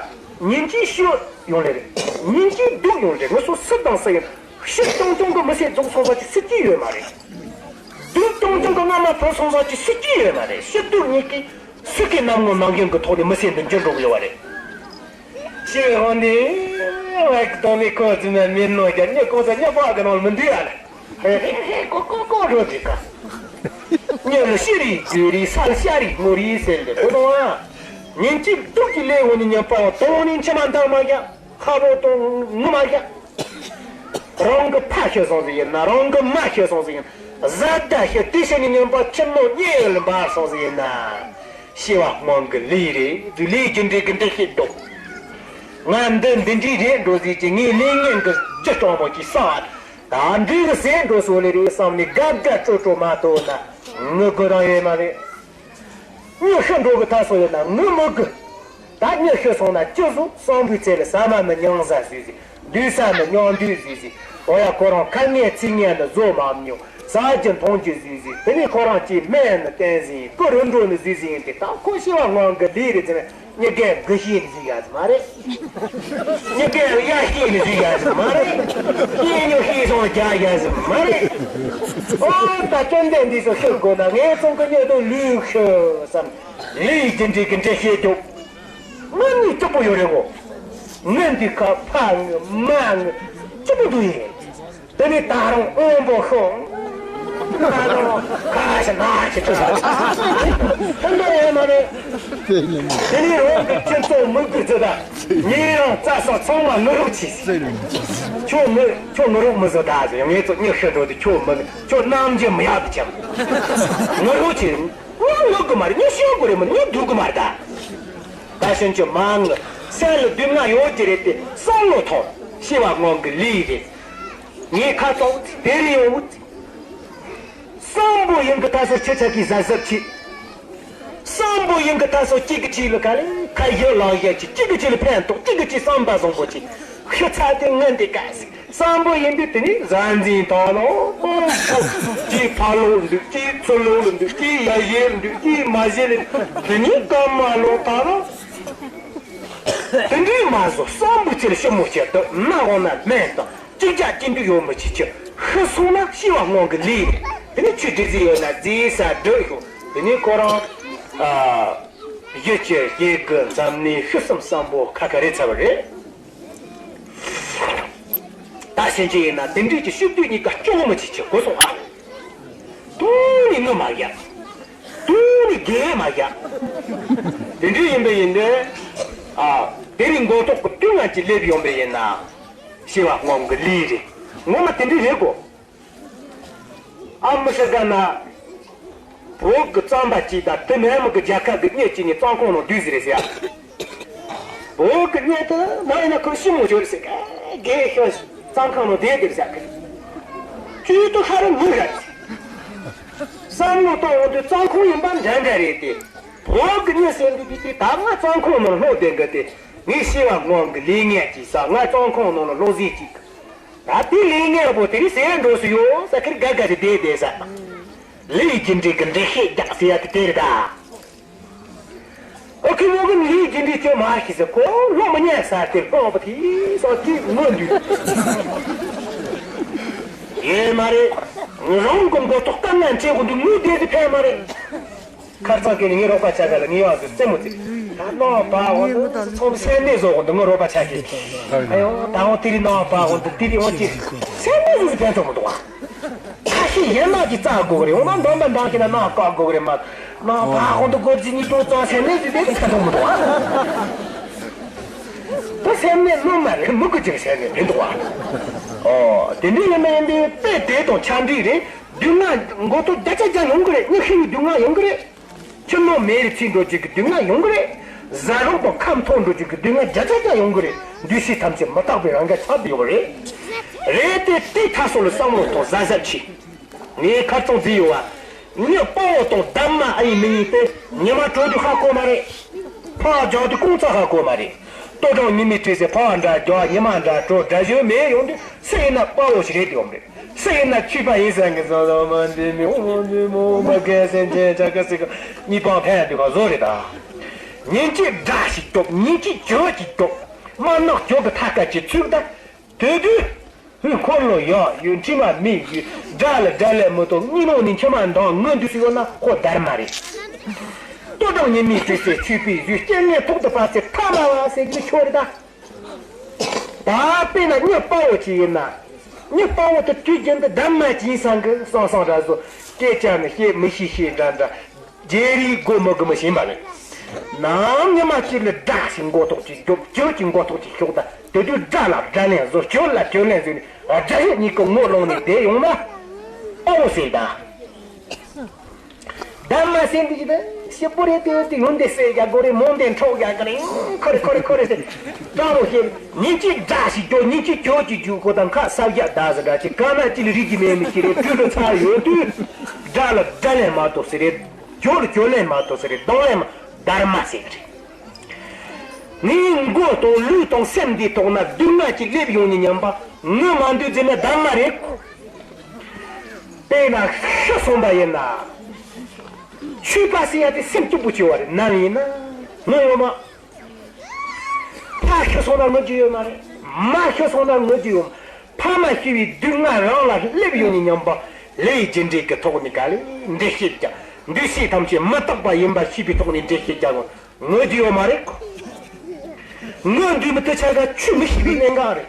ཉིན་གཅིག་ཤི་ཡོང་ལེ་རེད། ཉིན་གཅིག་སྡུག་ཡོང་ལེ་ངུ་སོ་སུ་དང་སུ་ཡིན་ཤི་ཏོང་ཏོང་གི་མི་ཚེ་རྫོགས་སོང་ས་ཅིག་སུ་གཅིག་ཡོད་མ་རེད། སྡུག་ཏོང་ཏོང་གི་སྔ་མ་ཕུད་སོང་ས་ཅིག་སུ་གཅིག་ཡོད་མ་རེད། ཤི་དུས་ཉིད་ཀྱི་སུ་གི་གནམ་ངོ་ནམ་རྒྱུན་གྱི་ཐོག་ནས་མི་ཚེ་འདི་འགྱུར་འགྲོ་གི་ཡོད་པ་རེད། ཤི་བའི་དབང་འདི་བའི་གི་དོན་ནི་ཁོ་ཙི་མའི་མིན་ནོ་རྒྱ་མྱི་ཁོ་ཚ་མྱི་པག་གི་ནང་ལ་མི་འདུས་ཨ་ལ། ཧེ་ཧེ་ཧེ་ཧེ་ཀོ་ཀོ་ཀོ་འགྲོ་འདི་ཀ་མྱི་ལ་ཤི་རི་རྒྱུ་རི་ས་ལ་ཤ་རི་ངོ་རི་ཟེར་ཏེ་བུ་དང་ཨ། ཉིན་གཅིག་སྡུག་གི་ལས་འོ་ནི་མྱི་པག་དོང་ནི་མཆི་མ་འདང་མ་རྒྱ་ཁ་བོ་དང་ངུ་མ་རྒྱ། རང་གི་ཕ་ཤི་སོང་ཟིག་ཡིན་ན་རང་གི་མ་ཤི་སོང་ཟིག་ཡིན། བཟའ་ཟླ་ཤི་དེ་ཤི་ནི་མྱི་པག་ཁྱིམ་ནང་གཉེན་ལ་འབར་སོང་ཟིག་ཡིན་ན། ཤི་བ་སྔོན་གྱི་ལས་རེད། དུ་ལས་རྒྱུ་འབྲས་ཀྱི་འབྲས་ཤེས་འདུག་ང་འདི་འདི་འདྲའི་རེད་འགྲོ་ཟིག་ཅིག་ངའི་ལས་ངན་གྱི་རྒྱུ་སྤྲང་མོ་ཅིག་བསགས། ད་འདྲའི་གི་ཟས་འགྲོ་སོང་ལེ་རེད་བསམ་ནས་དགའ་དགའ་སྤྲོ་སྤྲོ་མ་གཏོགས་ན་ངུ་དགོས་དང་ཡོད་མ་རེད། མྱི་ཤི་འགྲོ་གི་ད་སོ་ཡོད་ན་ངུ་མི་དགོས། ད་མྱི་ཤི་སོང་ན་ཅི་བཟོ་གསང་ཕུའི་ཚེ་ལ་ཟ་མ་ནི་མྱང་ཟ་ཟོས་ཟིག་སྡོད་ས་ནི་མྱང་སྡོད་ཟོས་ཟིག་འོ་ཡ་ཁོ་རང་ཁ་ངན་ཚིག་ངན་ནི་བཟོ་མ་མྱོང་། ཟ་རྒྱུ་འཐུང་རྒྱུ་ཟོས་ཟིག་དེ་ནས་ཁོ་རང་གཅིག་སྨན་ནི་བསྟེན་ཟིག་ཀུ་རུ་འགྲོ་ནི་ཟོས་ཟིག་ཡིན་ཏེ་ད་ཁོ་ཤི་བ་སྔོན་གྱི་ལས་རེད་ཟེར་ན། མྱི་རྒན་དགུ་ཤེས་ནི་ཟིག་ཡ་ཟི་མ་རེད། མྱི་རྒན་གཡའ་ཤེས་ནི་ཟིག་ཡ་ཟི་མ་རེད། ཤེས་ཉོ་ཤེས་སོང་རྒྱ་ཡ་ཟི་མ་རེད། ཨོ་ད་སྐྱོན་ལྡན་འདི་ཚོ་ཤོད་དགོས་ན་ངས་ཚོང་གི་མྱི་དང་ལུས་ཤི་བསམ། ལུས་ཀྱི་འདྲེ་གི་འདྲེ་ཤེས་འདུག་ང་གཉིས་སྐྱིད་པོ་ཡོད་རེད་གོ་ང་འདི་ཁ་ཕ་ངི་མ་ངི་སྐྱིད་པོ་འདུག་ཡིན། དེ་ནས་ད་རུང་དབང་པོ་ཤོང་། ད་རུང་ཁ་ཤ་ན་ཤ་ཅི་ཧ་འདྲ་ཡོད་མ་རེད། དེ་ནས་རང་གི་ཁྱིམ་ཚང་མི་དགོས་ཚོད་ད་ཉེ་རང་རྩ་ས་ཚང་མ་ངུ་རོགས་གྱིས། ཁྱོད་ངུ་ཁྱོད་ངུ་རོགས་མི་བཟོ་ད་ཟེར་ངས་ཚོ་མྱི་ཤི་འགྲོ་དུས་ཁྱོད་མི་ཁྱོད་རྣམ་འགྱུར་མི་ཡག་གི་ཅང་ངུ་རོགས་གྱིས། ངུ་ངུ་གི་མ་རེད། མྱི་ཤི་དགོས་རེད་མ་མྱི་སྡུག་གི་མ་རེད་ད། ད་ཤིན་ཅི་མ་ངུ། སེམས་ལ་སྡུག་བསྔལ་ཡོད་ཀྱི་རེད་དེ་བསམ་བློ་ཐོངས། ཤི་བ་སྔོན་གྱི་ལས་རེད། ངས་ཁ་བཙུམ་དེ་རེད་ཡོང་། བསམ་པོ་ཡིན་གི་ད་སོ་ཁྱེད་ཅག་གིས་གཟབ་གཟབ་བྱེད། བསམ་པོ་ཡིན་གི་ད་སོ་གཅིག་གི་གཅིག་ལ་ག་ལེ་ཁ་ཡོད་ལག་ཡོད་ཀྱི་གཅིག་གི་གཅིག་ལ་ཕན་ཐོགས་གཅིག་གི་གཅིག་བསམ་པ་བཟང་པོ་བྱེད། ཤི་ཚར་དུས་ངན་དེ་ག་ཟིག་བསམ་པོ་ཡིན་དུས་དེ་ནི་གཟའ་འཛིན་དང་ལོ། གཅིག་ཕ་ལོག་འདུག་གཅིག་ཚུར་ལོག་ལ་འདུག་གཅིག་ཡ་ཡེ་ལ་འདུག་གཅིག་མ་ཡེ་ལ་འདུག་དེ་ནི་སྐར་མ་ལོག་ད་ལོ། དེ་འདྲའི་མ་བཟོ་བསམ་པོ་ཆེར་ཞིབ་མོ་བྱས་ཏེ་ན་འོང་ན་སྨན་དང་གཅིག་ཅག་གཅིག་འདུག་ཡོད་མི་བྱེད་ཀྱི་ཤི་སོང་ན་ཤི་བ་སྔོན་གྱི་ལས་རེད། དེ་ནི་ཆོས་སྒྲིག་ཟིན་ཡོད་ན་རྫིས་ས་སྒྲུབ་ཤོག་དེ་ནི་ཁོ་རང་ཨ་གཞི་ཆེ་ཡེ་གི་འཛམ་གླིང་ཤི་གསོན་བསམ་པོ་ཁ་ཁ་རེད་ཚར་བ་རེད། ད་ཕྱིན་ཆད་ཡིན་ན་དེ་འདྲས་ཀྱི་ཤུགས་དུས་གཉིས་ཀ་སྐྱོ་མོ་ཅིག་བྱེད་དགོས་སོང་ཨ། དུང་ནི་ངུ་མ་རྒྱག་དུང་ནི་རྒན་མ་རྒྱག་དེ་འདྲས་ཡིན་པ་ཡིན་ཏེ། ཨ། དེ་རིང་མགོ་ཐོག་གི་དུས་ང་ཅིག་སླེབས་ཡོང་པ་ཡིན་ན། ཤི་བ་སྔོན་གྱི་ལས་རེད། ངོ་མ་དེ་འདྲས་རེད་གོ་ཨ་མི་ཤི་ག་ན། བོད་ཀྱི་རྩམ་པ་གཅིག་དང་དེ་མིན་མི་གི་རྒྱལ་ཁབ་ཀྱི་མྱི་གཅིག་ནས་རྩམ་ཁང་ནང་སྡོད་ཟེར་རེད་ཟེར་ཡ། བོད་ཀྱི་མྱི་དེ་ནང་ཡིན་ན་ཁོ་ཤི་མོ་ཤོར་ཟེར་ག་གེ་ཤོར་རྩམ་ཁང་ནང་བསྡད་བསྡད་ཟེར་གི། ཅུས་ཏུ་ཧ་ར་མི་ཧ་རེད། བསམ་བློ་གཏོང་འོང་དུས་རྩམ་ཁང་ཡིན་པ་འདྲ་འདྲ་རེད་དེ། བོད་ཀྱི་མྱི་ཟེར་འདུག་དུས་དེ་ད་ང་རྩམ་ཁང་ནང་ལྷོད་བསྡད་གི་དེ། ངས་ཤི་བ་སྔོན་གྱི་ལས་ངན་གྱིས་ས་ང་རྩམ་ཁང་ནང་ལ་ལྷོད་ཟིན་གཅིག་ད་དེ་ལས་ངན་པོ་དེ་རིང་ཟེར་འགྲོ་སུ་ཡོད་ས་ཁིར་དགའ་དགའ་ཞིག་བསྡད་བསྡད་ས། ལས་རྒྱུ་འབྲས་ཀྱི་འགྲེལ་བཤད་རྒྱག་ཟེར་ཡ་དེ་དེ་རེད་ད། ཨོ་ཁི་མོ་གི་ལས་རྒྱུ་འབྲས་ཁྱོད་མ་ཤེས་ཟེར་ཁོ་ལོ་མི་ཉན་ས་དེ་ལྷོད་པ་དེ་ས་དེ་ངོ་འདུས། ཡེ་མ་རེད། རང་གི་མགོ་ཐོག་དཀའ་ངལ་འཕྲད་གོ་འདུག་ངུ་བསྡད་དེ་ཕན་མ་རེད། ཁར་ཚང་གི་ནི་ངའི་རོགས་པ་ཆ་ག་ལ་ངའི་བ་ཟུ་སེ་མོ་ཚིག་ད་ནོ་པ་འོ་འདུ་ཚོང་སེ་ནེ་བཟོ་འོ་འདུ་ངའི་རོགས་པ་ཆ་གི། ཨ་ཡོ་ད་འོ་དེ་རི་ནོ་པ་འོ་འདུ་དེ་རི་འོ་ཅི་སེ་ནེ་བཟོ་སུ་ཕན་ཐོགས་མི་འདུག་བ། ཁ་ཤས་ཡན་མ་གི་རྩ་དགོས་རེད་འོ་མ་འདོན་པ་འདང་གི་ན་ནོ་ཀ་དགོས་རེད་མ། ནོ་པ་འོ་འདུ་སྒོར་ཅི་གཉིས་དྲུག་ཙང་སེ་ནེ་བཟོ་དེ་ཕན་ཐོགས་མི་འདུག་བ། ད་སེ་ནེ་ནོ་མ་རེད་མི་དགོས་ཅིག་སེ་ནེ་མི་འདུག་བ། ཨོ་དེ་འདྲ་ཡིན་ན་ཡིན་དུས་དཔེ་དེ་དང་ཆ་འདྲིས་རེད། སྡུག་བསྔལ་མགོ་ཐོག་བརྒྱ་ཆ་བརྒྱ་ཡོང་གི་རེད། མྱི་ཤི་བའི་སྡུག་བསྔལ་ཡོང་གི་རེད། ཁྱིམ་ནང་མེ་རི་ཚིག་འགྲོ་རྒྱུ་གི་སྡུག་བསྔལ་ཡོང་གི་རེད། ཟ་རོགས་དང་ཁ་མཐོང་འགྲོ་རྒྱུ་གི་སྡུག་བསྔལ་བརྒྱ་ཆ་བརྒྱ་ཡོང་གི་རེད། འདུས་བྱས་ཐམས་ཅད་མི་རྟག་པའི་རང་འགན་ཆགས་བསྡད་ཡོད་རེད། རེད་དེ་དེའི་ཐ་སོ་ལ་བསམ་བློ་གཏོང་གཟབ་གཟབ་བྱེད། ངས་ཁ་རྩང་བརྩིས་ཡོད་བ། མྱི་དཔའ་བོ་དང་གདམས་ངག་ཨ་ཡིན་མི་ཡིན་ཏེ་ཉི་མ་དྲོ་དུས་ཧ་གོ་མ་རེད། ཕར་རྒྱག་དུས་རྐང་ཚ་ཧ་གོ་མ་རེད། ལྟོ་གྲང་ཉི་མའི་དྲོད་ཟེར་ཕར་འདྲ་རྒྱག་ཉི་མ་འདྲ་དྲོ་འདྲ་བཞིན་མེད་ཡོང་དུས་སུ་ཡིན་ན་དཔའ་བོ་ཞིག་རེད་དེ་ཡོང་རེད། སུ་ཡིན་ན་ཆོས་པ་ཡིན་ཟེར་གི་བཟོ་བཟོ་མ་འདི་མི་འོང་འདི་མོ་མ་གལ་སེམས་ཅན་ཆ་ག་སི་ག་གཉིས་པང་ཕན་འདུག་ག་བཟོ་རེད་ད། ཉིན་གཅིག་དགྲ་ཞིག་སྐྱོབ་ཉིན་གཅིག་གྱོད་ཅིག་སྐྱོབ། དམར་ནག་གྱོད་ཀྱི་ཐད་ཀ་ཅིག་ཚུགས་ད། དེ་དུས། ཧུ་འཁོར་ལོ་ཡག་ཡོད་དྲི་མ་མེད་ཡོད་དགྲ་ལ་དགྲ་ལན་མི་གཏོང་གཉིས་ནང་ནས་མཆི་མ་འདང་ངུ་འདུག་སུ་ཡོད་ན་ཁོ་སྡར་མ་རེད། ལྟོ་གྲང་ཉི་མའི་དྲོད་ཟེར་ཆོས་པའི་བཟོས་སྐྱེ་ངན་ཐོག་ཏུ་བབས་ཚེ་ཐ་མ་བ་ཟེར་གྱི་ཆོག་རེད་ད། ད་དཔེར་ན་མྱི་དཔའ་བོ་ཅིག་ཡིན་ན། མྱི་དཔའ་བོ་དེ་དུས་རྒྱུན་དུ་གདམས་ངག་ཅིག་ཡིན་སང་གི་སང་སང་འདྲ་བཟོ་སྐད་ཆ་ནི་བཤད་མི་ཤེས་ཤེས་འདྲ་འདྲ། རྗེས་རིག་སྒོ་མི་དགོས་མི་ཤེས་པ་རེད། ནམ་ཉི་མ་གཅིག་ལ་དགྲ་ཞིག་མགོ་ཐོག་ཅིག་རྒྱོབ་གྱོད་ཀྱི་མགོ་ཐོག་ཅིག་ཤོག་ད་དེ་དུས་དགྲ་ལ་དགྲ་ལན་བཟོ་གྱོད་ལ་གྱོད་ལན་བཟོས་ནས་དགྲ་ཡོད་གཉིས་ཀྱི་ངོ་ལོང་ནས་བསྡད་ཡོང་ན་ཨོ་ཟེར་ད། གདམས་ངག་ཟེར་འདི་ཅི་ད་ཞིབ་པོ་རེད་དེ་དེ་ཡོན་ཏན་གསལ་རྒྱག་དགོས་རེད་མོ་འདན་འཕྲོག་རྒྱག་གི་རེད་ཁོ་རེ་ཁོ་རེ་ཁོ་རེ་ཟེར་སྤྲང་རོགས་བཤད་ཉིན་གཅིག་དགྲ་ཞིག་གྱོད་ཉིན་གཅིག་གྱོད་ཀྱི་རྒྱུག་ཁོ་དང་ཁ་ས་བརྒྱ་ཟླ་ཟེར་འདྲ་ཅིག་ག་ན་ཅི་ལ་རིག་གི་མེད་མི་ཅི་རེད་དུས་དུ་ཚར་ཡོད་དུས་དགྲ་ལ་དགྲ་ལན་མ་གཏོགས་ཟེར་རེད། གྱོད་ལ་གྱོད་ལན་མ་གཏོགས་ཟེར་རེད་གདོང་ལན་མ་སྡར་མ་ཟེར་གི་རེད། ངའི་མགོ་དང་ལུས་དང་སེམས་འདིའི་ཐོག་ན་སྡུག་བསྔལ་གྱིས་སླེབས་ཡོང་ནས་ཉམས་པ་ངུ་མ་འདོད་ཟེར་ན་གདམས་ངག་རེད། དཔེར་ན་ཤི་སོང་པ་ཡིན་ན། ཆོས་པ་ཟེར་ཡ་དེ་སེམས་སྐྱིད་པོ་བྱེད་བ་རེད་ནམ་ཡིན་ན་ངུ་ཡོད་མ། ཕ་ཤི་སོང་ན་ངུ་རྒྱུ་ཡོད་མ་རེད། མ་ཤི་སོང་ན་ངུ་རྒྱུ་ཡོད་མ། ཕ་མ་ཤི་བའི་སྡུག་བསྔལ་རང་ལ་སླེབས་ཡོང་ནས་ཉམས་པ་ལས་རྒྱུ་འབྲས་ཀྱི་ཐོག་ནས་ག་ལས་འགྲེལ་བཤད་རྒྱག་འདུས་བྱས་ཐམས་ཅད་མི་རྟག་པ་ཡིན་པ་ཤེས་པའི་ཐོག་ནས་འགྲེལ་བཤད་རྒྱག་ངུ་རྒྱུ་ཡོད་མ་རེད། ངུ་འདུས་མི་དེ་ཆ་ག་ཆོས་མི་ཤེས་པའི་གནད་འགག་རེད།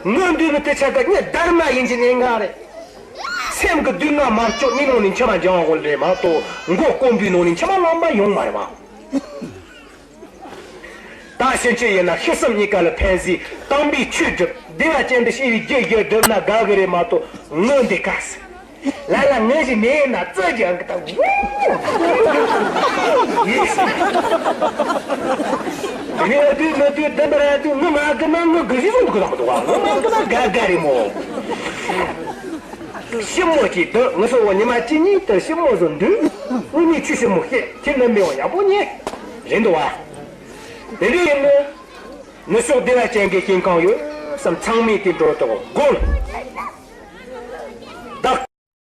ངུ་འདུས་མི་དེ་ཆ་ག་གཉིད་སྡར་མ་ཡིན་གྱི་གནད་འགག་རེད། སེམས་ཀྱི་སྡུག་བསྔལ་མ་བཅོས་ནི་ནང་ནས་མཆི་མ་འགྱངས་དགོས་རེད་མ་གཏོགས་མགོ་སྐོམ་པའི་ནང་ནས་མཆི་མ་ལངས་པ་ཡོང་མ་རེད་བ། ད་ཕྱིན་ཆད་ཡིན་ན་ཤི་གསོན་གཉིས་ཀ་ལ་ཕན་ཟེར་དམ་པའི་ཆོས་སྒྲུབ་བདེ་བ་ཅན་དུ་སྐྱེ་བའི་རྒྱུ་ཡོད་སྒྲུབ་ན་དགའ་གི་རེད་མ་གཏོགས་ངུ་འདི་དཀའ་ཟེར། ལ་ལ་ངུ་ཞིག་མེད་ན་རྩོད་ཀྱི་ཨང་ཀི་ད་ངུ་དུས་ངུ་དུས་བདེན་པ་རེད་དུས་ངུ་མ་གི་ན་ངུ་གི་ཞིག་སོང་འདུག་གི་དང་མི་འདུག་ག་ངུ་མ་གི་ན་དགའ་དགའ་རེད་མོ། ཞི་མོ་གཅིག་འདུག་ངུ་སོ་བ་ཉི་མ་གཅིག་གཉིས་དུ་ཞི་མོ་བཟོ་འདུག་ངུ་གཉིས་ཆུ་ཞི་མོ་བཤད་ཁྱེད་རྣམ་པའི་བ་ཡག་པོ་ཉེ་རེད་འདུག་བ། དེ་འདྲ་ཡིན་ནོ། ནུབ་ཕྱོགས་བདེ་བ་ཅན་གྱི་ཞིང་ཁམས་ཡོད་བསམ་ཚང་མས་དེ་འགྲོ་དོགས་དགོངས། བདག་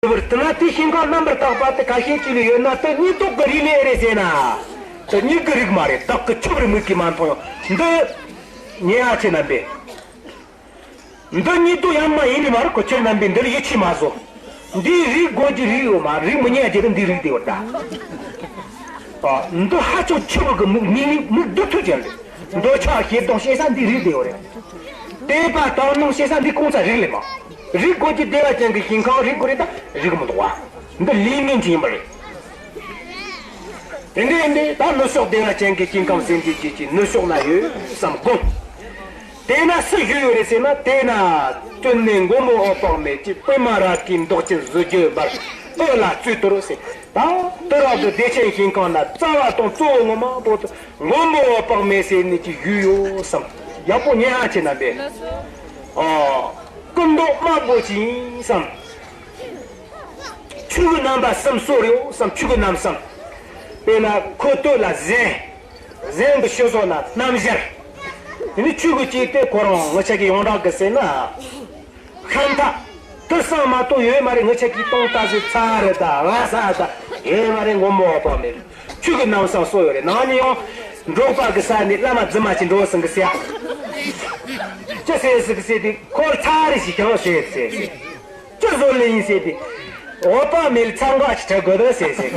བར་དུ་ན་དེ་ཞིང་ཁམས་རྣམ་པར་དག་པ་དེ་ཁ་ཤས་ཅིག་ལ་ཡོད་ན་དེ་གཉིད་དུག་གི་རིགས་ལས་རེད་ཟེར་ན། དེ་གཉིད་ཀྱི་རིགས་མ་རེད་བདག་གི་ཆུབ་རི་མིག་གིས་མ་མཐོང་ཡང་འདི། ཉེ་ཨ་ཆེ་རྣམ་པས། འདི་གཉིད་དུ་ཡང་མ་ཡིན་ནི་མ་རེད་གོ་ཁྱེད་རྣམ་པས་འདི་ལ་ཡིད་ཆེས་མ་བཟོ། འདིའི་རིགས་དགོས་ཀྱི་རིགས་ཡོད་མ་རིགས་མི་ཉན་རྒྱུ་དེ་འདི་རིགས་དེ་ཡོད་ད། ཨ། འདི་ཧ་ཅང་ཆེ་བ་གི་མིག་མིག་མིག་མིག་སྡུག་ཐུག་ཅན་རེད། འདོད་ཆགས་ཞེ་སྡང་ཞེ་ས་འདི་རིགས་དེ་ཡོད་རེད། དད་པ་དག་སྣང་ཞེ་ས་འདི་ཀུན་ས་རིགས་ལས་མ། རིགས་དགོས་ཀྱི་བདེ་བ་ཅན་གྱི་ཞིང་ཁམས་རིགས་དགོས་རེད་ད་རིགས་མི་འདུག་བ། འདི་ལས་ངན་ཅིག་ཡིན་པ་རེད། དེ་འདྲ་ཡིན་དུས་ད་ནུབ་ཕྱོགས་བདེ་བ་ཅན་གྱི་ཞིང་ཁམས་ཟེར་འདི་ཅིག་ཅིག་ནུབ་ཕྱོགས་ན་ཡོད་བསམ་དགོངས། དེས་ན་སུ་ཞུས་ཡོད་རེད་ཟེར་ན། དེས་ན་སྟོད་ནས་མགོན་པོ་འོད་དཔག་མེད་ཀྱིས། པདྨ་རཱ་གའི་མདོག་ཅན་གཟི་བརྗིད་འབར། འོད་ལ་སྩོལ་དོ་ཟེར། ད་དུས་རབས་དུ་བདེ་ཆེན་ཞིང་ཁམས་ན་རྩ་བ་དང་གཙོ་བོ་ངོ་མ་བོ་དུ་མགོན་པོ་འོད་དཔག་མེད་ཟེར་ནས་ཀྱི་ཞུས་ཡོད་བསམ། ཡག་པོ་ཉན་ཧ་ཆེ་ན་འདི། ཨོ། སྐུ་མདོག་དམར་པོ་ཅིག་བསམ། ཆོས་གོས་རྣམ་པ་གསུམ་གསོལ་ཡོད་བསམ། ཆོས་གོས་རྣམ་གསུམ། དཔེར་ན་ཁོ་སྟོད་ལ་གཟན། གཟན་གྱི་ཕྱི་སོ་ན་སྣམ་སྦྱར། དེ་ནི་ཆོས་གོས་གཅིག་དེ་ཁོ་རང་ངི་ཆ་གི་ཡོངས་གྲགས་ཀྱི་ཟེར་ན། ཤམ་ཐབས། དེ་གསུམ་མ་གཏོགས་ཡོད་མ་རེད། ངི་ཆ་གི་དུང་རྟ་ཟེར་ཚ་རེད་ད་ཝ་ས་ད་ཡོད་མ་རེད། མགོན་པོ་འོད་དཔག་མེད་ཆོས་གོས་རྣམ་གསུམ་གསོལ་ཡོད་རེད། ནང་ནས་ཡང་འབྲོག་པ་གི་ས་ནས་བླ་མ་རྫུན་མ་ཅིག་འགྲོ་སོང་གི་ཟེར། ཅི་ཟེར་ཟིག་ཟེར་དེ་ཁོར་ཚ་རེ་ཞིག་ཀྱང་ཟེར་ཟེར་ཟེར། ཅི་བཟོ་ལེ་ཡིན་ཟེར་དེ། འོད་དཔག་མེད་ལ་ཚ་འགག་ཅིག་འཕྲད་དགོས་དོ་ཟེར་ཟེར།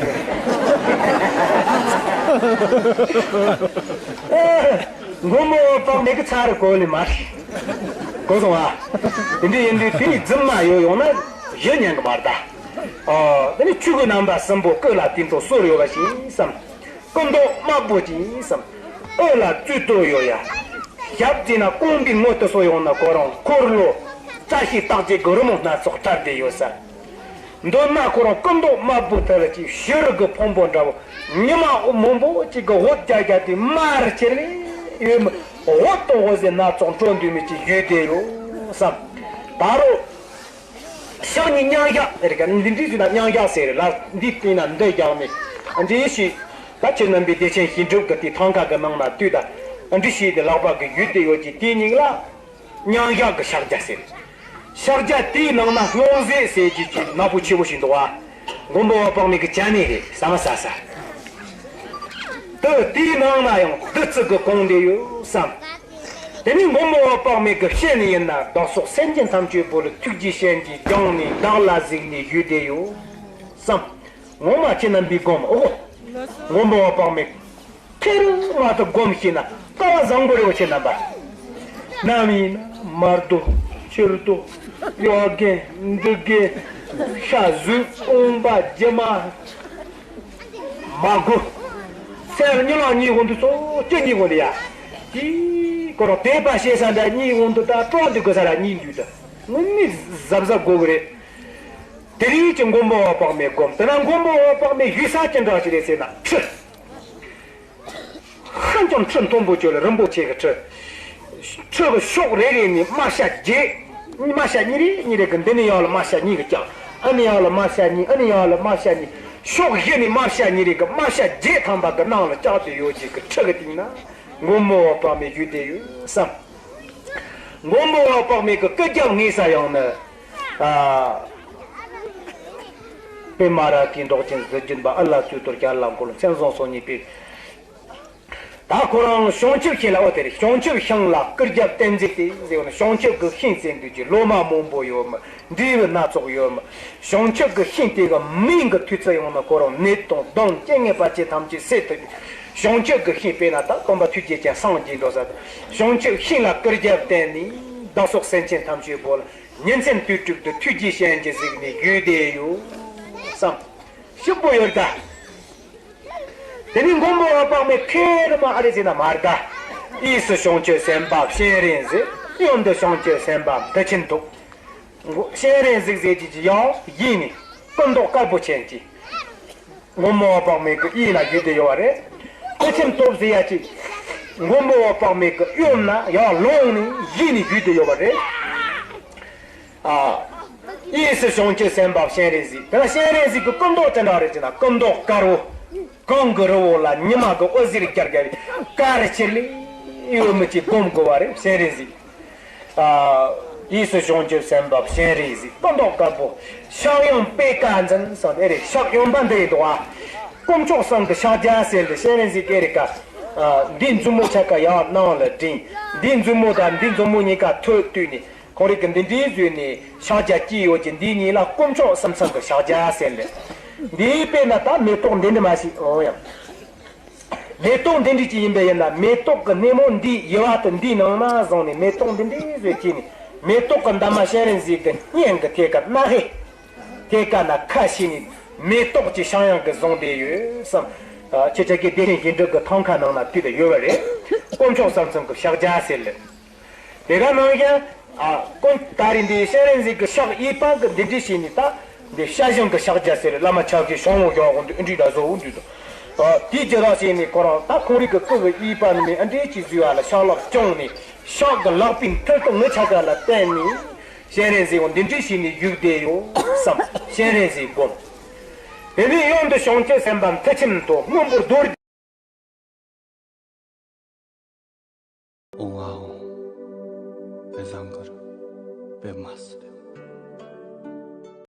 མགོན་པོ་འོད་དཔག་མེད་ཀྱི་ཚ་རུ་གོ་ལེ་མ་རེད། གོ་སོང་ཨ། དེ་འདྲ་ཡིན་དུས་དེ་རྫུན་མ་ཡོད་ཡོང་ན་ཞུ་ཉན་གི་མ་རེད་ད། ཨོ། དེ་ནི་ཆོས་གོས་རྣམ་པ་གསུམ་པོ་སྐུ་ལ་དེ་འདྲ་གསོལ་ཡོད་པ་ཞིག་བསམ། སྐུ་མདོག་དམར་པོ་ཅིག་བསམ། འོད་ལ་སྩོལ་དོ་ཡོད་ཡ། ཞབས་ཀྱི་ན་རྐང་པའི་ངོས་དེ་སོ་ཡོང་ན་ཁོ་རང་འཁོར་ལོ་བཀྲ་ཤིས་རྟགས་བརྒྱད་ཀྱི་རི་མོ་སྣ་ཚོགས་བཀྲ་བསྡད་ཡོད་ས། མདུན་ན་ཁོ་རང་སྐུ་མདོག་དམར་པོ་དེ་ལ་ཅིག་བྱུ་རུ་གི་ཕུང་པོ་འདྲ་བོ། ཉི་མ་འོད་མང་པོ་ཅིག་གི་འོད་རྒྱག་རྒྱག་དེ་དམར་ཆེ་ལེ་ཡོད་མི། འོད་དང་འོད་ཟེར་སྣ་ཚོགས་འཕྲོ་འདུས་མི་ཅིག་ཡོད་བསྡད་ཡོད་བསམ། ད་རུང་ཕྱག་གཉིས་མཉམ་བཞག་རེད་ཀ། འདི་འདྲའི་ཟེར་ན་མཉམ་བཞག་ཟེར་ལ། འདི་བལྟས་ན་འདི་རྒྱག་ནས་འདི་ཞིག་ད་ཁྱེད་རྣམ་པའི་བདེ་ཆེན་ཞིང་སྒྲུབ་ཀྱི་དེ་ཐང་ཀ་གི་ནང་ན་དུས་ད་འདི་ཞིག་དེ་ལག་པ་གི་ཡུལ་དེ་ཡོད་ཀྱི་དེའི་མིང་ལ། མཉམ་བཞག་གི་ཕྱག་རྒྱ་ཟེར། ཕྱག་རྒྱ་དེའི་ནང་ན་རླུང་རྫས་ཟེར་གྱི་ཅིག་ནག་པོ་ཆེ་བོ་ཞིག་འདུག་བ། མགོན་པོ་འོད་དཔག་མེད་ཀྱི་ཅ་ནེ་རེད། ཟ་མ་ཟ་ས། དེ་དེའི་ནང་ན་ཡང་བདུད་རྩི་གི་གོང་དེ་ཡོད་བསམ། དེ་ནས་མགོན་པོ་འོད་དཔག་མེད་ཀྱི་སྤྱན་ཡིན་ན་བདག་སོགས་སེམས་ཅན་ཐམས་ཅད་པོ་ལ་ཐུགས་རྗེའི་སྤྱན་གྱིས་བརྐྱངས་ནས་བདག་ལ་གཟིགས་ནས་བཞུགས་བསྡད་ཡོད་བསམ། ངོ་མ་ཁྱེད་རྣམ་པའི་སྒོམ་ཨོ། མགོན་པོ་འོད་དཔག་མེད། ཐེར་མ་དུ་སྒོམ་ཤེས་ན་སྐལ་བ་བཟང་པོ་རེད་བ། ཁྱེད་རྣམ་པ། ནམ་ཡིན་ན་མར་རྡོ་ཕྱིར་རྡོ་གཡོ་རྒན་འདི་རྒན་ཤ་ཟོས་དཔུང་པ་རྒྱུ་མ་མ་དགོས། སེམས་གཉིད་ལོག་གཉིད་འོང་དུས་ཚོ་ཅི་གཉིད་འོང་དུ་ཡ། དེ་ཁོ་རང་དད་པ་བྱེད་ས་འདྲ་གཉིད་འོང་དུ་ད་སྤྲོ་འདུག་དགོས་ས་ར་གཉིད་འདུག་ད་དངོས་གནས་གཟབ་གཟབ་དགོས་གི་རེད། དེ་རིང་གི་མགོན་པོ་འོད་དཔག་མེད་སྒོམ་དེ་ན་མགོན་པོ་འོད་དཔག་མེད་ཡུལ་ས་ཅི་འདྲ་ཞིག་རེད་ཟེར་ན་ཁྲི། ཧ་ཅང་ཁྲི་མཐོན་པོ་ཅོ་ལ་རིན་པོ་ཆེ་གི་ཁྲི། ཁྲི་གི་ཕྱོགས་རེ་རེ་ནས་དམར་ཤ་བརྒྱད། དམར་ཤ་གཉིས་རེ་གཉིས་རེ་གི་འདི་ནས་ཡར་ལ་དམར་ཤ་གཉིས་གི་ལྕགས། ཨ་ནི་ཡར་ལ་དམར་ཤ་གཉིས། ཨ་ནི་ཡར་ལ་དམར་ཤ་གཉིས། ཕྱོགས་བཞི་ནས་དམར་ཤ་གཉིས་རེ་གི་དམར་ཤ་བརྒྱད་ཐམ་པ་གི་ནང་ལ་བཅག་སྟེ་ཡོད་ཅིག་གི་ཁྲི་གི་སྟེང་ན་མགོན་པོ་འོད་དཔག་མེད་བཞུགས་བསྡད་ཡོད་བསམ། མགོན་པོ་འོད་དཔག་མེད་ཀྱི་སྐུ་རྒྱབ་ངེས་ས་ཡང་ནི། ཨ། པདྨ་རཱ་གའི་མདོག་ཅན་གཟི་བརྗིད་འབར། འོད་ལ་སྩོལ་དོ་རྒྱ་ལ་འཁོར། མཚན་བཟང་སོ་གཉིས་པའི། ད་ཁོ་རང་བྱང་ཆུབ་ཤིང་ལ་འོ་དེ་རེད། བྱང་ཆུབ་ཤིང་ལ་སྐུ་རྒྱབ་བརྟེན་འཛེགས་ཏེ་ཟེར་བ་ནི་བྱང་ཆུབ་ཀྱི་ཤིང་ཟེར་འདུག་ཅེས་ལོ་མ་མང་པོ་ཡོད་མི། འབྲས་བུ་སྣ་ཚོགས་ཡོད་མི། བྱང་ཆུབ་ཀྱི་ཤིང་དེ་གི་མིང་གི་ཐོས་ཚུལ་ཡང་ན་ཁོ་རང་ནད་དང་གདོན་རྐྱེན་ངན་བར་ཆད་ཐམས་ཅད་སེལ་ཐུབ་པའི་བྱང་ཆུབ་ཀྱི་ཤིང་དཔེར་ན་ད་སྟོན་པ་ཐུགས་རྗེ་ཅན་སངས་རྒྱས་འགྲོ་ས་དང་། བྱང་ཆུབ་ཤིང་ལ་སྐུ་རྒྱབ་བརྟེན་ནས་བདག་སོགས་སེམས་ཅན་ཐམས་ཅད་པོ་ལ་ཉིན་མཚན་དུས་དྲུག་ཏུ་ཐུགས་རྗེའི་སྤྱན་གྱིས་གཟིགས་ནས་བཞུགས་བསྡད་ཡོད་བསམ། ཞིབ་པོ་ཡོད་ད། དེ་ནི་མགོན་པོ་འོད་དཔག་མེད་ཁེར་མ་ཨ་རེ་ཟེར་ན་མ་རེད་ད། གཡས་སུ་བྱང་ཆུབ་སེམས་དཔའ་སྤྱན་རས་གཟིགས། གཡོན་དུ་བྱང་ཆུབ་སེམས་དཔའ་མདུད་ཆེན་ཐུབ། སྤྱན་རས་གཟིགས་ཟེར་གྱི་ཡང་གཡས་ནས་སྐུ་མདོག་དཀར་པོ་ཅན་གྱི་མགོན་པོ་འོད་དཔག་མེད་ཀྱི་གཡས་ལ་བཞུགས་ཏེ་ཡོད་པ་རེད། མདུད་ཆེན་ཐུབ་ཟེར་ཡ་གཅིག་མགོན་པོ་འོད་དཔག་མེད་ཀྱི་གཡོན་ན་ཡང་ལོང་ནས་གཡས་ནས་བཞུགས་ཏེ་ཡོད་པ་རེད། ཨ། གཡས་སུ་བྱང་ཆུབ་སེམས་དཔའ་སྤྱན་རས་གཟིགས། དེ་ལ་སྤྱན་རས་གཟིགས་ཀྱི་སྐུ་མདོག་ཅི་འདྲ་རེད་ཅེ་ན་སྐུ་མདོག་དཀར་པོ། གངས་ཀྱི་རི་བོ་ལ་ཉི་མ་གི་འོད་ཟེར་རྒྱ་རྒྱ་བའི་དཀར་ཆེ་ལེ་ཡོད་མི་ཅིག་སྒོམ་དགོས་པ་རེད་སྤྱན་རས་གཟིགས། ཨ། གཡས་སུ་བྱང་ཆུབ་སེམས་དཔའ་སྤྱན་རས་གཟིགས། སྐུ་མདོག་དཀར་པོ། ཕྱག་གཡོན་པད་དཀར་འཛིན་སོང་ཨེ་རེད། ཕྱག་གཡོན་པ་འདི་ཡིན་འདུག་ཨ། དཀོན་མཆོག་གསུམ་གྱི་ཕྱག་རྒྱ་ཟེར་འདི་སྤྱན་རས་གཟིགས་ཀྱི་རེད་ཀ། ཨ། འདིའི་མཛུབ་མོ་ཆ་ཀ་ཡར་ནང་ལ་བསྒྲེངས། འདིའི་མཛུབ་མོ་དང་འདིའི་མཛུབ་མོ་གཉིས་ཀ་ཐོད་བཏུད་ནས། ཁོང་རིགས་ཀྱི་འདི་འདྲའི་བཟོས་ནས་ཕྱག་རྒྱ་བསྐྱེད་ཡོད་ཀྱི་འདིའི་གཉིས་ལ་དཀོན་མཆོག་གསུམ་ཚང་གི་ཕྱག་རྒྱ་ཟེར་ལེ། འདིའི་དཔེར་ན་ད་མེ་ཏོག་འདི་འདྲ་མ་ཞིག་འོང་ཡང་། མེ་ཏོག་འདི་འདྲ་ཅིག་ཡིན་པས་ཡིན་ན་མེ་ཏོག་གི་སྣེ་མོ་འདི་ཡི་བ་དུ་འདིའི་ནང་ན་བཟུང་ནས་མེ་ཏོག་འདི་འདྲའི་བཟོས་བྱས་ནས་མེ་ཏོག་གི་འདབ་མ་སྤྱན་རས་གཟིགས་ཀྱི་སྙན་གྱི་ཐད་ཀར་སྣ་ཧེ། ཐད་ཀར་ན་ཁ་ཕྱེ་ནས་མེ་ཏོག་ཅིག་བཤང་ཡང་གི་བཟུང་བསྡད་ཡོད་བསམ། ཁྱེད་ཅག་གི་བདེ་ཆེན་ཞིང་སྒྲུབ་ཀྱི་ཐང་ཁ་ནང་ན་དུས་དུ་ཡོད་པ་རེད། དཀོན་མཆོག་གསུམ་ཚང་གི་ཕྱག་རྒྱ་ཟེར་ལེ། དེ་ག་ནང་བཞིན། ཨ། ཀུན་ད་རེས་འདི་སྤྱན་རས་གཟིགས་ཀྱི་ཕྱག་གཡས་པ་གི་འདི་འདྲ་བྱས་ནས་ད། འདི་ཤ་ཞང་གི་ཕྱག་རྒྱ་ཟེར། བླ་མ་ཆ་གི་ཞང་བོ་ཞང་བོ་འདི་འདྲའི་ད་བཟོ་བོ་འདི་དང་། ཨ། དེའི་རྒྱུ་དག་བྱས་ནས་ཁོ་རང་ད་ཁོང་རིགས་ཀྱི་སྐུ་གི་གཡས་པ་ནི་མི་ཨ་འདྲའི་ཅིག་བཟོས་པ་ལ་ཕྱག་ལག་བརྐྱངས་ནས། ཕྱག་གི་ལག་པའི་མཐིལ་དུ་ངུ་ཆ་ག་ལ་བསྟན་ནས། སྤྱན་རས་གཟིགས་བོ་འདི་འདྲ་བྱས་ནས་བཞུགས་བསྡད་ཡོད་བསམ། སྤྱན་རས་གཟིགས་བསྒོམ། དེ་ནས་ཡང་འདི་བྱང་ཆུབ་སེམས་དཔའ་མཐུ་ཆེན་དུ་མངོན་པར་རྡོར། ཨོ་ཨ་ཨོ། བེ་བཟང་གར་བེ་མ་སི།